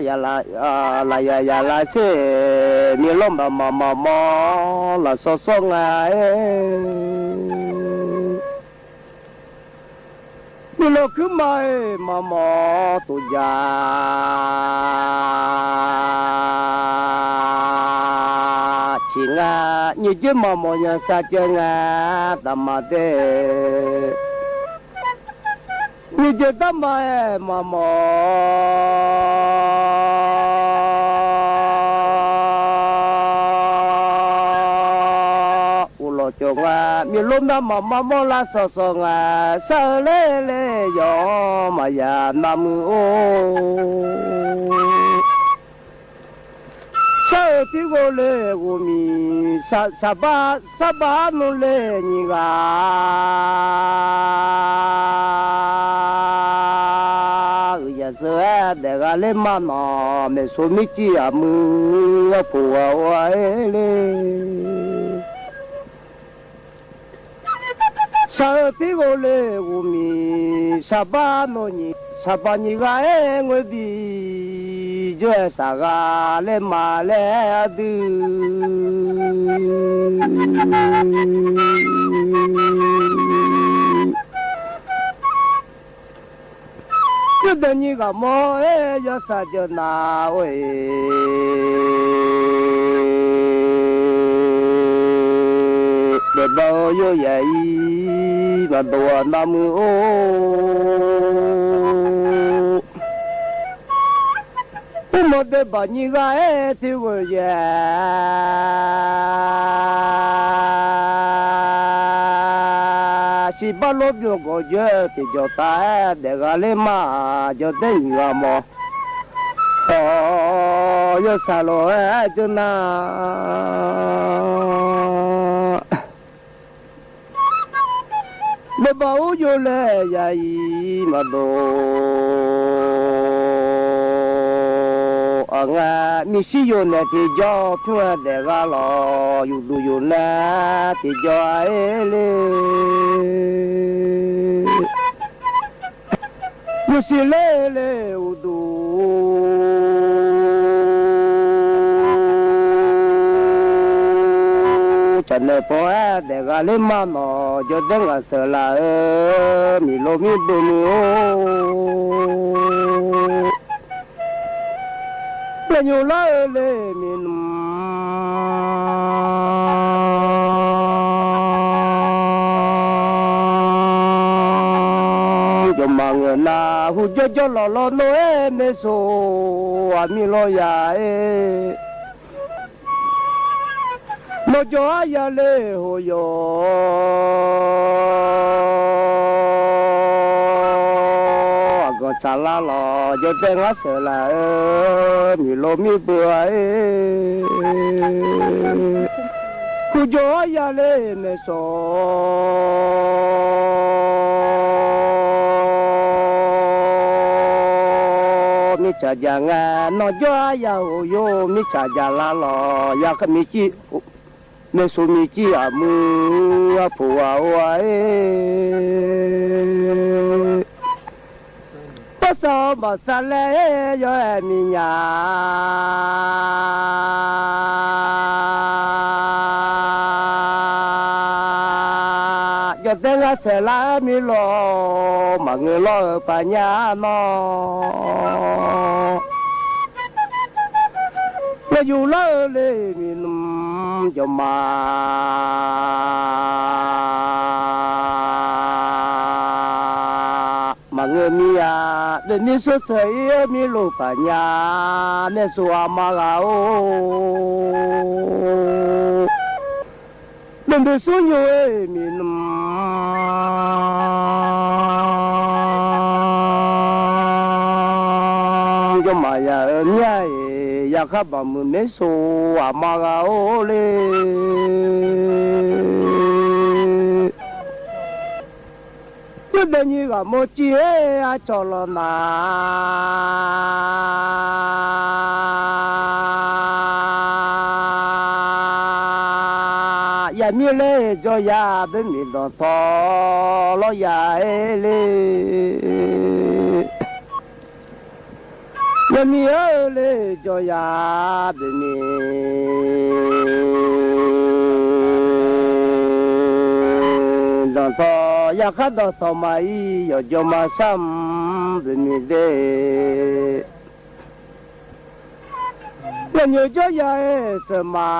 อย่าละ อ่า ละอย่า อย่าละเส มีลมบ่ามามาหมอ ละสอสองไง มีลมขึ้นมาเอ้ย มาหมอ ตุยา ชิงา นี่เจอมาหมอ ยอดสาเจองา ตามาเต นี่เจอตามาเอ้ย มาหมอ อุโลจงว่า มีลมน้ำมามาหมอ ละสอสองอ่ะ เสอเลเลยอ มาอย่าน้ำมือโอ เสอตี้โกเลกูมี สา สาบา สาบาโนเลนี่กา อือ อย่าเสอแดกาเลมาหนอ เมโสมิจิอามือ ผัวว่าเอเล เสอตี้โกเลกูมี สาบาโนนี่ สาบานี่กาเองเวดี เจอสากาเลมาแลดื้อ เจอเดนี่กาหมอเอ้ย ยอดสาเจอหนาเอ้ย เดบ่าโยใหญ่ มาตัวน้ำมือโอ อุโมเดบ่านี่กาเอ้ย ตี้เวยแย สิบ่าลบโยก็เยอะ ตี้จอตาเดกาเลมา จอเตนี่กาหมอ โอ้ ยอดสาโลเอ้ย เจอหนา เดบ่าอู้โยแลใหญ่มาโด อ่างา มีสิโยแลตี้จอ ทั่วเดกาลอ อยู่ดูอยู่นา ตี้จอเอเล อยู่สิเลเลอุดู จะเนปอแอเดกาเลมาหนอ จอเด้งอาเสอละเออ มีลมมีเบอร์มือโอ เปลี่ยนอยู่ละเออเลมีหนุ่ม จอมมาเงินนา หูจ้อจ้อหล่อหล่อโนเอ เมโส อามีลอยาเอ โนจออายาเลโหโย ก็สาละหล่อ จอเด้งอาเสอละเออ มีลมมีเบอร์เอ กูจออายาเลเมโส มีจาอย่างา โนจออายาโหโย มีจาอย่างละหล่อ ยาก็มีจิ เมโสมีจิอามือ ผัวว่าเอ ปัสส ตอบ่สะแล ยอแอมีหยา ยอแตงอาแสลามีหลอ บ่าเงยลอเออปัญญาหนอ ว่าอยู่ลอเออเลยมีหนุ่มเจ้ามา บ่าเงยมีอา เดี๋ยวนี้สดใสมีลูกปัญญา แม่สัวมาลาโอ เดี๋ยวนี้สู้อยู่เอ้ยมีหนุ่ม เจ้ามายาเออเมียเอ้ย อยากขับบ่ามือแม่สัวมาลาโอเลย เดี๋ยวนี้ก็โมจิเอ้ย อาจอลอนา อย่ามีเลยจอยา เบมีดอนทอลอยาเอ้ยเลย อย่ามีเอ้ยเลยจอยา เบมีดอนทอ อย่าขัดดอนทอมาอี อย่าจอมาซ้ำ เบมีเด้ อย่าอยู่จอยาเอ้ยเสมา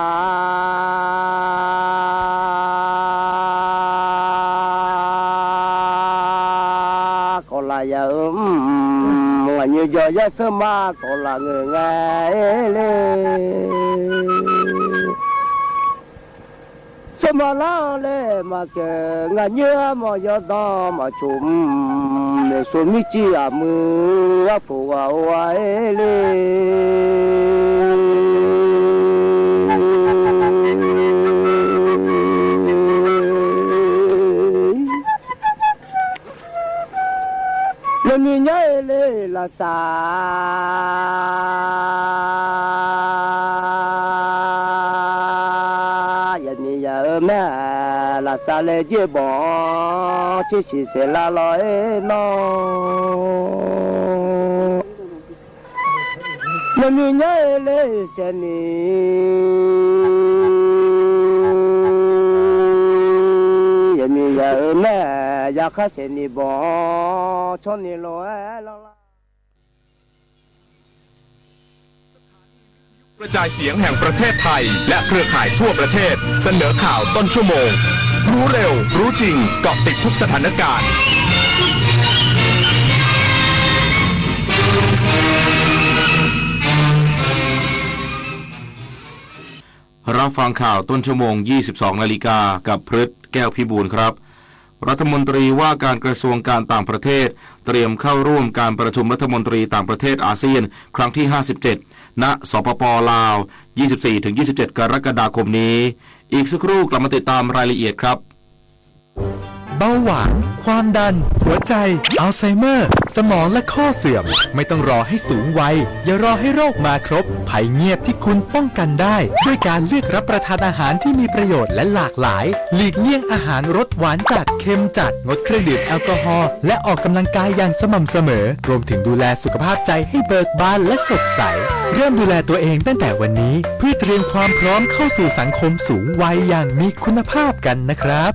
ก็ละอย่าเอิม ว่าอยู่จอยาเสมา ก็ละเงยง่ายเลย เสมาลาเลยมาเกิด งาเยื่อมอยอดอมาชุม ในสวนมิจิอามือ ว่าผู้ว่าไว้เลย มันมีใหญ่เลยละสา อย่ามีอย่าเออแม่ ละสาเลยเจ็บบอ ชิชิเสละลอยนอ มันมีใหญ่เลยเสนี อย่ามีอย่าเออแม่ อย่าข้าเสนีบอ ช่อนนี้ลอยลอย กระจายเสียงแห่งประเทศไทย และเครือข่ายทั่วประเทศ เสนอข่าวต้นชั่วโมง รู้เร็ว รู้จริง เกาะติดทุกสถานการณ์ รับฟังข่าวต้นชั่วโมง ยี่สิบสองนาฬิกา กับพฤษ แก้วพิบูลย์ครับ รัฐมนตรีว่าการกระทรวงการต่างประเทศ เตรียมเข้าร่วมการประชุมรัฐมนตรีต่างประเทศอาเซียน ครั้งที่ ห้าสิบเจ็ด ณ สปป ลาว ยี่สิบสี่ถึงยี่สิบเจ็ด กรกฎาคมนี้ อีกสักครู่กลับมาติดตามรายละเอียดครับ เบาหวาน ความดัน หัวใจ อัลไซเมอร์ สมองและข้อเสื่อม ไม่ต้องรอให้สูงวัย อย่ารอให้โรคมาครบ ภัยเงียบที่คุณป้องกันได้ ด้วยการเลือกรับประทานอาหารที่มีประโยชน์และหลากหลาย หลีกเลี่ยงอาหารรสหวานจัด เค็มจัด งดเครื่องดื่มแอลกอฮอล์ และออกกำลังกายอย่างสม่ำเสมอ รวมถึงดูแลสุขภาพใจให้เบิกบานและสดใส เริ่มดูแลตัวเองตั้งแต่วันนี้ เพื่อเตรียมความพร้อมเข้าสู่สังคมสูงวัยอย่างมีคุณภาพกันนะครับ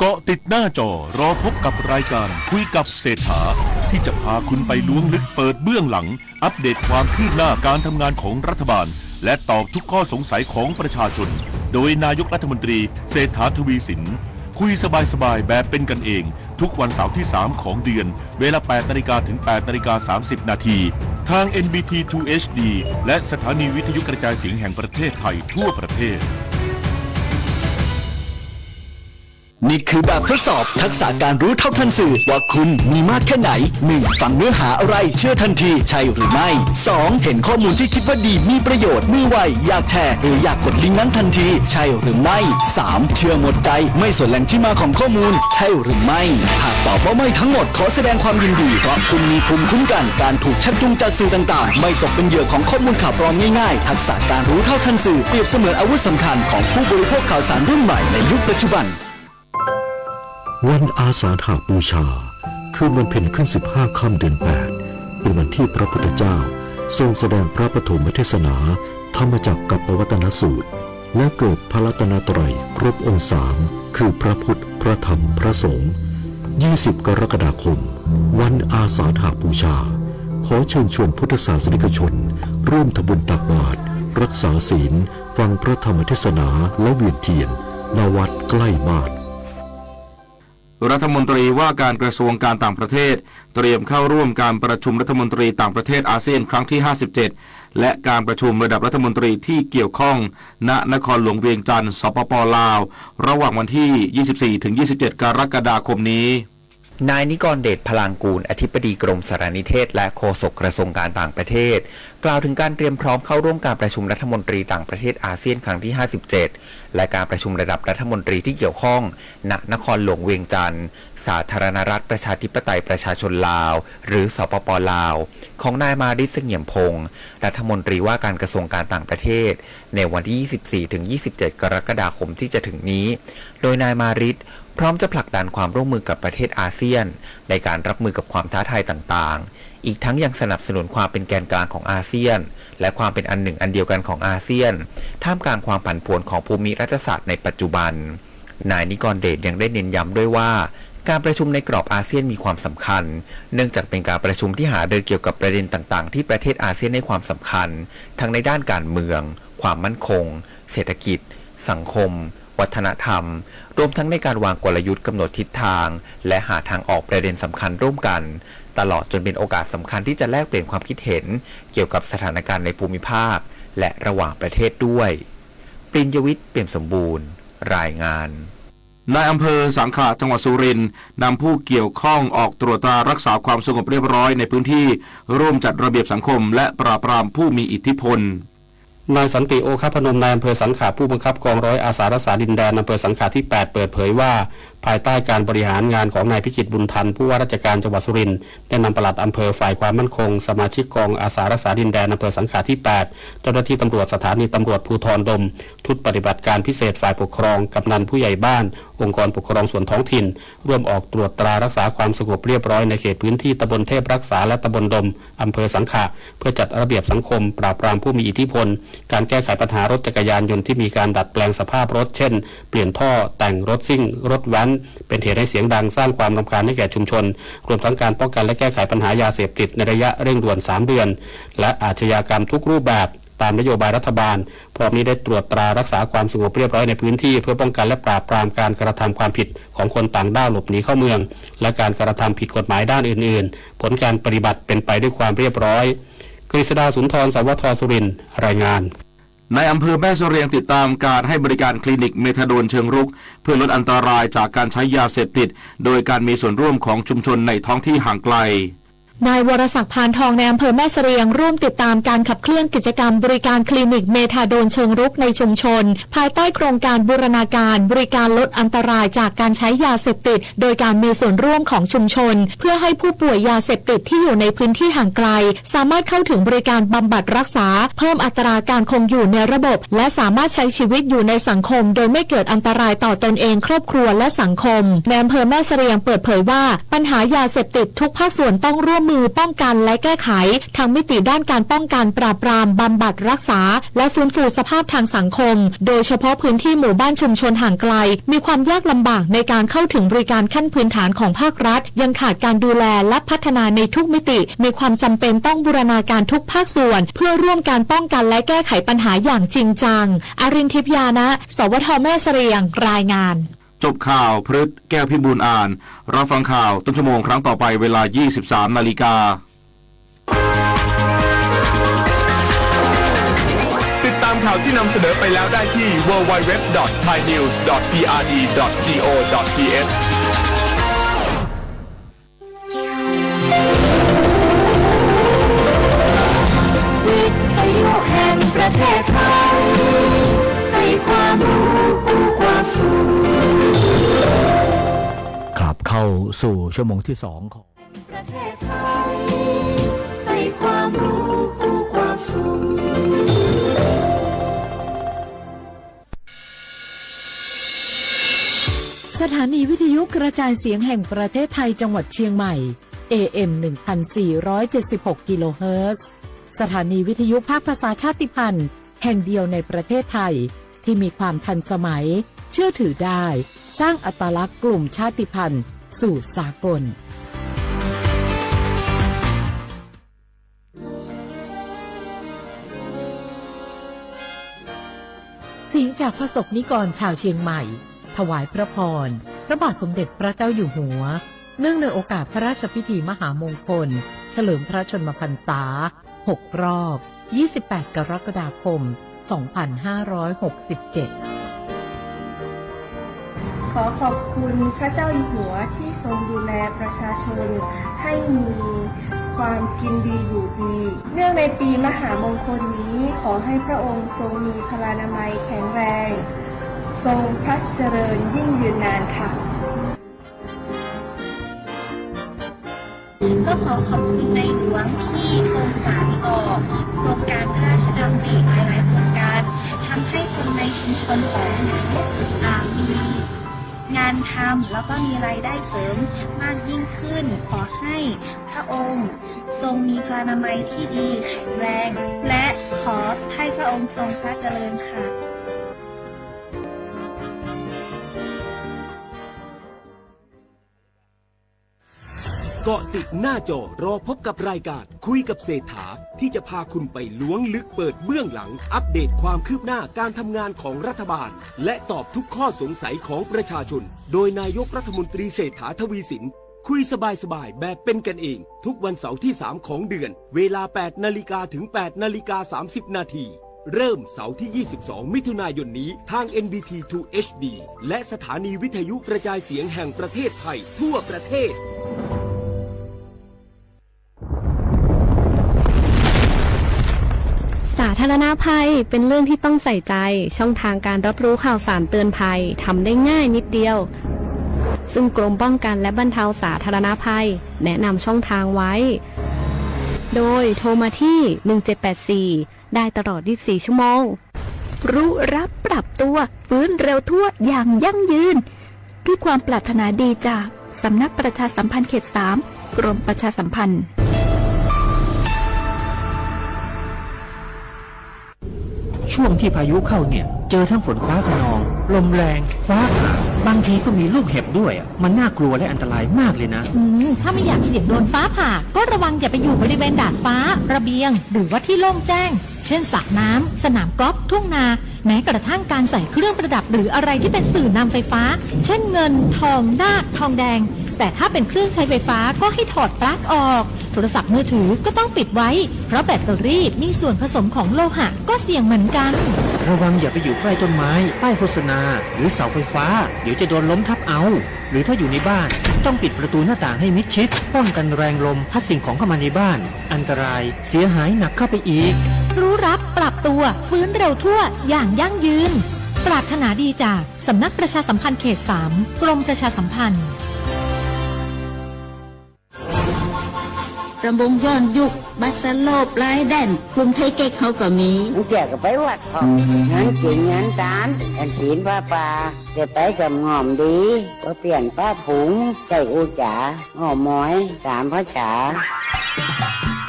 เกาะติดหน้าจอ รอพบกับรายการคุยกับเศรษฐา ที่จะพาคุณไปล้วงลึกเปิดเบื้องหลัง อัปเดตความคืบหน้าการทำงานของรัฐบาล และตอบทุกข้อสงสัยของประชาชน โดยนายกรัฐมนตรี เศรษฐา ทวีสิน คุยสบายๆ แบบเป็นกันเอง ทุกวันเสาร์ที่ สาม ของเดือน เวลา แปดนาฬิกา ถึง แปดนาฬิกา สามสิบนาที ทาง เอ็น บี ที ทู เอช ดี และสถานีวิทยุกระจายเสียงแห่งประเทศไทยทั่วประเทศ นี่คือแบบทดสอบทักษะการรู้เท่าทันสื่อ ว่าคุณมีมากแค่ไหน หนึ่ง ฟังเนื้อหาอะไร เชื่อทันที ใช่หรือไม่ สอง เห็นข้อมูลที่คิดว่าดี มีประโยชน์ มือไว อยากแชร์ หรืออยากกดลิงก์นั้นทันที ใช่หรือไม่ สาม เชื่อหมดใจ ไม่สนแหล่งที่มาของข้อมูล ใช่หรือไม่ หากตอบว่าไม่ทั้งหมด ขอแสดงความยินดี เพราะคุณมีภูมิคุ้มกัน การถูกชักจูงจากสื่อต่างๆ ไม่ตกเป็นเหยื่อของข้อมูลข่าวปลอมง่ายๆ ทักษะการรู้เท่าทันสื่อ เปรียบเสมือนอาวุธสำคัญของผู้บริโภคข่าวสารรุ่นใหม่ในยุคปัจจุบัน วันอาสาฬหบูชา คื คืนวันเพ็ญขึ้นสิบห้าค่ำเดือนแปด เป็นวันที่พระพุทธเจ้าทรงแสดงพระปฐมเทศนาธรรมจักรกัปปวัตตนสูตร และเกิดพระรัตนตรัยครบองค์สาม คือพระพุทธ พระธรรม พระสงฆ์ ยี่สิบ กรกฎาคม วันอาสาฬหบูชา ขอเชิญชวนพุทธศาสนิกชน ร่วมทำบุญตักบาตร รักษาศีล ฟังพระธรรมเทศนา และเวียนเทียน ณ วัดใกล้บ้าน รัฐมนตรีว่าการกระทรวงการต่างประเทศ เตรียมเข้าร่วมการประชุมรัฐมนตรีต่างประเทศอาเซียนครั้งที่ ห้าสิบเจ็ด และการประชุมระดับรัฐมนตรีที่เกี่ยวข้อง ณ นครหลวงเวียงจันทร์ สปป ลาว ระหว่างวันที่ ยี่สิบสี่ ถึง ยี่สิบเจ็ด กรกฎาคมนี้ นายนิกรเดช พลางกูล อธิบดีกรมสารนิเทศ และโฆษกกระทรวงการต่างประเทศ กล่าวถึงการเตรียมพร้อมเข้าร่วมการประชุมรัฐมนตรีต่างประเทศอาเซียนครั้งที่ ห้าสิบเจ็ด และการประชุมระดับรัฐมนตรีที่เกี่ยวข้อง ณ นครหลวงเวียงจันทร์ สาธารณรัฐประชาธิปไตยประชาชนลาว หรือ สปป ลาว ของนายมาริต เสงี่ยมพงษ์ รัฐมนตรีว่าการกระทรวงการต่างประเทศ ในวันที่ ยี่สิบสี่ ถึง ยี่สิบเจ็ด กรกฎาคมที่จะถึงนี้ โดยนายมาริต พร้อมจะผลักดันความร่วมมือกับประเทศอาเซียน ในการรับมือกับความท้าทายต่างๆ อีกทั้งยังสนับสนุนความเป็นแกนกลางของอาเซียน และความเป็นอันหนึ่งอันเดียวกันของอาเซียน ท่ามกลางความผันผวนของภูมิรัฐศาสตร์ในปัจจุบัน นายนิกรเดชยังได้เน้นย้ำด้วยว่า การประชุมในกรอบอาเซียนมีความสำคัญ เนื่องจากเป็นการประชุมที่หารือเกี่ยวกับประเด็นต่างๆ ที่ประเทศอาเซียนให้ความสำคัญ ทั้งในด้านการเมือง ความมั่นคง เศรษฐกิจ สังคม วัฒนธรรม รวมทั้งในการวางกลยุทธ์กำหนดทิศทาง และหาทางออกประเด็นสำคัญร่วมกัน ตลอดจนเป็นโอกาสสำคัญที่จะแลกเปลี่ยนความคิดเห็นเกี่ยวกับสถานการณ์ในภูมิภาค และระหว่างประเทศด้วย ปริญญวิทย์ เปี่ยมสมบูรณ์ รายงาน นายอำเภอสังขะ จังหวัดสุรินทร์ นำผู้เกี่ยวข้องออกตรวจตรารักษาความสงบเรียบร้อยในพื้นที่ ร่วมจัดระเบียบสังคม และปราบปรามผู้มีอิทธิพล นายสันติ โอคพนม นายอำเภอสังขะ ผู้บังคับกองร้อยอาสารักษาดินแดนอำเภอสังขะที่แปด เปิดเผยว่า ภายใต้การบริหารงานของนายพิจิตร บุญทัน ผู้ว่าราชการจังหวัดสุรินทร์ ได้นำปลัดอำเภอ ฝ่ายความมั่นคง สมาชิกกองอาสารักษาดินแดนอำเภอสังขะที่แปด เจ้าหน้าที่ตำรวจสถานีตำรวจภูธรดม ชุดปฏิบัติการพิเศษฝ่ายปกครอง กำนันผู้ใหญ่บ้าน องค์กรปกครองส่วนท้องถิ่น ร่วมออกตรวจตรารักษาความสงบเรียบร้อยในเขตพื้นที่ตำบลเทพรักษาและตำบลดม อำเภอสังขะ เพื่อจัดระเบียบสังคม ปราบปรามผู้มีอิทธิพล การแก้ไขปัญหารถจักรยานยนต์ที่มีการดัดแปลงสภาพรถ เช่น เปลี่ยนท่อ แต่งรถซิ่ง รถแว้น เป็นเหตุให้เสียงดัง สร้างความรำคาญให้แก่ชุมชน รวมทั้งการป้องกันและแก้ไขปัญหายาเสพติดในระยะเร่งด่วนสามเดือน และอาชญากรรมทุกรูปแบบ ตามนโยบายรัฐบาล พร้อมนี้ได้ตรวจตรารักษาความสงบเรียบร้อยในพื้นที่ เพื่อป้องกันและปราบปรามการกระทำความผิดของคนต่างด้าวหลบหนีเข้าเมือง และการกระทำผิดกฎหมายด้านอื่นๆ ผลการปฏิบัติเป็นไปด้วยความเรียบร้อย กฤษดา สุนทร สวท สุรินทร์ รายงาน นายอำเภอแม่เสรียงติดตามการให้บริการคลินิกเมทาโดนเชิงรุก เพื่อลดอันตรายจากการใช้ยาเสพติด โดยการมีส่วนร่วมของชุมชนในท้องที่ห่างไกล นายวรศักดิ์ พานทอง นายอำเภอแม่เสรียง ร่วมติดตามการขับเคลื่อนกิจกรรมบริการคลินิกเมทาโดนเชิงรุกในชุมชน ภายใต้โครงการบูรณาการบริการลดอันตรายจากการใช้ยาเสพติด โดยการมีส่วนร่วมของชุมชน เพื่อให้ผู้ป่วยยาเสพติดที่อยู่ในพื้นที่ห่างไกล สามารถเข้าถึงบริการบำบัดรักษา เพิ่มอัตราการคงอยู่ในระบบ และสามารถใช้ชีวิตอยู่ในสังคม โดยไม่เกิดอันตรายต่อตนเอง ครอบครัว และสังคม นายอำเภอแม่เสรียงเปิดเผยว่า ปัญหายาเสพติดทุกภาคส่วนต้องร่วมมือป้องกันและแก้ไข ทั้งมิติด้านการป้องกันปราบปราม บำบัดรักษา และฟื้นฟูสภาพทางสังคม โดยเฉพาะพื้นที่หมู่บ้านชุมชนห่างไกล มีความยากลำบากในการเข้าถึงบริการขั้นพื้นฐานของภาครัฐ ยังขาดการดูแลและพัฒนาในทุกมิติ มีความจำเป็นต้องบูรณาการทุกภาคส่วน เพื่อร่วมการป้องกันและแก้ไขปัญหาอย่างจริงจัง อรินทร์ ทิพยานะ สวท แม่เสรียง รายงาน จบข่าว พฤทธิ์ แก้วพิบูลย์อ่าน รับฟังข่าวต้นชั่วโมงครั้งต่อไปเวลา ยี่สิบสามนาฬิกา ติดตามข่าวที่นำเสนอไปแล้วได้ที่ ดับเบิลยู ดับเบิลยู ดับเบิลยู ดอท ไทยนิวส์ ดอท พีอาร์ดี ดอท จี โอ ดอท ที เอช วิทยุแห่งประเทศไทย ให้ความรู้กู้ความสุข ครับ เข้าสู่ชั่วโมงที่สองของ ประเทศไทย ให้ความรู้กู้ความสุข สถานีวิทยุกระจายเสียงแห่งประเทศไทยจังหวัดเชียงใหม่ เอ เอ็ม หนึ่งพันสี่ร้อยเจ็ดสิบหก กิโลเฮิรตซ์ สถานีวิทยุภาคภาษาชาติพันธุ์แห่งเดียวในประเทศไทย ที่มีความทันสมัย เชื่อถือได้ สร้างอัตลักษณ์กลุ่มชาติพันธุ์สู่สากล เสียงจากพสกนิกรชาวเชียงใหม่ ถวายพระพร พระบาทสมเด็จพระเจ้าอยู่หัว เนื่องในโอกาสพระราชพิธีมหามงคล เฉลิมพระชนมพรรษา หกรอบ ยี่สิบแปด กรกฎาคม สองพันห้าร้อยหกสิบเจ็ด ขอขอบคุณพระเจ้าอยู่หัวที่ทรงดูแลประชาชนให้มีความกินดีอยู่ดี เนื่องในปีมหามงคลนี้ ขอให้พระองค์ทรงมีพลานามัยแข็งแรง ทรงพระเจริญยิ่งยืนนานค่ะ ก็ขอขอบคุณในหลวงที่ทรงสานต่อโครงการพระราชดำริหลายๆ โครงการ ทำให้คนในชุมชนของหนู อ่า มีงานทำ แล้วก็มีรายได้เสริมมากยิ่งขึ้น ขอให้พระองค์ทรงมีพลานามัยที่ดีแข็งแรง และขอให้พระองค์ทรงพระเจริญค่ะ เกาะติดหน้าจอรอพบกับรายการคุยกับเศรษฐา ที่จะพาคุณไปล้วงลึกเปิดเบื้องหลัง อัปเดตความคืบหน้าการทำงานของรัฐบาล และตอบทุกข้อสงสัยของประชาชน โดยนายกรัฐมนตรีเศรษฐา ทวีสิน คุยสบายๆ แบบเป็นกันเอง ทุกวันเสาร์ที่สามของเดือน เวลาแปดนาฬิกาถึงแปดนาฬิกาสามสิบนาที เริ่มเสาร์ที่ยี่สิบสองมิถุนายนนี้ ทาง เอ็น บี ที ทู เอช ดี และสถานีวิทยุกระจายเสียงแห่งประเทศไทยทั่วประเทศ สาธารณภัยเป็นเรื่องที่ต้องใส่ใจ ช่องทางการรับรู้ข่าวสารเตือนภัยทำได้ง่ายนิดเดียว ซึ่งกรมป้องกันและบรรเทาสาธารณภัยแนะนำช่องทางไว้ โดยโทรมาที่ หนึ่งเจ็ดแปดสี่ ได้ตลอด ยี่สิบสี่ ชั่วโมง รู้รับปรับตัว ฟื้นเร็วทั่วอย่างยั่งยืน ด้วยความปรารถนาดีจากสำนักประชาสัมพันธ์เขตสาม กรมประชาสัมพันธ์ ช่วงที่พายุเข้าเนี่ย เจอทั้งฝนฟ้าคะนอง ลมแรง ฟ้าผ่า บางทีก็มีลูกเห็บด้วยอะ มันน่ากลัวและอันตรายมากเลยนะ อืม ถ้าไม่อยากเสี่ยงโดนฟ้าผ่า ก็ระวังอย่าไปอยู่บริเวณดาดฟ้า ระเบียง หรือว่าที่โล่งแจ้ง เช่น สระน้ำ สนามกอล์ฟ ทุ่งนา แม้กระทั่งการใส่เครื่องประดับหรืออะไรที่เป็นสื่อนำไฟฟ้า เช่น เงิน ทอง นาค ทองแดง แต่ถ้าเป็นเครื่องใช้ไฟฟ้าก็ให้ถอดปลั๊กออก โทรศัพท์มือถือก็ต้องปิดไว้ เพราะแบตเตอรี่มีส่วนผสมของโลหะก็เสี่ยงเหมือนกัน ระวังอย่าไปอยู่ใกล้ต้นไม้ ป้ายโฆษณา หรือเสาไฟฟ้า เดี๋ยวจะโดนล้มทับเอา หรือถ้าอยู่ในบ้าน ต้องปิดประตูหน้าต่างให้มิดชิด ป้องกันแรงลมพัดสิ่งของเข้ามาในบ้าน อันตราย เสียหายหนักเข้าไปอีก รู้รับปรับตัว ฟื้นเร็วทั่ว อย่างยั่งยืน ปรารถนาดีจากสำนักประชาสัมพันธ์เขตสาม กรมประชาสัมพันธ์ รำวงย้อนยุค บัสโลป ลายแดน กลุ่มไทเก๊กเขาก็มี บางเตื้อก็ไปวัดพ่อง งานกิ๋นงานตาน อันศีลผ้าป่า แต่ไปกับง่อมดี ก็เปลี่ยนผ้าผุง ใส่อู้จ๋า อ้อมอย ต๋ามภาษา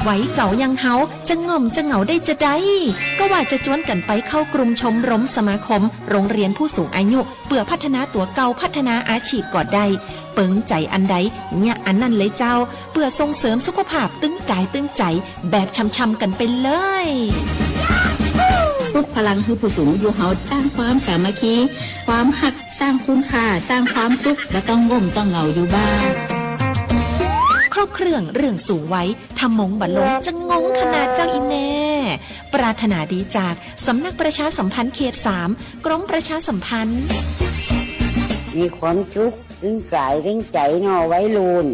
วัยเก่าอย่างเฮา จะง่อมจะเหงาได้จาใด ก็ว่าจะจวนกั๋นไปเข้ากลุ่มชมรมสมาคม โรงเรียนผู้สูงอายุ เปื้อพัฒนาตั๋วเก่า พัฒนาอาชีพก็ได้ เปิงใจ๋อันใด เยียะอันนั้นเลยเจ้า เปื้อส่งเสริมสุขภาพตึงก๋ายตึงใจ๋ แบบช่ำๆ กั๋นไปเลย ปลุกพลังหื้อผู้สูงอายุเฮา สร้างความสามัคคี ความฮัก สร้างคุณค่า สร้างความสุข บ่ต้องง่มต้องเหงาอยู่บ้าน ครบเครื่องเรื่องสูงวัย ถ้ามงบ่ลงจะงงขนาดเจ้าอีแม่ ปรารถนาดีจากสำนักประชาสัมพันธ์เขตสาม กรมประชาสัมพันธ์ มีความสุขตึงก๋ายตึงใจ๋เนาะวัยรุ่น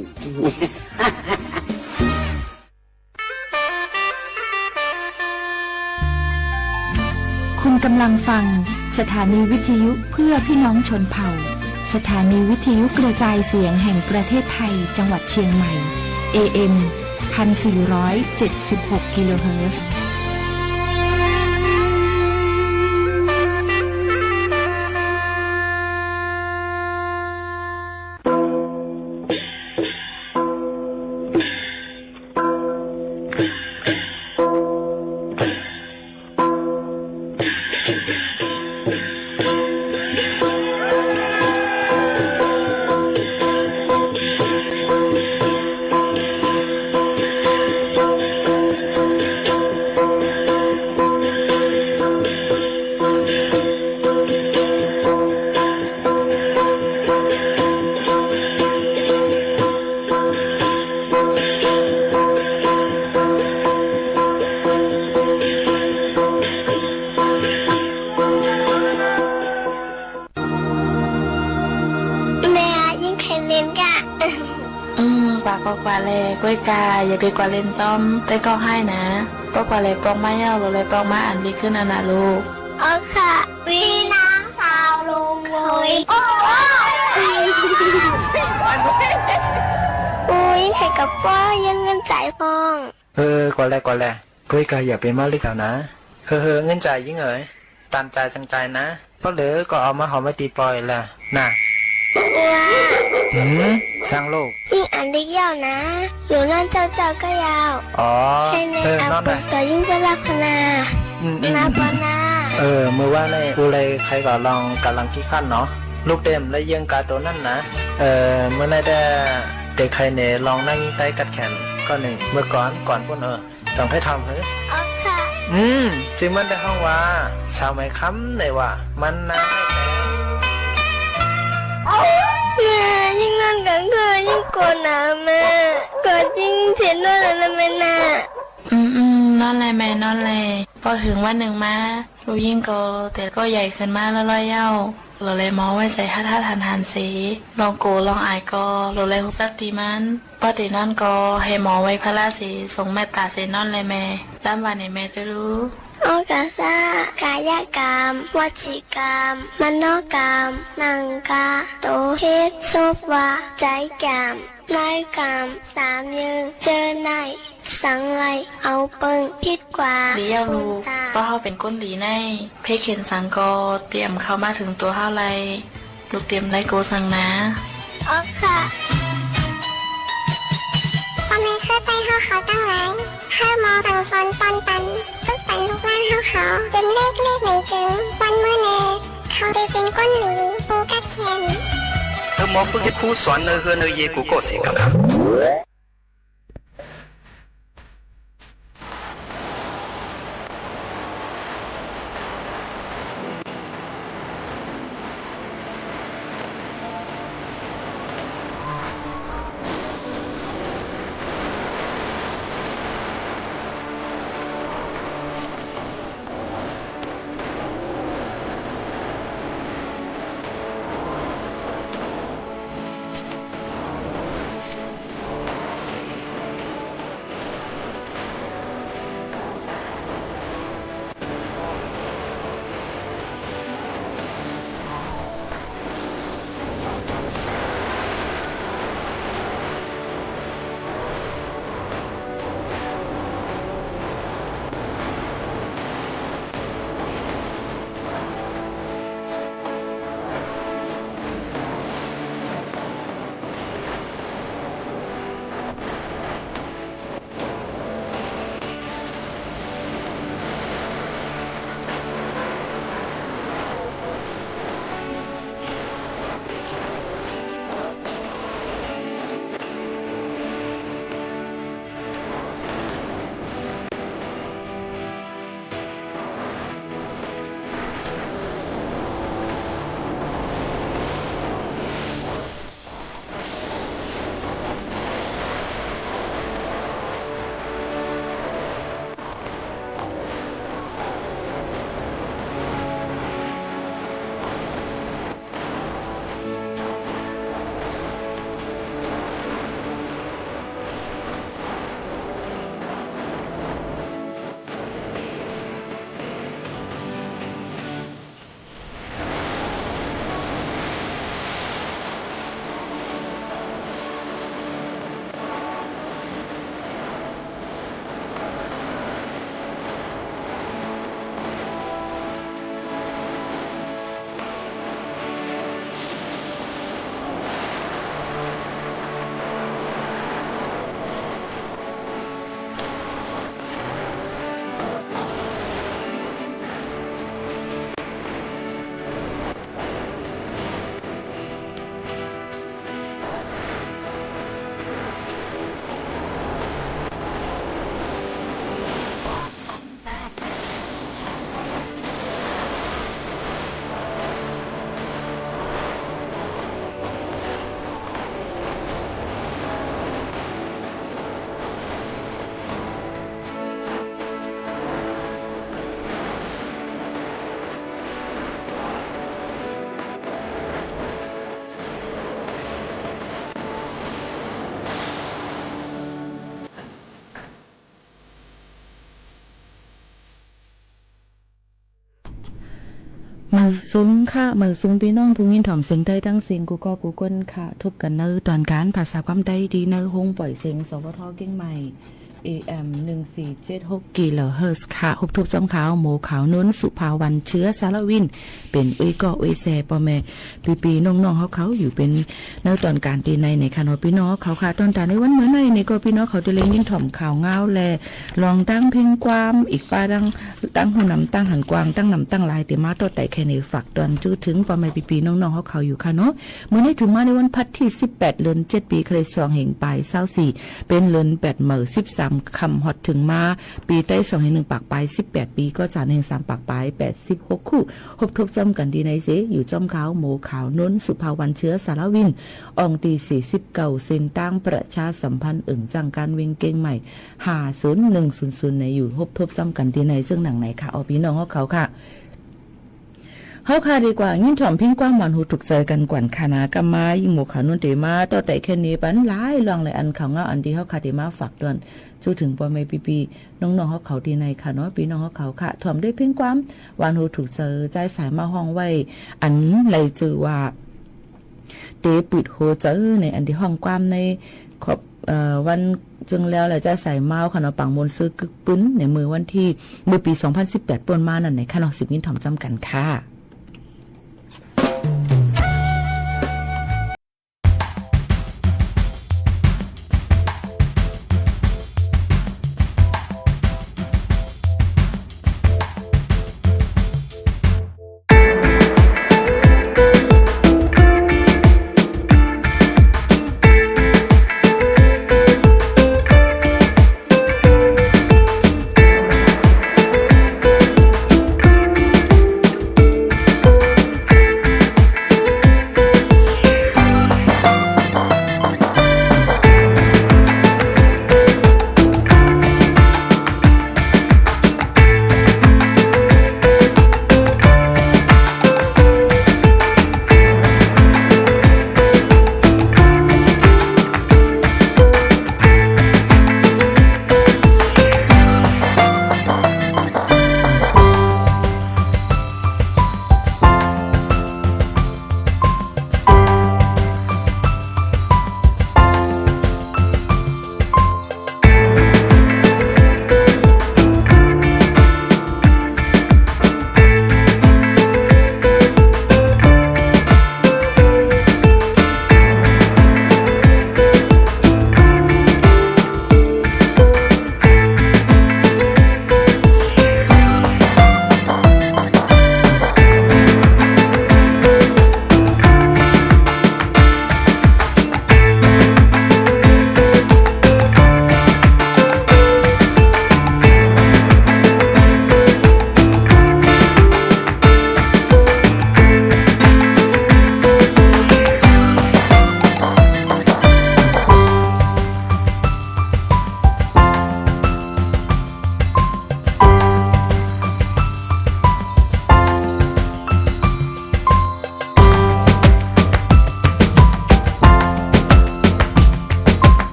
คุณกำลังฟังสถานีวิทยุเพื่อพี่น้องชนเผ่า สถานีวิทยุกระจายเสียงแห่งประเทศไทย จังหวัดเชียงใหม่ เอ เอ็ม พันสี่ร้อยเจ็ดสิบหก กิโลเฮิรตซ์ ปอกว่าแล ก้วยกา อย่าไปกวาดเล่นจ้อม แต่ก็ฮ้ายนะ ปอกว่าแลปอกมาเย้า โหลดแลปอกมาอันดีขึ้นอั้นนะลูก อ๋อค่ะ ปี้น้องสาวลุงโวย โอ๊ย อุ๊ย ใผก็ป้อ เยื่องเงินใจ๋พ่อง เออ กวาดแล กวาดแล ก้วยกา อย่าไปมาเรียกแหววนะ เฮอ เฮอ เงินใจ๋ยิ่งเอ๋ย ตันใจ๋จังใจ๋นะ ปอเหลือก็เอามาหอมไว้ตี้ปอยแหละ น่ะ อัว หืม สังลูก ยิ่งอันเล็กเย้านะ หนูนอนเจ้าเจ้าก็เย้า อ๋อ แค่นี้ เออ เอา นอนไป เปิดตั๋วยิ่งก็หลับนา อืม อืม นาปอนา เออ มื้อวานนี่ อู้ไรใค่ก็ลอง ก่ำลังขี้คร้านเนาะ ลูกเต้มและเยื่องก๋าโตนั้นนะ เออ มื้อนี้ได้ เด็กใค่เน่ลองนั่งยิ่งใต้กัดแขน ก้อนนึ่ง เมื่อก่อน ก่อนปู้น เออ ต้องใค่ทำหื้อ อ๋อค่ะ อืม จึงมันได้ฮ้องว่า สาวไหมคำไหนว่า มันนา แม่ ยิ่งนั่นกั๋นก็ยิ่งโกรธหนาแม่ โกรธยิ่งเสียหน้านะแม่นะ อืม อืม นอนแลแม่ นอนแล ปอเถิงวันนึ่งมา ลูกยิ่งก็ แต่ก็ใหญ่ขึ้นมาเรื่อยๆ เย้า โหลดแลหมอไว้ใจ๋ฮัดๆ หันๆ เส ลองโก๋ลองอายก็ โหลดแลฮู้จักตี้มัน ปอเต๋นอนก็ หื้อหมอไหว้พระเส ส่งเมตต๋าเสนอนแลแม่ จ๋ำว่าเน่แม่จะฮู้ อ๋อ กาสะ กายกรรม วจีกรรม มโนกรรม หนังกา โตเฮ็ด ศพว่า ใจ๋กรรม น้อยกรรม สามเยื่อง เจอใน สังไหล เอาเปิง ผิดกว่า ดีเย้าลูก ปอเฮาเป๋นก้นดีใน เพศเข็ญสังก็เตรียมเข้ามาเถิงตั๋วเฮาไล ลูกเตรียมไลโกสังนะ อ๋อค่ะ ป้อแม่เครือไต้เฮาเขาตังหลาย หื้อมองสั่งสอนป้อนปัน ฝึกปันลูกหลานเฮาเขา เต็มเลขเลขไหนเจิง วันเมื่อแน่ เขาได้เป๋นก้นดี ผู้กัดแขน หื้อมองฝึกเฮ็ดครูสอนเนอเฮือนเนอเยกูโก้เสียกำลัง สุงค่ะ หมายสุงปี้น้องผู้ยินถ่อมเสียงใต้ตังสิ้นกู้ก้อกู้ก้นค่ะ ทบกั๋นในตอนก๋านภาษาความใต้ตี้ในโฮงป่อยเสียง สวท เจียงใหม่ เอเอ็ม หนึ่งสี่เจ็ดหก กิโลเฮิรตซ์ค่ะ ฮบทบจ้ำข้า หมอขาวนวล สุภาวัน เชื้อสารวิน เป๋นเอื้อยก้อเอื้อยแซ่ ป้อแม่ปี้ๆ น้องๆ เฮาเขาอยู่เป๋น ในตอนก๋านตี้ในในค่ะเนาะ ปี้น้องเขาค่ะ ตอนต๋าในวันเมื่อในนี่ก็ปี้น้องเขาจะเล็งยินถ่อมข่าวงาวและ ลองตั้งเพลงความ อีกป้าตั้ง ตั้งหูหนำตั้งหันกว้าง ตั้งหนำตั้งหลาย เต๋มาต่อไต่แค่นี้ ฝากตอนจู้เถิงป้อแม่ปี้ๆ น้องๆ เฮาเขาอยู่ค่ะเนาะ เมื่อในเถิงมาในวันพัดตี้สิบแปด เดือนเจ็ด ปี๋คริสต์ สองเฮงปายซาวสี่ เป๋นเดือนแปดเหมาะสิบสามค่ำ ฮอดเถิงมา ปี๋ใต้สองเฮงหนึ่งปากปายสิบแปดปี๋ ก็จานเฮงสามปากปายแปดสิบหกคู่ ฮบทบจ้ำกั๋นตี้ในเส อยู่จ้ำข้าว หมอขาวนวล สุภาวัน เชื้อสารวิน อ่องตี้ สี่สิบเก้า เส้นตางประชาสัมพันธ์ เอิ่งจ้างก๋านเวงเจียงใหม่ ห้าศูนย์หนึ่งศูนย์ศูนย์ ในอยู่ ฮบทบจ้ำกั๋นตี้ใน เซิ่งหนังในค่ะ อ้อ ปี้น้องเฮาเขาค่ะ เฮาค่ะดีกว่า ยินถ่อมเพลงความหวานหูถูกใจ๋กั๋นก่อนค่ะนะ กำมายิ่งหมอขาวนวลเต๋มาต่อไต่แค่นี้ ปันหลายเรื่องหลายอัน ข่าวงาวอันตี้เฮาค่ะเต๋มาฝากตอน จู้เถิงป้อแม่ปี้ๆ น้องๆ เฮาเขาตี้ในค่ะเนาะ ปี้น้องเฮาเขาค่ะ ถ่อมด้วยเพลงความหวานหูถูกใจ๋ จ้ายสายเมาฮ้องไว้ อันไหลจื้อว่า เต๋ปืดหัวใจ๋ ในอันตี้ฮ้องความในขอบ เอ่อ วันเจิงแล้ว และจ้ายสายเมาค่ะเนาะ ปางมวลซื้อกึ๊กปื๊น ในเมื่อวันตี้ เมื่อปี๋สองพันสิบแปด ป้นมานั่นในค่ะเนาะ สืบยินถ่อมจ้ำกั๋นค่ะ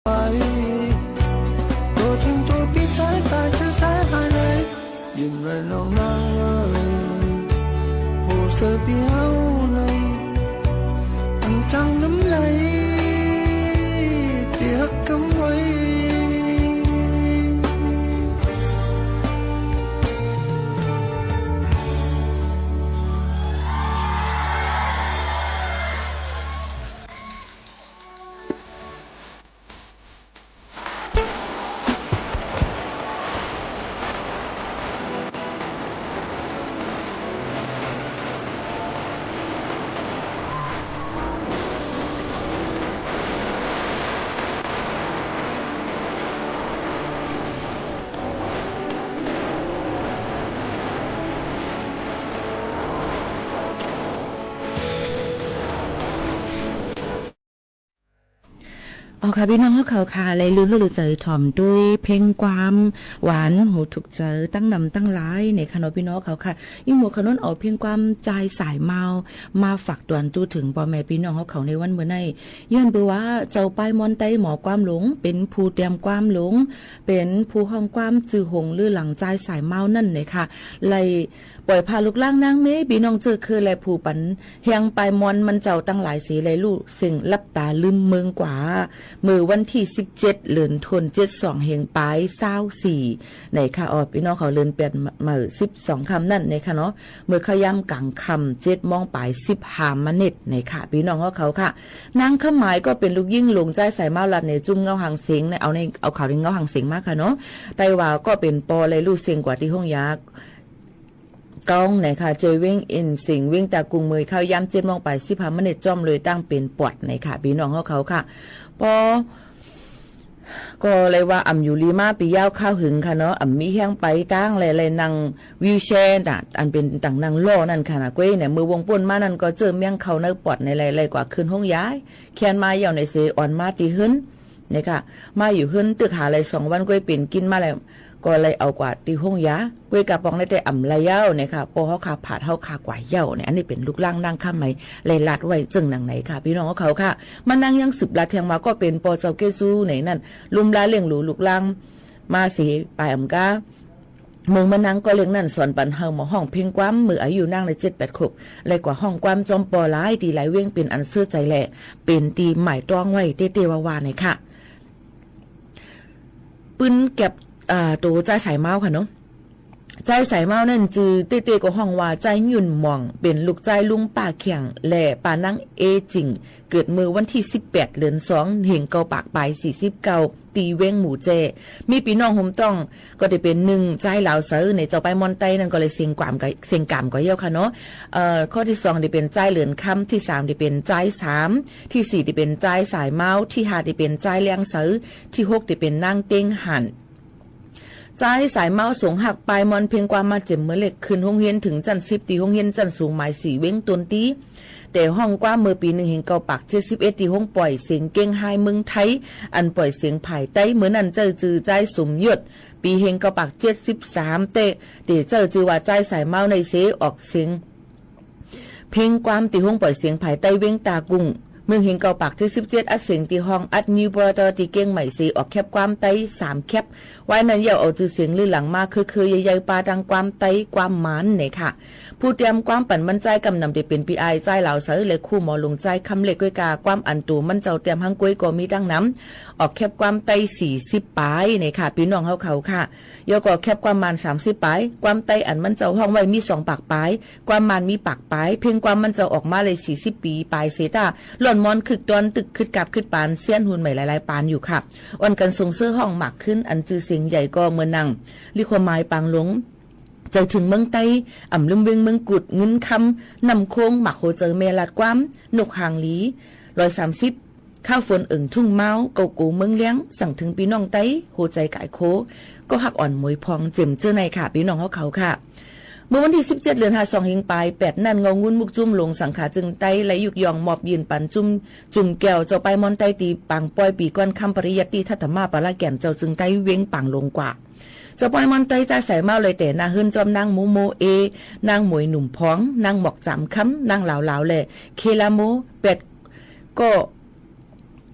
ไป ตัวจริงตัวปี๋สายตาเธอสายหายเลย ยินว่าน้องนางเอ่ย โหเสิร์ฟปี๋เฮาเลย อันจังน้ำไหล เตียกกำไว้ เอาค่ะ ปี้น้องเฮาเขาค่ะ ได้ลือเฮือดลือใจ๋ถ่อมตวยเพลงความหวานหูถูกใจ๋ตั้งนำตั้งหลายในค่ะเนาะ ปี้น้องเขาค่ะ อิ้งหมวกขนนเอาเพลงความจายสายเมา มาฝากตวนตู้เถิงป้อแม่ปี้น้องเฮาเขาในวันเมื่อนี้ ย้อนเปื้อว่าเจ้าป้ายมอนไต้หมอความหลง เป๋นผู้เตรียมความหลง เป๋นผู้ฮ้องความจื้อหงลือหลังจายสายเมานั่นเลยค่ะ ไล่ ป่อยผ่าลุกลางนางเมย์ ปี้น้องเจ้าเคือ และผู้ปันแฮงป้ายมอนมันเจ้าตังหลายเสีย ไล่ลู่เสียงลับต๋าลืมเมืองกว่า เมื่อวันตี้สิบเจ็ด เดือนธันวา เจ็ดสอง แห่งป๋ายซาวสี่ ในค่ะ อ้อ ปี้น้องเขาเดือนแปด เมื่อสิบสองค่ำนั่นในค่ะเนาะ เมื่อเข้ายามก๋างค่ำ เจ็ดโมงป๋ายสิบห้ามินิตในค่ะ ปี้น้องเฮาเขาค่ะ นางคำหมายก็เป๋นลูกยิ่งหลงจายสายเมาลัดในจุ่มเงาหางเสียงใน เอาใน เอาข่าวในเงาหางเสียงมาค่ะเนาะ ไต้หว่าก็เป๋นปอไล่ลู่เสียงกว่าตี้ห้องยา ก้องไหนค่ะ เจเว้งอินสิงห์ เว้งตากุง เมื่อเข้ายามเจ็ดโมงป๋ายสิบห้ามินิต จ้อมเลยตั้งเป๋นปอดไหนค่ะ ปี้น้องเฮาเขาค่ะ ปอ ก็เลยว่าอ่ำอยู่ลีมาปี้ยาวข้าวหึงค่ะเนาะ อ่ำมีแฮงไปตาง เลย เลยนั่งวีลแชร์น่ะ อันเป๋นตั๋งนั่งล้อนั่นค่ะนะ ก้วยเนี่ย เมื่อวงป้นมานั่นก็เจอเมี้ยงเข้าในปอดใน เลย เลยกว่าขึ้นห้องยา แค้นมาเยี่ยวในเสอ่อนมาตี้เฮือน เนี่ยค่ะ มาอยู่เฮือนตึกหาเลยสองวัน ก้วยเป๋นกิ๋นมาแล้ว ก็เลยเอากว่าตี้ห้องยา ก้วยกาปองได้แต่อ่ำไล่เยี่ยวเนี่ยค่ะ ปอเฮาค่ะผาดเฮาค่ะกว่าเยี่ยวเนี่ย อันนี้เป๋นลูกหล้างนางคำหมาย ไล่ลัดไว้เจิ่งหนังไหนค่ะ ปี้น้องเฮาเขาค่ะ มานั่งยังสืบลัดแฮงมาก็เป๋นปอเจ้าเกซูไหนนั่น ลุ่มลาเลี้ยงหลูลูกหล้าง มาเสป๋ายอ่ำก้า เมืองมะนางก็เลี้ยงนั่นสอนปันเฮามาฮ้องเพลงความ เมื่ออายุนางได้เจ็ดแปดขวบ ไล่กว่าฮ้องความจ้อมปอหลายตี้หลายเว้ง เป๋นอันเสื้อใจ๋แหละ เป๋นตี้หมายต้องไว้เต้ๆว่าๆในค่ะ ปืนแก็บ อ่า ตั๋วจายสายเมาค่ะเนาะ จายสายเมานั่นจื้อเต้ๆก็ฮ้องว่าจายหยุ่นหม่อง เป๋นลูกจายลุงป้าแข่ง และป้านางเอจิง เกิดเมื่อวันตี้สิบแปด เดือนสอง เห็นเก้าปากป๋ายสี่สิบเก้า ตี้เว้งหมู่แจ มีปี้น้องโฮมต้อง ก็ได้เป๋นหนึ่งจายลาวเสา ในเจ้าป้ายมอนไต้นั่นก็เลยเสียงความก็ เสียงกามก็เยี่ยวค่ะเนาะ เอ่อ ข้อตี้สองได้เป๋นจายเหลือนคำ ตี้สามได้เป๋นจายสาม ตี้สี่ได้เป๋นจายสายเมา ตี้ห้าได้เป๋นจายแรงเสา ตี้หกได้เป๋นนางเต็งหัน จายสายเมาสงหักป้ายมอนเพลงความมาเจ็มเมื่อเล็ก ขึ้นห้องเฮียนเถิงจั้นสิบ ตี้ห้องเฮียนจั้นสูงหมายสี่เว้งตนตี้ แต่ฮ้องความเมื่อปี๋หนึ่งเห็นเก้าปากเจ็ดสิบเอ็ด ตี้ห้องป่อยเสียงเก้งไฮ้เมืองไทย อันป่อยเสียงผายใต้ เมื่อนั้นเจ้าจื้อจายสมยศ ปี๋เห็นเก้าปากเจ็ดสิบสาม แต่ แต่เจ้าจื้อว่าจายสายเมาในเสออกเสียง เพลงความตี้ห้องป่อยเสียงผายใต้เว้งตากุง เมืองเฮงเก้าปากเจ็ดสิบเจ็ด อัดเสียงตี้ห้องอัดนิวบรอเตอร์ตี้เกียงใหม่เสออกแคปความใต้สามแคป วายนั้นเยี่ยวเอาจื้อเสียงลือหลังมาเคือๆ ใหญ่ๆ ปาตังความใต้ความหมานเนี่ยค่ะ ผู้เตรียมความปั๋นมันจายกำนำตี้เป๋นปี้อ้ายจายลาวเสา และครูหมอหลวงจายคำเล็ก ก้วยกาความอันตั๋วมันเจ้าเตรียมหังก้วยก็มีตังนำ ออกแคปความใต้สี่สิบป๋ายเนี่ยค่ะ ปี้น้องเฮาเขาค่ะ เยี่ยวก็แคปความหมานสามสิบป๋าย ความใต้อันมันเจ้าฮ้องไว้มีสองปากป๋าย ความหมานมีปากป๋าย เพลงความมันเจ้าออกมาเลยสี่สิบปี๋ป๋ายเสยต้า ล่อนมอนคึกตอนตึกคึดกาบคึดปาน เสี้ยนหุ่นใหม่หลายๆ ปานอยู่ค่ะ อ่อนกั๋นส่งเสริมฮ้องมากขึ้น อันจื้อเสียงใหญ่ก็เมือนัง ลิโคมายปางหลง ใจถึงเมืองใต้ อ่ำลืมเวียงเมืองกุด เงินคำ น้ำโค้ง หมากโหเจอแม่ลาดความ นกหางหลี ร้อยสามสิบ ข้าวฝนเอิงทุ่งเมา เกาโกเมืองเลี้ยง สั่งถึงปี้น้องใต้ โหใจก๋ายโค ก็ฮักอ่อนหมวยพอง เจ็มเจ้อในค่ะ ปี้น้องเฮาเขาค่ะ เมื่อวันตี้สิบเจ็ด เดือนห้า สองเฮงป๋ายแปดนั่น เงางุ้นมุกจุ้มหลวงสังขาจึงใต้ และยุกยองมอบยื่นปั๋นจุ้ม จุ่มแก้ว เจ้าป้ายมอนใต้ตี้ปางป้อยปี๋ก้อนค่ำปริยัติตี้ทัดธรรมาปาระแก่น เจ้าจึงใต้เว้งปางหลงกว่า เจ้าป้ายมอนใต้จายสายเมาเลยแต่หน้าเฮือนจ้อมนางหมูโมเอ นางหมวยหนุ่มพอง นางหมอกสามคำ นางหลาวๆ และเคลาโม แปด ก็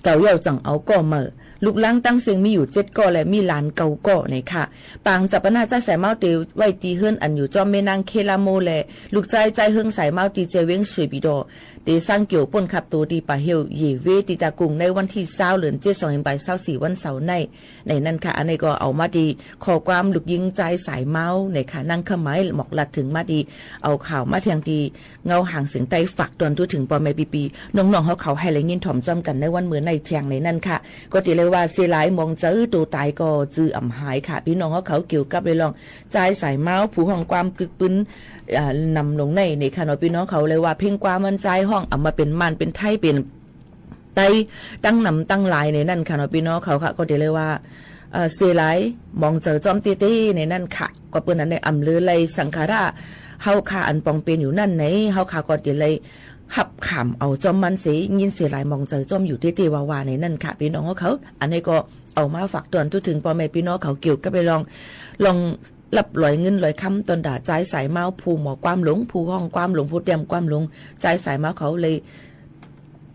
เก่าเยี่ยวจั่งเอาก็เมอ ลูกหล้างตั้งเสียงมีอยู่เจ็ดก็ และมีหลานเก่าก็เนี่ยค่ะ ปางจับปะหน้าจายสายเมาเตไว้ตี้เฮือนอันอยู่จ้อมแม่นางเคลาโม และลูกจายจายเฮืองสายเมาตี้แจเว้งสวยปีดอ เตสร้างเกี่ยวป้นขับตั๋วตี้ป่าเหี่ยวเยเวตี้ตากุงในวันตี้ซาว เดือนเจ็ด สองเฮงป๋ายซาวสี่ วันเสาร์ใน ในนั้นค่ะ อันนี้ก็เอามาตี้ข้อความลูกยิ่งจายสายเมาเนี่ยค่ะ นางคำหมายหมอกลัดถึงมาตี้ เอาข่าวมาแทงตี้ เงาหางเสียงใต้ฝากตวนตู้เถิงป้อแม่ปี้ๆ น้องๆ เฮาเขาหื้อได้ยินถ่อมจ้อมกั๋นในวันเมื่อในแทงในนั้นค่ะ ก็ตี้เลยว่าเสียหลายหมองเจอตั๋วต๋ายก็จื้ออ่ำหายค่ะ ปี้น้องเฮาเขาเกี่ยวกับเรื่องจายสายเมาผู้ฮ้องความกึกปื้น อ่า นำลงในนี่ค่ะเนาะ ปี้น้องเขาเลยว่าเพลงความมันจายฮ้องอ่ำมาเป๋นมานเป๋นไทยเป๋น ใต้ตั้งนำตั้งหลายในนั้นค่ะเนาะ ปี้น้องเขาค่ะ ก็ตี้เลยว่า เอ่อ เสียหลายหมองเจอจ้อมเต้ๆ ในนั้นค่ะ ก็เปิ้นอันในอ่ำเลือไล่สังขาระ เฮาค่ะอันปองเป๋นอยู่นั่นใน เฮาค่ะก็ตี้เลย หับขำเอาจ้อมมันเสีย ยินเสียหลายหมองใจ๋จ้อมอยู่เต๊ๆ ว่าๆ ในนั้นค่ะ ปี้น้องเขา อันนี้ก็เอามาฝากตวนทั่วเถิงป้อแม่ปี้น้องเขา เกี่ยวกับไปลอง ลองฮับลอยเงินลอยคำ ตอนดาจ้ายสายเมาส์ ผู้หมอความหลง ผู้ฮ้องความหลง ผู้เตรียมความหลง จ้ายสายเมาส์เขาเลย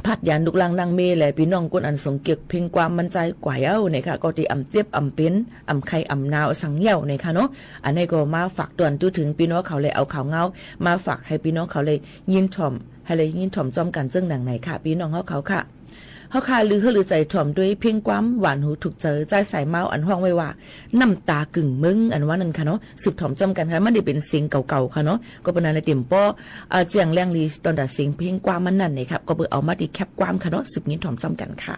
ปรัชญานุกรรมนางเมย์ และปี้น้องคนอันสงเกียจเพลงความมันจ้ายกว่าเย้าเนี่ยค่ะ ก็ตี้อำเจ็บอำเป๋น อำไข้อำหนาวสังเย้าเนี่ยค่ะเนาะ อันนี้ก็มาฝากตวนทั่วเถิงปี้น้องเขา และเอาข่าวเหงามาฝากหื้อปี้น้องเขาได้ยินถ่อม หื้อได้ยินถ่อมจ้อมกั๋นเจิ่งดังในค่ะ ปี้น้องเขาค่ะ เฮาค่ะ ลือหื้อลือใจ๋ถ่อมตวยเพลงความหวานหูถูกใจ๋ จ้ายสายเมาส์อันฮ้องไว้ว่า น้ำตากึ่งเมือง อันว่านั้นค่ะเนาะ สืบถ่อมจ้อมกั๋นค่ะ มันได้เป๋นเสียงเก่าๆ ค่ะเนาะ ก็เป๋นอันได้เต๋มป้อ เอ่อ เจียงแรงลี ตอนดาเสียงเพลงความมันนั้นเนี่ยค่ะ ก็เป๋นเอามาตี้แคปความค่ะเนาะ สืบยินถ่อมจ้อมกั๋นค่ะ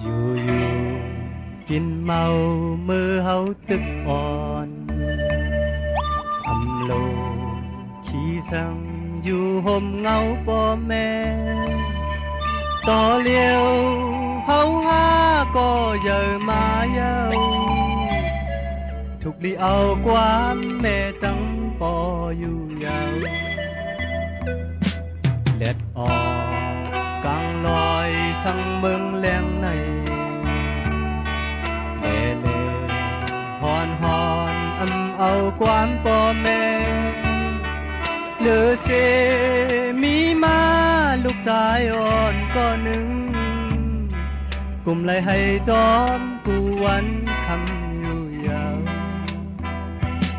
อยู่ๆ กิ๋นเมาเมื่อเฮาตึกอ่อน อำโล ขี้สังอยู่ห่มเงาป้อแม่ ต่อเหลียวเฮาห้าก็เยอะมาเย้า ถูกลีเอาความแม่ตังป้ออยู่เย้า แดดออกก๋างลอยสังเมืองแลงใน แลๆ ฮ้อนๆ อำเอาความป้อแม่ เหลือเสียมีมาลูกจายอ่อนก้อนึ่ง กุมไหลไหจอมกู้วันค่ำอยู่เย้า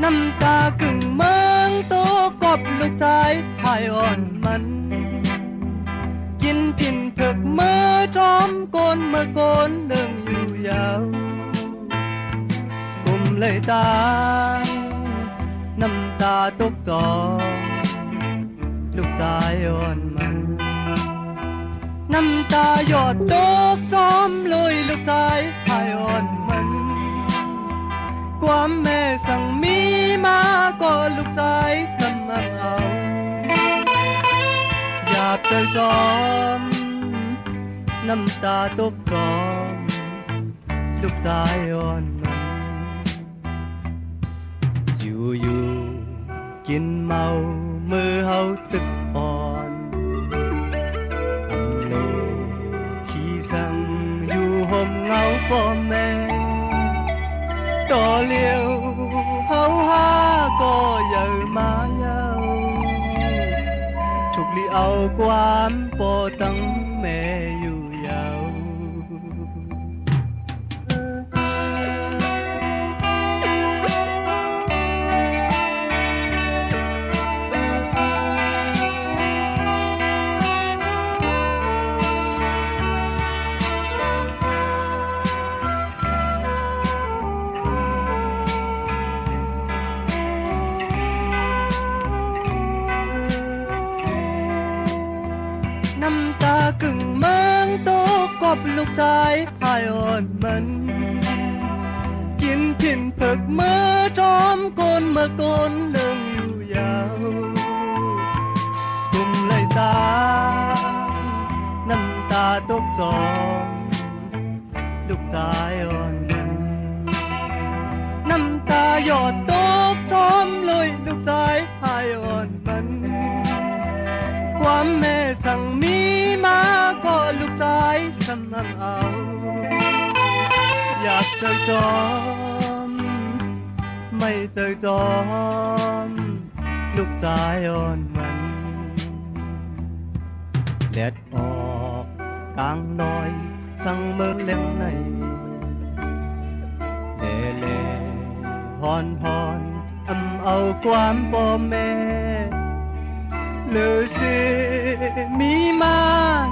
น้ำตากึ่งเมืองตกกอบลูกจายพายอ่อนมัน กิ๋นผินเผิกเมือจอมโกนเมือโกนเลิงอยู่เย้า กุมเลยตาง น้ำตาตกจอม ลูกจายอ่อนมัน น้ำตาหยดตกจอมเลยลูกจายพายอ่อนมัน ความแม่สังมีมาก็ลูกจายสมันเอา หยาบเตยจอม น้ำตาตกจอม ลูกจายอ่อนมัน อยู่ๆ กิ๋นเมาเมื่อเฮาตึกอ่อน อำโล ขี้สังอยู่ห่มเงาป้อแม่ ต่อเหลียวเฮาห้าก็เยอะมาเย้า ถูกลีเอาความป้อตังแม่อยู่เย้า น้ำตากึ่งเมืองตกกอบลูกจายพายอ่อนมัน กิ๋นผินเผิกเมือจอมโกนเมือโกนเลิงอยู่เย้า กุมไหลตาง น้ำตาตกจอม ลูกจายอ่อนมัน น้ำตาหยดตกจอมเลยลูกจายพายอ่อนมัน ความแม่สังมีมาก็ลูกจายสมันเอา อยากเตยจอม ไม่เตยจอม ลูกจายอ่อนมัน แดด ออกก๋างลอยสังเมืองแลงใน แลๆ ฮ้อนๆ อำเอาความป้อแม่ เหลือเสียมีมา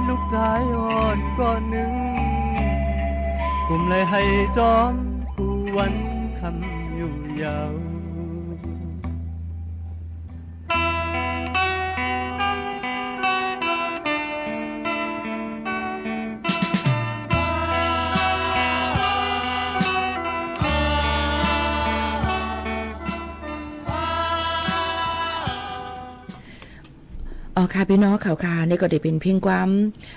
ลูกจายอ่อนก้อนึ่ง กุมไหลไหจอมกู้วันค่ำอยู่เย้า อ๋อค่ะ ปี้น้องเขาค่ะ นี่ก็ได้เป๋นเพลงความ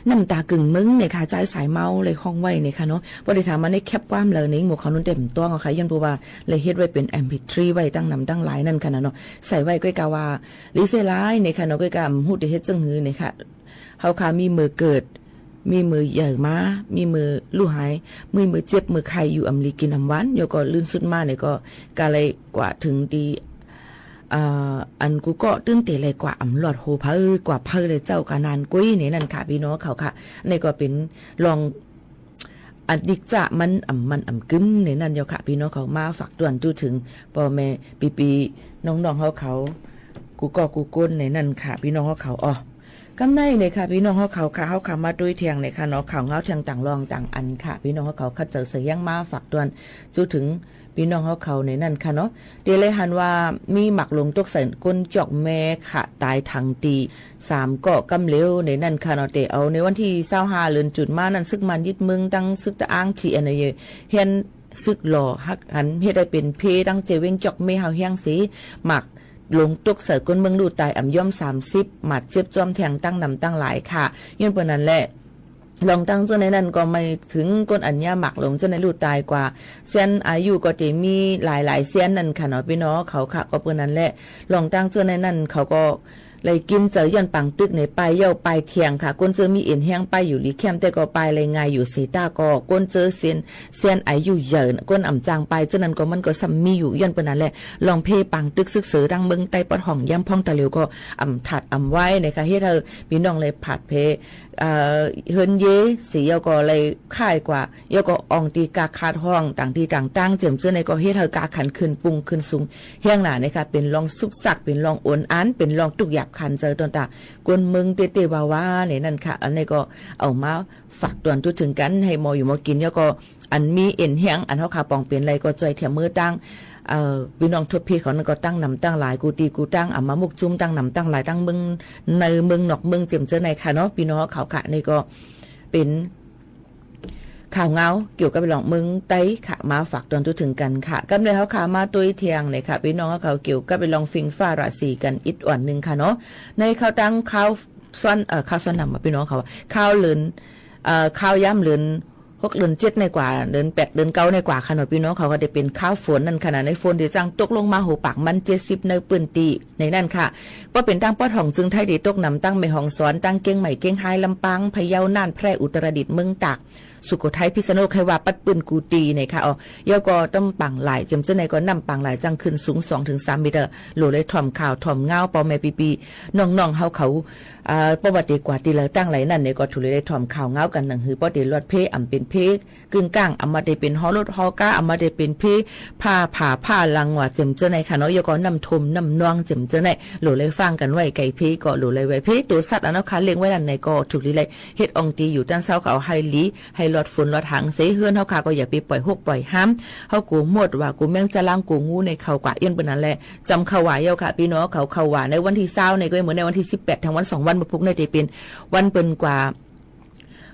น้ำตากึ่งเมิงเนี่ยค่ะ จ้ายสายเมาเลยฮ้องไว้เนี่ยค่ะเนาะ บ่ได้ถามมาในแคปความเลย ในหมวกเขานุ่นเต็มต้องอะค่ะ ย้อนเพราะว่าเลยเฮ็ดไว้เป๋น เอ็มพีทรี ไว้ตั้งนำตั้งหลายนั่นค่ะนะเนาะ ใส่ไว้ก้อยกาว่า หลีเสียหลายเนี่ยค่ะเนาะ ก้อยกาบ่ฮู้จะเฮ็ดจั่งหื้อเนี่ยค่ะ เฮาค่ะมีเมื่อเกิด มีเมื่อใหญ่มา มีเมื่อลู่หาย มีเมื่อเจ็บเมื่อไข้อยู่อำหลีกิ๋นอำหวาน แล้วก็ลื่นสุดมาเนี่ยก็ ก็เลยกว่าเถิงตี้ อ่า อันกูก็ตึงเต๋เลยกว่าอำลอดฮูเผย กว่าเผยเลยเจ้ากะนานกุ้ยเนี่ยนั่นค่ะ ปี้น้องเขาค่ะ นี่ก็เป๋นลองอนิจจะมันอำมันอำกึมเนี่ยนั่นเย้าค่ะ ปี้น้องเขา มาฝากตวนจู้เถิงป้อแม่ปี้ๆ น้องๆ เฮาเขา กู้ก็กู้ก้นเนี่ยนั่นค่ะ ปี้น้องเฮาเขา อ๋อ กำในเนี่ยค่ะ ปี้น้องเฮาเขาค่ะ เฮาค่ะมาตวยเตียงเนี่ยค่ะเนาะ ข่าวเหงาเตียงต่างรองต่างอันค่ะ ปี้น้องเฮาเขา เข้าใจ๋เสียงมาฝากตวนจู้เถิง ปี้น้องเฮาเขาเนี่ยนั่นค่ะเนาะ เต๋เลยหันว่ามีหมากหลงตกใส่ก้นจอกแม่ค่ะ ต๋ายตังตี้สามเกาะกำเหลวเนี่ยนั่นค่ะเนาะ เต๋เอาในวันตี้ซาวห้าเดือนจูนมานั่น ศึกมารยึดเมือง ตึงศึกตะอ้าง ทีเอ็นเอ เฮียนศึกหล่อหักหัน เฮ็ดหื้อเป๋นเพตึงเจเว้งจอกแม่เฮาแฮงเส หมากหลงตกใส่ก้นเมืองลู่ต๋าย อ่ำย้อมสามสิบ บาดเจ็บจ้อมแทงตั้งนำตั้งหลายค่ะ ย้อนเป๋นนั้นแหละ ลองตั้งเตื้อในนั้นก็หมายเถิงก้นอันเยียะหมากหลงเตื้อในลู่ต๋ายกว่า เสี้ยนอายุก็เต๋มีหลายๆ เสี้ยนนั่นค่ะเนาะ ปี้น้องเขาค่ะ ก็เป๋นนั้นแหละ ลองตั้งเตื้อในนั้นเขาก็เลยกิ๋นเจอ ย้อนปางตึกในป้ายเย้าป้ายเตียงค่ะ ก้นเตื้อมีเอ็นแฮงป้ายอยู่หลีแคม แต่ก็ป้ายเลยง่ายอยู่เสย แต่ก็ก้นเตื้อเสี้ยน เสี้ยนอายุใหญ่ ก้นอ่ำจางป้ายเตื้อนั้นก็มันก็ซ้ำมีอยู่ ย้อนเป๋นนั้นแหละ ลองเพปางตึกตึกเสย ตึงเมืองใต้ปอดห้อง ย้ำพ่องตะเหลวก็อ่ำถาดอ่ำไว้นะคะ เฮ็ดหื้อปี้น้องเลยผาดเพ เอ่อ เฮือนเย้เสย แล้วก็เลยขายกว่า แล้วก็อ่องตี้กาขาดห้องต่างตี้ต่างตัง เจียมเตื้อในก็เฮ็ดหื้อกาขันขึ้นปุงขึ้นสูงแฮงหนานะคะ เป๋นลองสุกสัก เป๋นลองโอนอัน เป๋นลองตุ๊กข์ยากขันใจ๋ตนตา ก้นเมืองเต้ๆ ว่าๆ เนี่ยนั่นค่ะ อันนี้ก็เอามาฝากตวนจู้เถิงกั๋น หื้อหมออยู่หมอกิ๋น แล้วก็อันมีเอ็นแฮง อันเฮาค่ะปองเป๋นไรก็จ้อยเตียมมือตัง เอ่อ ปี้น้องทั่วเพเขานั่นก็ตั้งนำตั้งหลาย กู้ตี้กู้ตัง อ่ำมามุกจุ้มตั้งนำตั้งหลาย ตึงเมืองในเมืองนอกเมือง เจียมเตื้อในค่ะเนาะ ปี้น้องเขาค่ะ นี่ก็เป๋นข่าวเหงาเกี่ยวกับเรื่องเมืองใต้ค่ะ มาฝากตวนจู้เถิงกั๋นค่ะ กำในเฮาค่ะมาตวยเตียงเนี่ยค่ะ ปี้น้องเขาเกี่ยวกับเรื่องฝิ่งฟ้าราศีกั๋นอีกอ่อนนึ่งค่ะเนาะ ในข่าวตังข่าวซ้อน เอ่อ ข่าวซ้อนนำมา ปี้น้องเขาว่า ข่าวเดือน เอ่อ ข่าวย้ำเดือน หกเดือนเจ็ดในกว่า เดือนแปดเดือนเก้าในกว่าค่ะเนาะ ปี้น้องเขาก็ได้เป๋นข่าวฝนนั่นค่ะนะ ในฝนตี้จั่งตกลงมาโหปากมันเจ็ดสิบในปื้นตี้ในนั่นค่ะ ก็เป๋นตึงปอดห้องเจิงไทยตี้ตกนำตึงแม่ฮ่องสอน ตึงเจียงใหม่ เจียงฮาย ลำปาง พะเยา น่าน แพร่ อุตรดิตถ์ เมืองตาก สุโขทัย พิษณุโลก ใค่ว่าปัดปื้นกู้ตี้เนี่ยค่ะ อ๋อ แล้วก็น้ำปางหลาย เจียมเตื้อในก็น้ำปางหลายจั่งขึ้นสูงสองเถิงสามเมตร โหลเลยถ่อมข่าวถ่อมเหงาป้อแม่ปี้ๆ น้องๆ เฮาเขา อ่า ป้อว่าเต๋กว่าตี้ละตังหลายนั่นเนี่ยก็ถูกเลยได้ถ่อมข่าวเหงากั๋น หนังหื้อป้อเต๋ลอดเพ อ่ำเป๋นเพกึ่งก้าง อ่ำบ่าได้เป๋นฮอรถฮอกา อ่ำบ่าได้เป๋นเพผ้าผ่าผ้าลังว่าเจียมเตื้อในค่ะเนาะ แล้วก็น้ำท่วมน้ำนองเจียมเตื้อใน โหลเลยฟังกั๋นไว้ ใก่เพก็โหลเลยไหว้เพ ตั๋วสัตว์อันเฮาค่ะเลี้ยงไว้นั่นในก็ถูกลีไล เฮ็ดอ่องตี้อยู่ตันเซ้าเขาหื้อหลี หื้อลอดฝนลอดหางเสย เฮือนเฮาค่ะก็อย่าไปป่อยฮกป่อยห้าม เฮากั๋วมดว่ากั๋วแมงจารังกั๋วงูในเข้ากว่า ย้อนเป๋นนั้นแหละ จำข่าวว่าเย้าค่ะ ปี้น้องเขา ข่าวว่าในวันตี้ซาวในก็เหมือนในวันตี้สิบแปด ตึงวันสองวัน เมื่อพุกในเต๋เป๋นวันเปิ้นกว่า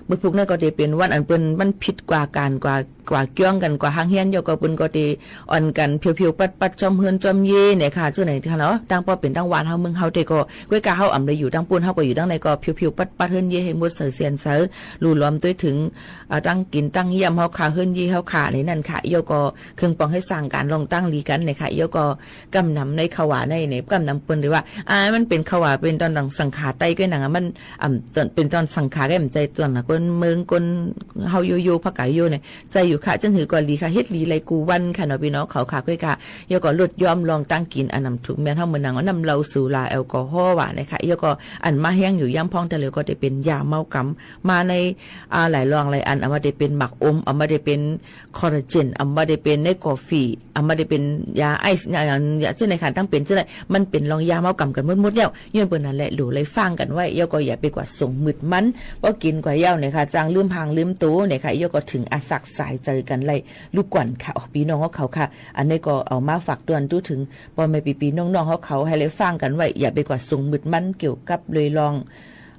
เมื่อพุกในก็เต๋เป๋นวันอันเปิ้น วันผิดกว่าก๋าน กว่า กว่าเกี้ยงกั๋น กว่าห้างเฮียน แล้วก็เปิ้นก็เต๋อ่อนกั๋นเผียวๆ ปัดๆ จ้อมเฮือนจ้อมเย้เนี่ยค่ะ เจ้าไหนค่ะเนาะ ตึงป้อเป๋นตึงหวานเฮาเมืองเฮาเต๋ก็ ก้อยกาเฮาอ่ำได้อยู่ตึงปู้น เฮาก็อยู่ตึงในก็เผียวๆ ปัดๆ เฮือนเย้หื้อหมดเสยเสี้ยนเสย ลู่ล้อมตวยเถิง อ่า ตึงกิ๋นตึงเยี่ยมเฮาค่ะ เฮือนเย้เฮาค่ะ ในนั่นค่ะ แล้วก็เคิ่งปองหื้อสร้างก๋านลองตั้งหลีกั๋นเนี่ยค่ะ แล้วก็ กำนำในข่าวว่าในเนี่ย กำนำเปิ้นได้ว่า อ่า มันเป๋นข่าวว่าเป๋นตอนตังสังขาใต้ก้อยหนังอะ มัน อ่ำ ตอน เป๋นตอนสังขาก้อย บ่ใจ้ตอนนะ คนเมืองคนเฮาโยโย่ ภาคก๋าโยเนี่ย ใจ้อยู่ค่ะ จั่งหื้อก็หลีค่ะ เฮ็ดหลีไลกู้วันค่ะเนาะ ปี้น้องเขาค่ะ ก้อยกา แล้วก็ลดหย่อนลองตั้งกิ๋น อันน้ำถูกแม่นเฮา เหมือนหนังว่าน้ำเหล้าสุราแอลกอฮอล์ว่าเนี่ยค่ะ แล้วก็อันมาแฮงอยู่ย้ำพ่องตะเหลวก็จะเป๋นยาเมากำ มาใน อ่า หลายรองหลายอัน อ่ำบ่าได้เป๋นหมากอม อ่ำบ่าได้เป๋น คอลลาเจน อ่ำบ่าได้เป๋นในกาแฟ อ่ำบ่าได้เป๋นยาไอซ์ ยา ยาเจ้าไหนค่ะ ตึงเป๋นเจ้าไหน มันเป๋นรองยาเมากำกั๋นหมดๆ แล้ว ย้อนเป๋นนั้นแหละ โหลเลยฟังกั๋นไว้ แล้วก็อย่าไปกว่าส่งมืดมัน ป้อกิ๋นกว่าเย้าเนี่ยค่ะ จั่งลืมหางลืมตั๋วเนี่ยค่ะ แล้วก็เถิงอาสักสายใจ๋กั๋นไล ลูกก่อนค่ะ อ๋อ ปี้น้องเฮาเขาค่ะ อันนี้ก็เอามาฝากตวนจู้เถิงป้อแม่ปี้ๆ น้องๆ เฮาเขา หื้อเลยฟังกั๋นไว้ อย่าไปกว่าส่งมืดมัน เกี่ยวกับเรื่อง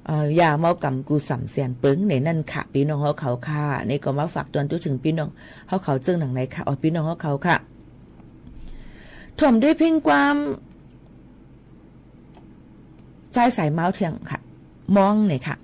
เอ่อ ยาเมากำกู้สามเสี้ยนเปิงในนั่นค่ะ ปี้น้องเฮาเขาค่ะ นี่ก็มาฝากตวนจู้เถิงปี้น้องเฮาเขาเจิ่งหนังในค่ะ อ๋อ ปี้น้องเฮาเขาค่ะ ถ่อมด้วยเพลงความ จ้ายสายเมาส์เถียงค่ะ มองหน่อยค่ะ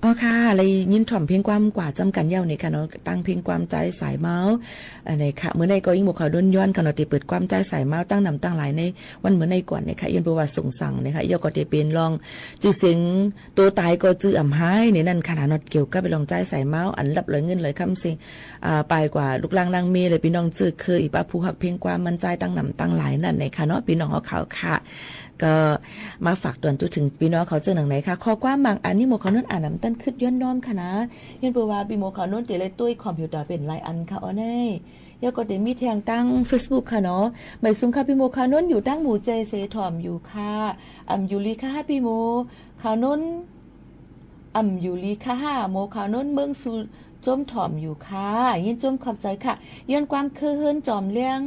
อ๋อค่ะ ได้ยินถ่อมเพลงความกว่าจ้ำกั๋นแล้วนี่ค่ะเนาะ ตังเพลงความจ้ายสายเมาส์ อันนี้ค่ะ เมื่อในก็อิงหมวกขาวน้นย้อนค่ะเนาะ ตี้เปิดความจ้ายสายเมาส์ตั้งหนำตั้งหลายในวันเมื่อในก่อนนี่ค่ะ ย้อนเปื้อว่าสงสังนี่ค่ะ ยอดก็ตี้เป๋นลองจื้อเสียง โตต๋ายก็จื้ออ่ำหายนี่นั่นค่ะเนาะ เกี่ยวกับไปลองจ้ายสายเมาส์ อันลับลอยเงินลอยคำเสียง อ่า ปายกว่าลูกหล้านนางเมย์เลย ปี้น้องเจ้าเขย อีป้าผู้ฮักเพลงความมันจ้ายตั้งหนำตั้งหลายนั่นนี่ค่ะเนาะ ปี้น้องเฮาเขาค่ะ ก็มาฝากตวนจุ๊ถึงปี้น้องเขาเจ้าหนังไหนค่ะ ข้อความบางอันนี่หมวกขาวน้นอ่านนำตันกึ๊ดย้อนน้อมค่ะนะ ย้อนเปื้อว่าปี้หมวกขาวน้นตี้เลยตุ้ยคอมพิวเตอร์เป๋นหลายอันค่ะ อ๋อ นี่ แล้วก็ตี้มีแถมตังเฟซบุ๊กค่ะเนาะ บ่ายสุขค่ะ ปี้หมวกขาวน้นอยู่ตังหมู่เจ็ดเสถ่อมอยู่ค่ะ อ่ำอยู่หลีค่ะ ปี้หมวกขาวน้น อ่ำอยู่หลีค่ะ หมวกขาวน้นเมืองสุโจมถ่อมอยู่ค่ะ ยินจมขอบใจ๋ค่ะ ย้อนความคือเฮือนจอมเลี้ยง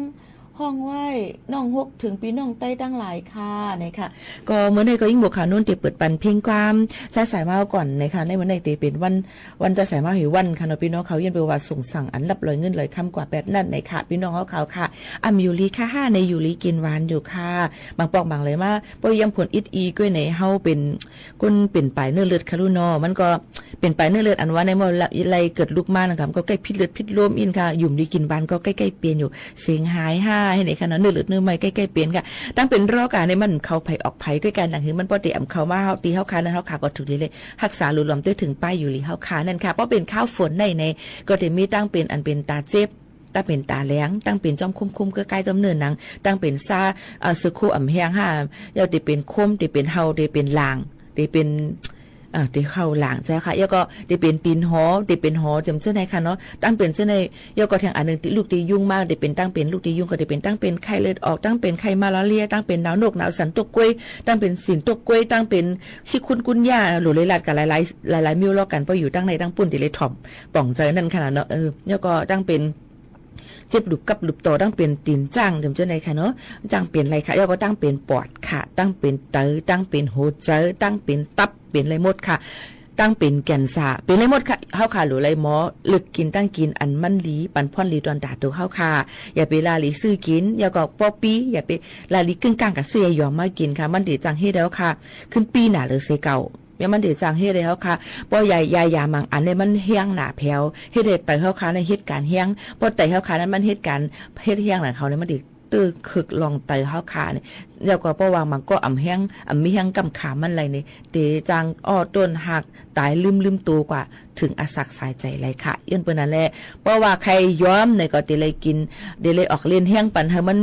ฮ้องไหว้น้องฮกเถิงปี้น้องใต้ตังหลายค่ะ เนี่ยค่ะ ก็เมื่อนี้ก็อิ้งบัวขาวนุ่นเต๋เปิดปันเพลงความจ้ายสายเม้าก่อนนะคะ ในวันนี้เต๋เป๋นวัน วันจ้ายสายเม้าแห่งวันค่ะเนาะ ปี้น้องเขา เยียะเปื้อว่าส่งสังอันรับลอยเงินลอยคำกว่าแปดนั้นนะคะ ปี้น้องเขาค่ะ อ่ำอยู่หลีค่ะ ในอยู่หลีกิ๋นหวานอยู่ค่ะ บางปอกบางเลยมา ป้อเยี่ยมผลอิดอีกล้วยในเฮาเป๋น คนเป๋นป๋ายเนื้อเลือดค่ะลูกเนาะ มันก็เป๋นป๋ายเนื้อเลือดอันว่าในเมื่อไล่เกิดลูกมานะคะ มันก็ใก้ผิดเลือดผิดลมอิ้นค่ะ อยู่ดีกิ๋นหวานก็ใก้ๆเป๋นอยู่ เสียงหายห้าให้เนี่ยค่ะเนาะ เนื้อเลือดเนื้อไหม้ใก้ๆเป๋นค่ะ ตั้งเป๋นรอกาเนี่ยมันเข้าใผออกใผ ก้อยก๋านหนังหือมันป้อเต๋อ่ำเข้ามาเฮา ตี้เฮาค่ะนั้น เฮาค่ะก็ถูกดีเลย ฮักษาหลวมๆ เตื้อเถิงป้ายอยู่หลีเฮาค่ะนั้นค่ะ เพราะเป๋นคาวฝนในใน ก็เต๋มีตั้งเป๋นอันเป๋นต๋าเจ็บ ตั้งเป๋นต๋าแหลง ตั้งเป๋นจ้อมคุ้มๆ ใก้ๆ จ้อมเนื้อหนัง ตั้งเป๋นซ่า เอ่อ เสื้อโค้อ่ำแฮงห้า แล้วเต๋เป๋นโคม เต๋เป๋นเห่า เต๋เป๋นหล่าง เต๋เป๋น อ่า เต๋เห่าหล่างเจ้าค่ะ แล้วก็เต๋เป๋นตี๋นหอ เต๋เป๋นหอ เจิ่มเจ้าในค่ะเนาะ ตั้งเป๋นเจ้าใน แล้วก็แถมอันหนึ่งตี้ลูกตี้ยุงมา เต๋เป๋นตั้งเป๋นลูกตี้ยุง ก็เต๋เป๋นตั้งเป๋นไข้เลือดออก ตั้งเป๋นไข้มาลาเรีย ตั้งเป๋นหนาวโนกหนาวสันตกกล้วย ตั้งเป๋นสินตกกล้วย ตั้งเป๋นชิคุนกุนย่า หลูหลายลาดกั๋นหลายๆ หลายๆ มิวรอกกั๋น ป้ออยู่ตังในตังปุ้น เต๋เลยถ่อมป่องใจ๋นั้นค่ะเนาะ เออ แล้วก็ตั้งเป๋น เจ็บหลุบกับหลุบต่อ ตั้งเป๋นตี๋นจ๊าง เจิ่มเจ้าในค่ะเนาะ จ๊างเป๋นอะไรค่ะ แล้วก็ตั้งเป๋นปอดค่ะ ตั้งเป๋นเต๋า ตั้งเป๋นหัวใจ๋ ตั้งเป๋นตับ เป๋นอะไรหมดค่ะ ตั้งเป๋นแก่นสา เป๋นอะไรหมดค่ะ เฮาค่ะ หลูหลายหมอ เลือกกิ๋นตั้งกิ๋นอันมันดี ปันพ่อนดีตวนต๋าตั๋วเฮาค่ะ อย่าไปลาหลีซื้อกิ๋น แล้วก็ป้อปี้ อย่าไปลาหลีกึ่งก้างกั๋นซื้อยาหยอมมากิ๋นค่ะ มันเต๋จางเฮ็ดเฮาค่ะ ขึ้นปี้หนาเหลือเสียเก่า เยียะมันเต๋จางเฮ็ดเฮาค่ะ ป้อยายา ยาหมางอันเนี่ยมันแฮงหนาแผว เฮ็ดหื้อเต๋าเฮาค่ะเนี่ยเฮ็ดก๋านแฮง ป้อเต๋าเฮาค่ะนั้นมันเฮ็ดก๋าน เฮ็ดแฮงหนาเขาเนี่ยมันเต๋เตื้อเคิกลองเต๋าเฮาค่ะเนี่ย แล้วก็ป้อว่ามันก็อ่ำแฮง อ่ำมีแฮงก้ำขามันอะไรเนี่ย เต๋จางอ้อต้นหัก ต๋ายลืมๆ ตั๋วกว่า เถิงอาสักสายใจ๋เลยค่ะ ย้อนเปื้อนั้นแหละ ป้อว่าใค่ยอมเนี่ยก็เต๋เลยกิ๋น เต๋เลยออกเล่นแฮงปันหื้อมัน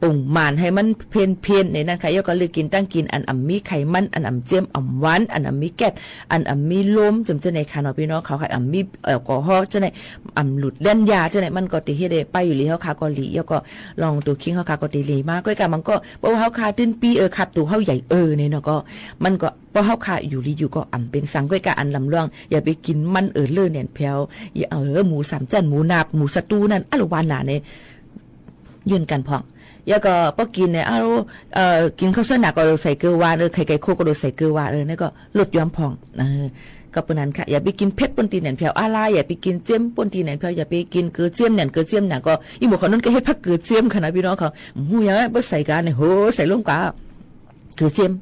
ปรุงมันหื้อมันเพี้ยนๆ ในนั้นค่ะ แล้วก็เลือกกิ๋นตั้งกิ๋นอันอ่ำมีไขมัน อันอ่ำเจียมอ่ำหวาน อันอ่ำมีแก๊ส อันอ่ำมีลม เจิ่มเจ้าในค่ะเนาะ ปี้น้องเขาค่ะ อ่ำมีแอลกอฮอล์เจ้าใน อ่ำหลุดแล่นยาเจ้าใน มันก็เต๋เฮ็ดหื้อป้ายอยู่หลีเฮาค่ะก็หลี แล้วก็ลองตั๋วคิงเฮาค่ะก็เต๋หลีมา ก้อยก๋ามันก็ ป้อว่าเฮาค่ะตื้นปี้ เออ ขับตั๋วเฮาใหญ่ เออ เนี่ยเนาะ ก็ มันก็ ป้อเฮาค่ะอยู่หลีอยู่ก็อ่ำเป๋นสัง ก้อยก๋าอันลำลอง อย่าไปกิ๋นมันเออเลอะแหนนแผว อย่า เออ หมูสามจั้น หมูนาบ หมูสะตูนั่น อะละวานาเนี่ย ยื่นกั๋นพ่อง แล้วก็ป้อกิ๋นเนี่ย เอา เอ่อ กิ๋นข้าวซอยหนาก็ใส่เกลือหวาน เออ ไข่ไก่โคก็ใส่เกลือหวาน เออ นั่นก็ลดย้อมพ่อง เออ ก็เปื้อนั้นค่ะ อย่าไปกิ๋นเผ็ดป้นตี้แหนนแผว อะละ อย่าไปกิ๋นเจียมป้นตี้แหนนแผว อย่าไปกิ๋นเกลือเจียมแหนน เกลือเจียมหนาก็ อี่หมู่เขานั้นก็เฮ็ดผักเกลือเจียมค่ะนะ ปี้น้องเขา หู้ยัง บ่ใส่ก๋านเนี่ย โห ใส่ลงก๋า เกลือเจียม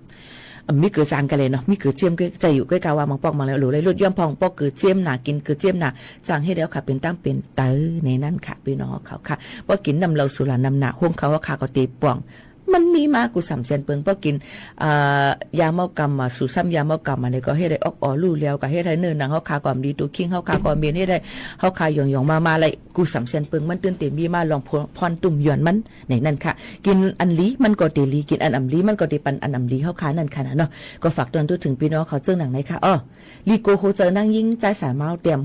อ่ะ มีเกลือจางกั๋นเลยเนาะ มีเกลือเจียมก็ใจ๋อยู่ ก้อยก๋าว่าบางปอกมาแล้ว หลูหลายลดย้อมพ่อง ป้อเกลือเจียมหนา กิ๋นเกลือเจียมหนา จางเฮ็ดหื้อเฮาค่ะเป๋นตั้งเป๋นเต๋าในนั้นค่ะ ปี้น้องเขาค่ะ ป้อกิ๋นน้ำเหล้าสุราน้ำหนา ฮงเขาเฮาค่ะก็เต๋ป่อง มันมีมากู้สามแสนเปิง ป้อกิ๋น อ่า ยาเมากำมา สูตรซ้ำยาเมากำมาเนี่ยก็เฮ็ดหื้อออกอ่อลู่แล้ว ก็เฮ็ดหื้อเนื้อหนังเฮาค่ะก็อ่ำดี ตั๋วคิงเฮาค่ะก็เมียน เฮ็ดหื้อเฮาค่ะหย่องๆ มาๆ ไล่ กู้สามแสนเปิง มันตื้นเต๋มีมาลองพ่อน พ่อนตุ้มหย่อนมัน ในนั้นค่ะ กิ๋นอันหลีมันก็เต๋หลี กิ๋นอันอ่ำหลีมันก็เต๋ปันอันอ่ำหลีเฮาค่ะนั้นค่ะนะเนาะ ก็ฝากตอนทั่วเถิงปี้น้องเขาเจิ่งหนังในค่ะ อ้อ ลีโกโฮเจอนั่งยิ่งจ้ายสายเม้าเตียม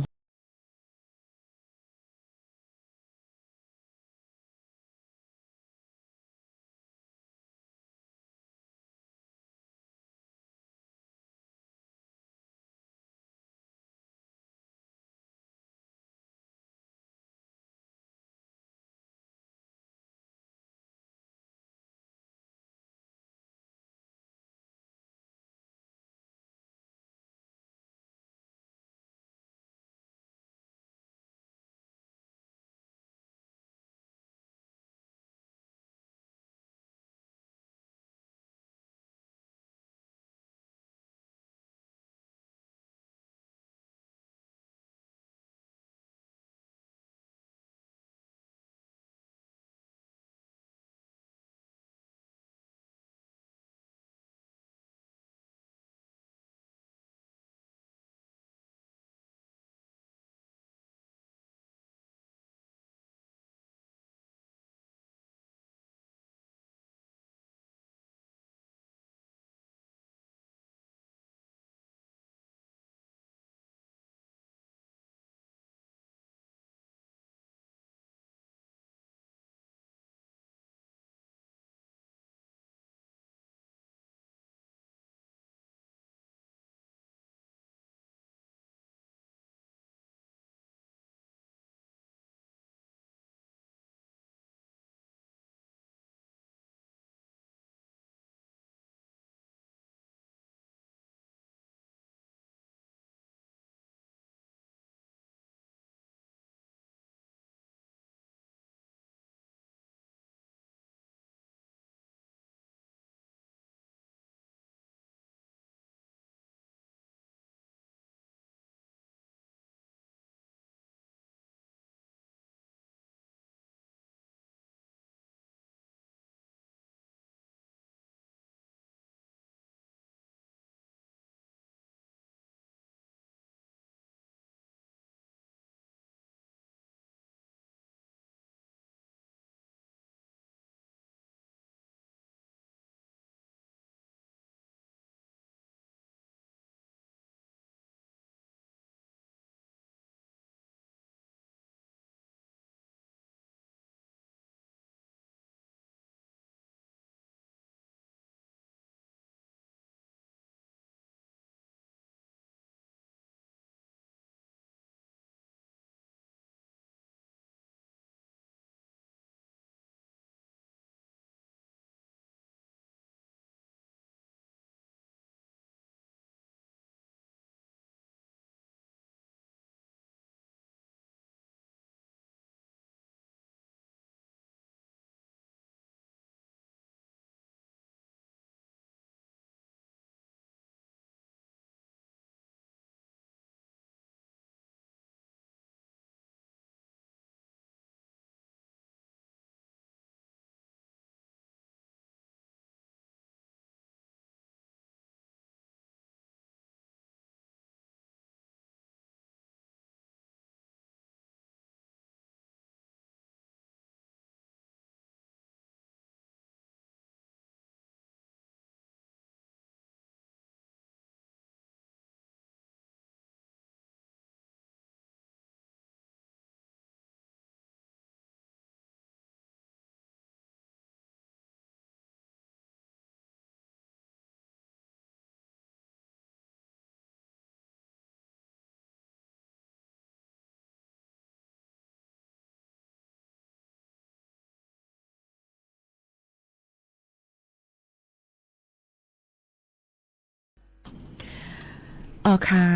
อ๋อค่ะ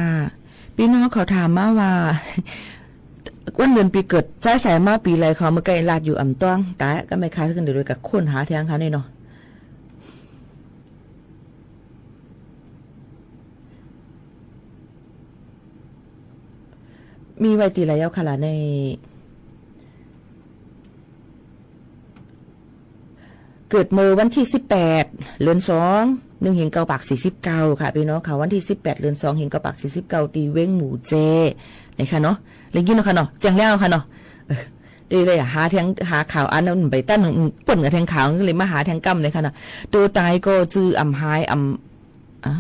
ปี้น้องเขาถามมาว่า วันเดือนปี๋เกิดจายสายเมาปี๋ใด เขาเมื่อไกลลาดอยู่อ่ำต้อง ต๋าย ก็ไม่คาดขึ้นเดี๋ยวเลยกับค้นหาแทงค่ะนี่เนาะ มีไว้ตี้ใดเย้าค่ะล่ะ ใน เกิดเมื่อวันตี้สิบแปด เดือนสอง หนึ่งเหียงเก้าปากสี่สิบเก้าค่ะ ปี้น้องค่ะ วันตี้สิบแปด เดือนสอง เหียงเก้าปากสี่สิบเก้า ตี้เวียงหมู่แจ นี่ค่ะเนาะ ได้ยินแล้วค่ะเนาะ แจ้งแล้วค่ะเนาะ เออ ได้เลยอะ หาแทง หาข่าวอันนั้นไปตั้น เปิ้นกับแทงข่าว ก็เลยมาหาแทงก้ำเลยค่ะเนาะ ตั๋วต๋ายก็จื้ออ่ำหาย อ่ำ อะ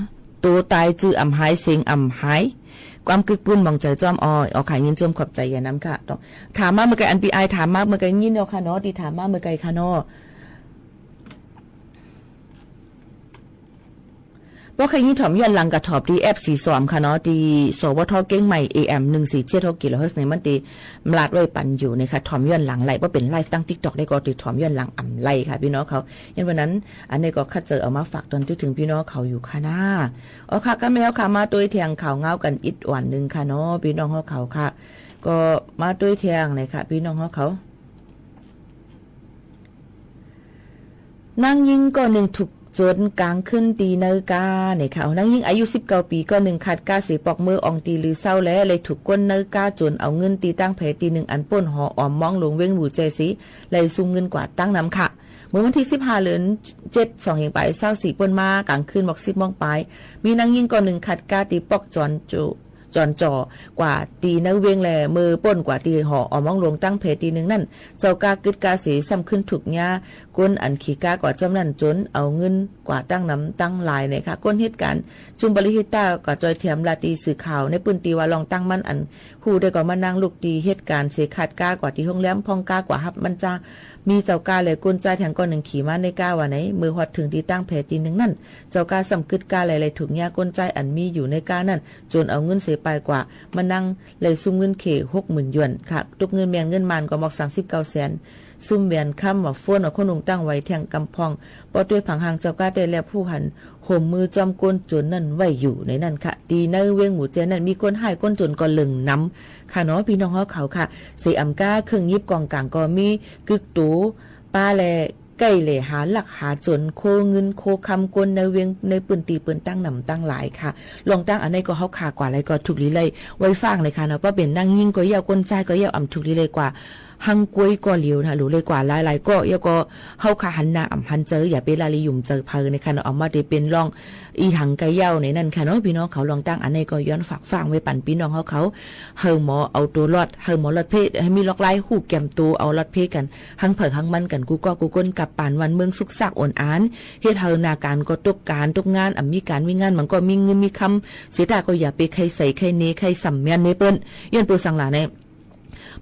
ตั๋วต๋ายจื้ออ่ำหาย เสียงอ่ำหาย ความกึกปื้นหมองใจ๋จ้อม อ้อ เอาค่ะ ยินจมขอบใจ๋อย่านำค่ะ ต้อง ถามมาเมื่อไกล อันปี้อ้ายถามมาเมื่อไกล ยินแล้วค่ะเนาะ ตี้ถามมาเมื่อไกลค่ะเนาะ บ่ใค่ยินถ่อมย้อนหลังก็ถ่อมตี้แอปสีส้มค่ะเนาะ ตี้ สวท เกียงใหม่ เอเอ็ม หนึ่งสี่เจ็ดหกกิโลเฮิรตซ์ นี่มันตี้ ลาดไว้ปันอยู่นี่ค่ะ ถ่อมย้อนหลังไหล บ่เป๋นไลฟ์ตั้งติ๊กต็อกได้ก็ตี้ถ่อมย้อนหลังอ่ำไหลค่ะ ปี้น้องเขา ย้อนวันนั้น อันนี้ก็คัดเจอเอามาฝากตอนจุดถึงปี้น้องเขาอยู่ค่ะนา อ๋อค่ะ ก็แม่นค่ะ มาตวยแทงข่าวเงากั๋นอีกวันนึ่งค่ะเนาะ ปี้น้องเขาค่ะ ก็มาตวยแทงเลยค่ะ ปี้น้องเขา นางญิงก้อนนึ่งถูกโจ๋รก๋างคืนตี้เนกา นี่ค่ะ นางญิงอายุสิบเก้าปี๋ก้อนนึ่ง ขาดก๊าเสยปอกเมืออ่องตี้ลือเศร้า และเลยถูกคนเนกาโจ๋รเอาเงินตี้ตั้งแผตี้นึ่ง อันป้นหอออมมองหลวงเวียงหมู่แจเสย เลยสูญเงินกว่าตั้งนำค่ะ เมื่อวันตี้สิบห้า เดือนเจ็ด สองเหียงปายซาวสี่ ป้นมาก๋างคืนหมอกสิบโมงปาย มีนางญิงก้อนนึ่งขาดก๊าตี้ปอกจ๋อนจุ จ๋อนจ่อกว่าตี้เนเวียงแล เมื่อป้นกว่าตี้หอออมมองหลวงตั้งแผตี้นึ่งนั้น เจ้าก๊ากึ๊ดก๊าเสย ซ้ำขึ้นถูกย้าคนอันขี่ก๊ากว่าจ้อมนั้น โจ๋รเอาเงินกว่าตั้งนำตั้งหลายนี่ค่ะ คนเหตุก๋ารณ์ จุมบริเหตุต้าก็จ้อยเถียมลาตี้สื่อข่าวในปื้นตี้ว่า ลองตั้งมันอันฮู้ได้ก็มานั่งลุกตี้เหตุก๋ารณ์เสย ขาดก๊ากว่าตี้โฮงแรม พ่องก๊ากว่าฮับมันจา มีเจ้าก๊าและคนจายแทงก้อนนึ่งขี่มาเนกาว่าไหน เมื่อฮอดเถิงตี้ตั้งแผตี้นึ่งนั้น เจ้าก๊าซ้ำกึ๊ดก๊าและเลยถูกย้าคนจายอันมีอยู่เนกานั้น โจ๋รเอาเงินเสยปายกว่า มานั่งเลยสูญเงินเข่หกหมื่นหยวนค่ะ ตกเงินแม่นเงินมานก็หมอกสามสิบเก้าแสน สุมแหวนคำ ว่าโฟน ว่าคนหุงตั้งไว้แทงกำพ่อง ป้อตวยผังหางเจ้าก๊าได้แลผู้หัน โฮมมือจ้อมคนโจ๋รนั้นไว้อยู่ในนั้นค่ะ ตี้เนเวียงหมู่แจนั้นมีคนฮ้ายคนจ๋นก็เลิ่งนำค่ะเนาะ ปี้น้องเฮาเขาค่ะ เสยอ่ำก๊า เครื่องหยิบก๋องก๋างก็มี กึ๊กตั๋ว ปาและใก้เหล่หาลักหาจ๋น โคเงินโคคำคนในเวียงในปื้นตี้เปิ้นตั้งหนำตั้งหลายค่ะ ลองตั้งอันนี้ก็เฮาข่าวกว่าไหลก็ถูกลี้ไล่ไว้ฟังเลยค่ะเนาะ ป้อเป๋นนางญิงก็เย้า คนจายก็เย้า อ่ำถูกลี้ไล่กว่า หังก๊วยก็เหลียวนะ หลูเลยกว่าหลายๆ ก็ เย้าก็เฮาข่าวหันหน้าอ่ำหันเจอ อย่าไปละเลยหยุมเจอเผลอนะคะเนาะ เอามาได้เป๋นลอง อี่หังก็เย้าในนั้นค่ะเนาะ ปี้น้องเขา ลองตั้งอันนี้ก็ย้อนฝากฟังไว้ปันปี้น้องเฮาเขา หื้อหมอเอาตั๋วรอด หื้อหมอรอดเพ้ หื้อมีลอกลายฮู้แก้มตั๋ว เอารอดเพ้กั๋น หังเผอหังมันกั๋น กู้ก้อกู้คน กับปานวันเมืองสุขสากโอนอาน เฮ็ดหื้อหน้าก๋านก็ตกก๋านตกงาน อ่ำมีก๋านมีงาน มันก็มีเงินมีคำ เสียต้าก็อย่าไปใค่ใส่ใค่เน ใค่ส่ำแม่นเนเปิ้น ย้อนเปิ้นสังหลาใน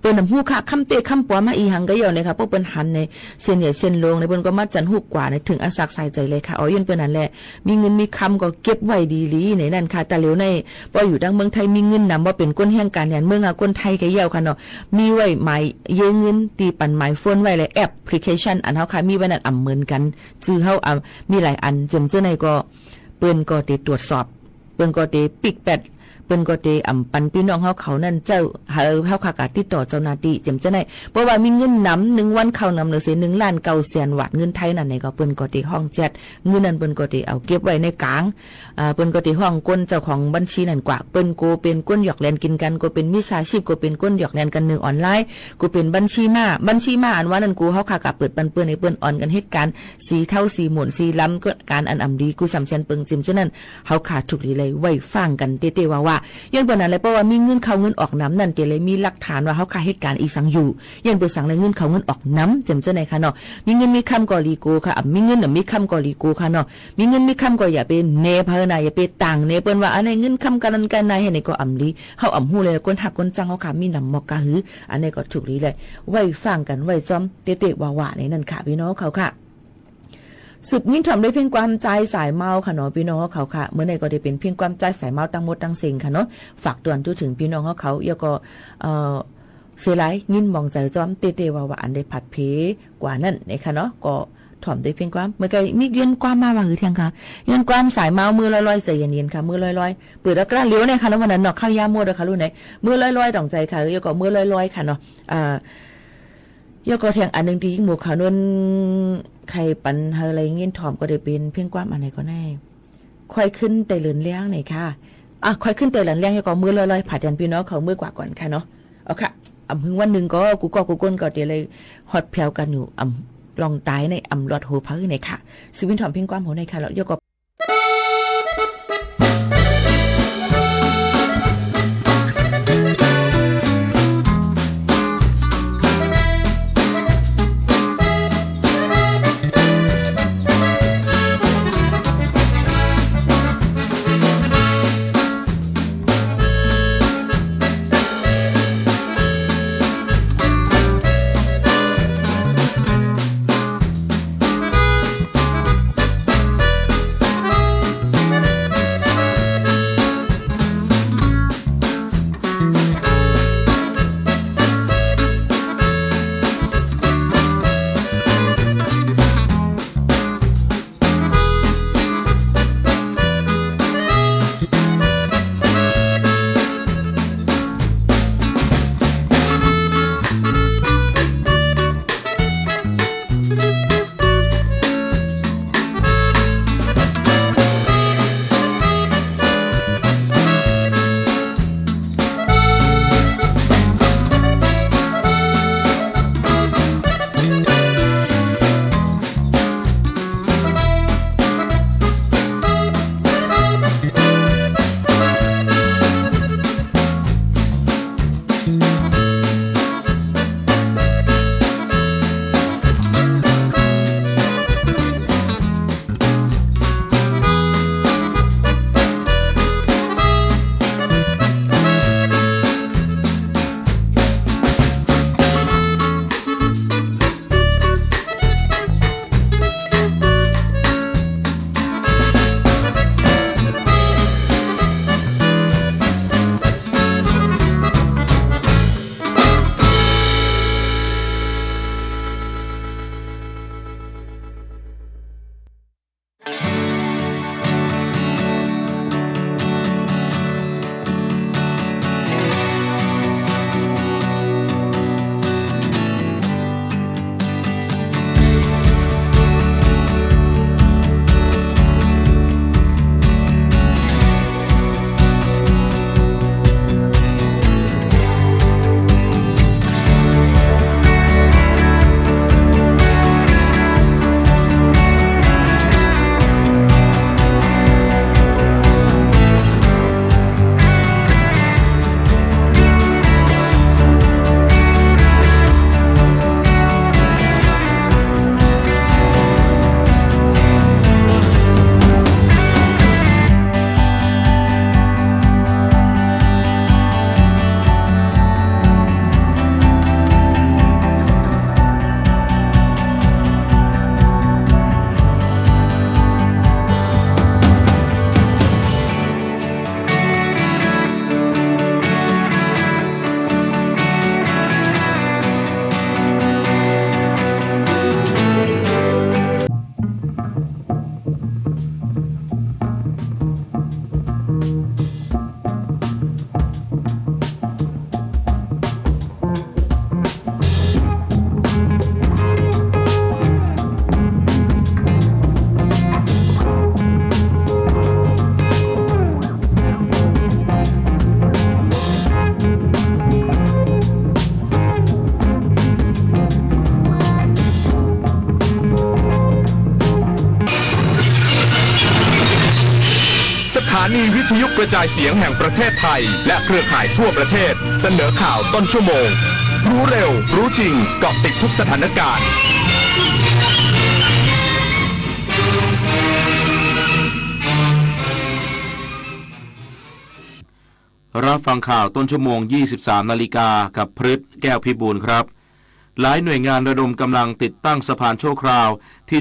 เปิ้นอ่ำฮู้ค่ะ คำเต๊ะคำป๋อมมาอี่หังก็เย้าในค่ะ ป้อเปิ้นหันในเส้นใหญ่เส้นโลงใน เปิ้นก็มาจันฮู้กว่าใน เถิงอันสักสายใจ๋เลยค่ะ อ๋อ ย้อนเปิ้นนั้นแหละ มีเงินมีคำก็เก็บไว้ดีหลีในนั้นค่ะ แต่เหลียวใน ป้ออยู่ตังเมืองไทยมีเงินนำ ว่าเป๋นคนแห่งก๋านแหนเมืองอะ คนไทยก็เย้าค่ะเนาะ มีไว้หมายเย้เงินตี้ปันหมายโฟนไว้และแอปพลิเคชันอันเฮาค่ะมีไว้นั้นอ่ำเหมือนกั๋น จื้อเฮาอ่ำมีหลายอัน เจิ่มเจ้าในก็ เปิ้นก็เต๋ตรวจสอบ เปิ้นก็เต๋ปิ๊กแป๊ด เปิ้นก็เต๋อ่ำปันปี้น้องเฮาเขานั้นเจ้า หื้อเฮาค่ะกะติดต่อเจ้าหน้าตี้ เจิ่มเจ้าใน เพราะว่ามีเงินนำ นึ่งวันเข้านำเหลือเสีย นึ่งล้านเก้าแสนวาทเงินไทยนั้นในก็ เปิ้นก็เต๋ฮ้องแจ๊ด เงินนั้นเปิ้นก็เต๋เอาเก็บไว้ในก๋าง อ่า เปิ้นก็เต๋ฮ้องคนเจ้าของบัญชีนั้นกว่า เปิ้นก็เป๋นคนหยอกแหลนกิ๋นกั๋น ก็เป๋นมิจฉาชีพ ก็เป๋นคนหยอกแหลนกั๋นเนืองออนไลน์ ก็เป๋นบัญชีม้า บัญชีม้าอันว่านั้นก็เฮาค่ะกะเปิดปันเปิ้นหื้อเปิ้นอ่อนกั๋นเฮ็ดก๋าน สีเทาสีหมุนสีลำ ก็ก๋านอันอ่ำดี กู้สามแสนเปิง เจิ่มเจ้านั้น เฮาค่ะถูกลี้ไล่ไว้ฟังกั๋นเต๊ๆ ว่าๆ ย้อนเปิ้นนั้นแหละ เพราะว่ามีเงินเข้าเงินออกนำนั้น เต๋เลยมีหลักฐานว่าเฮาค่ะเฮ็ดก๋านอี่สังอยู่ ย้อนเปิ้นสังเลยเงินเข้าเงินออกนำ เจิ่มเจ้าในค่ะเนาะ มีเงินมีคำก็หลีโกค่ะ อ่ำมีเงินอ่ำมีคำก็หลีโกค่ะเนาะ มีเงินมีคำก็อย่าไปเนเผลอนะ อย่าไปต่างเนเปิ้นว่า อันนี้เงินคำก๋านนั้นก๋านใน หื้อในก็อ่ำหลี เฮาอ่ำฮู้เลย คนฮักคนจังเฮาค่ะมีนำหมอกกะหือ อันนี้ก็ถูกลี้ไล่ไว้ฟังกั๋นไว้จ้อมเต๊ๆ ว่าๆ ในนั้นค่ะ ปี้น้องเขาค่ะ สืบยินถ่อมได้เพียงความจายสายเมาค่ะเนาะ ปี้น้องเฮาเขาค่ะ เมื่อในก็ได้เป๋นเพียงความจายสายเมาตังหมดตังเซ็งค่ะเนาะ ฝากตวนจุดเถิงปี้น้องเฮาเขา แล้วก็ เอ่อ เสียหลายยินหมองใจ๋จ้อมเต๊ๆ ว่าๆ อันได้ผัดเพกว่านั้นนะคะเนาะ ก็ ถ่อมได้เพียงความ เมื่อกี้มีเยียนความมาว่าหื้อเตียงค่ะ เยียนความสายเมา เมื่อลอยๆ ใจ๋เย็นๆ ค่ะ เมื่อลอยๆ เปิดเอากล้าเหลียวเนี่ยค่ะ แล้ววันนั้นนอกเข้ายามหมดอะค่ะ รู้ไหน เมื่อลอยๆ ต้องใจ๋ค่ะ แล้วก็เมื่อลอยๆ ค่ะเนาะ อ่า แล้วก็เตียงอันหนึ่งตี้ยิ่งหมู่เขาวนใค่ปันหื้อได้ยินถ่อมก็ได้เป๋นเพียงความอันไหนก็ได้ ค่อยขึ้นไต่เหลินแล้งไหนค่ะ อ่ะ ค่อยขึ้นไต่เหลินแล้ง แล้วก็เมื่อลอยๆ ผาดยันปี้น้องเขาเมื่อกว่าก่อนค่ะเนาะ เอาค่ะ อ่ำหึงวันนึ่งก็ กู้ก้อกู้ก้นก็เตียวเลยฮอดแผวกั๋นอยู่ อ่ำ ลองต๋ายในอ่ำหลอดหัวเผาไหนค่ะ สิวินถ่อมเพียงความหัวในค่ะ แล้วเดี๋ยวก็สถานีวิทยุกระจายเสียงแห่งประเทศไทย และเครือข่ายทั่วประเทศ เสนอข่าวต้นชั่วโมง รู้เร็ว รู้จริง เกาะติดทุกสถานการณ์ รับฟังข่าวต้นชั่วโมง ยี่สิบสามนาฬิกา กับพฤทธิ์ แก้วพิบูลย์ครับ หลายหน่วยงานระดมกำลังติดตั้งสะพานชั่วคราวที่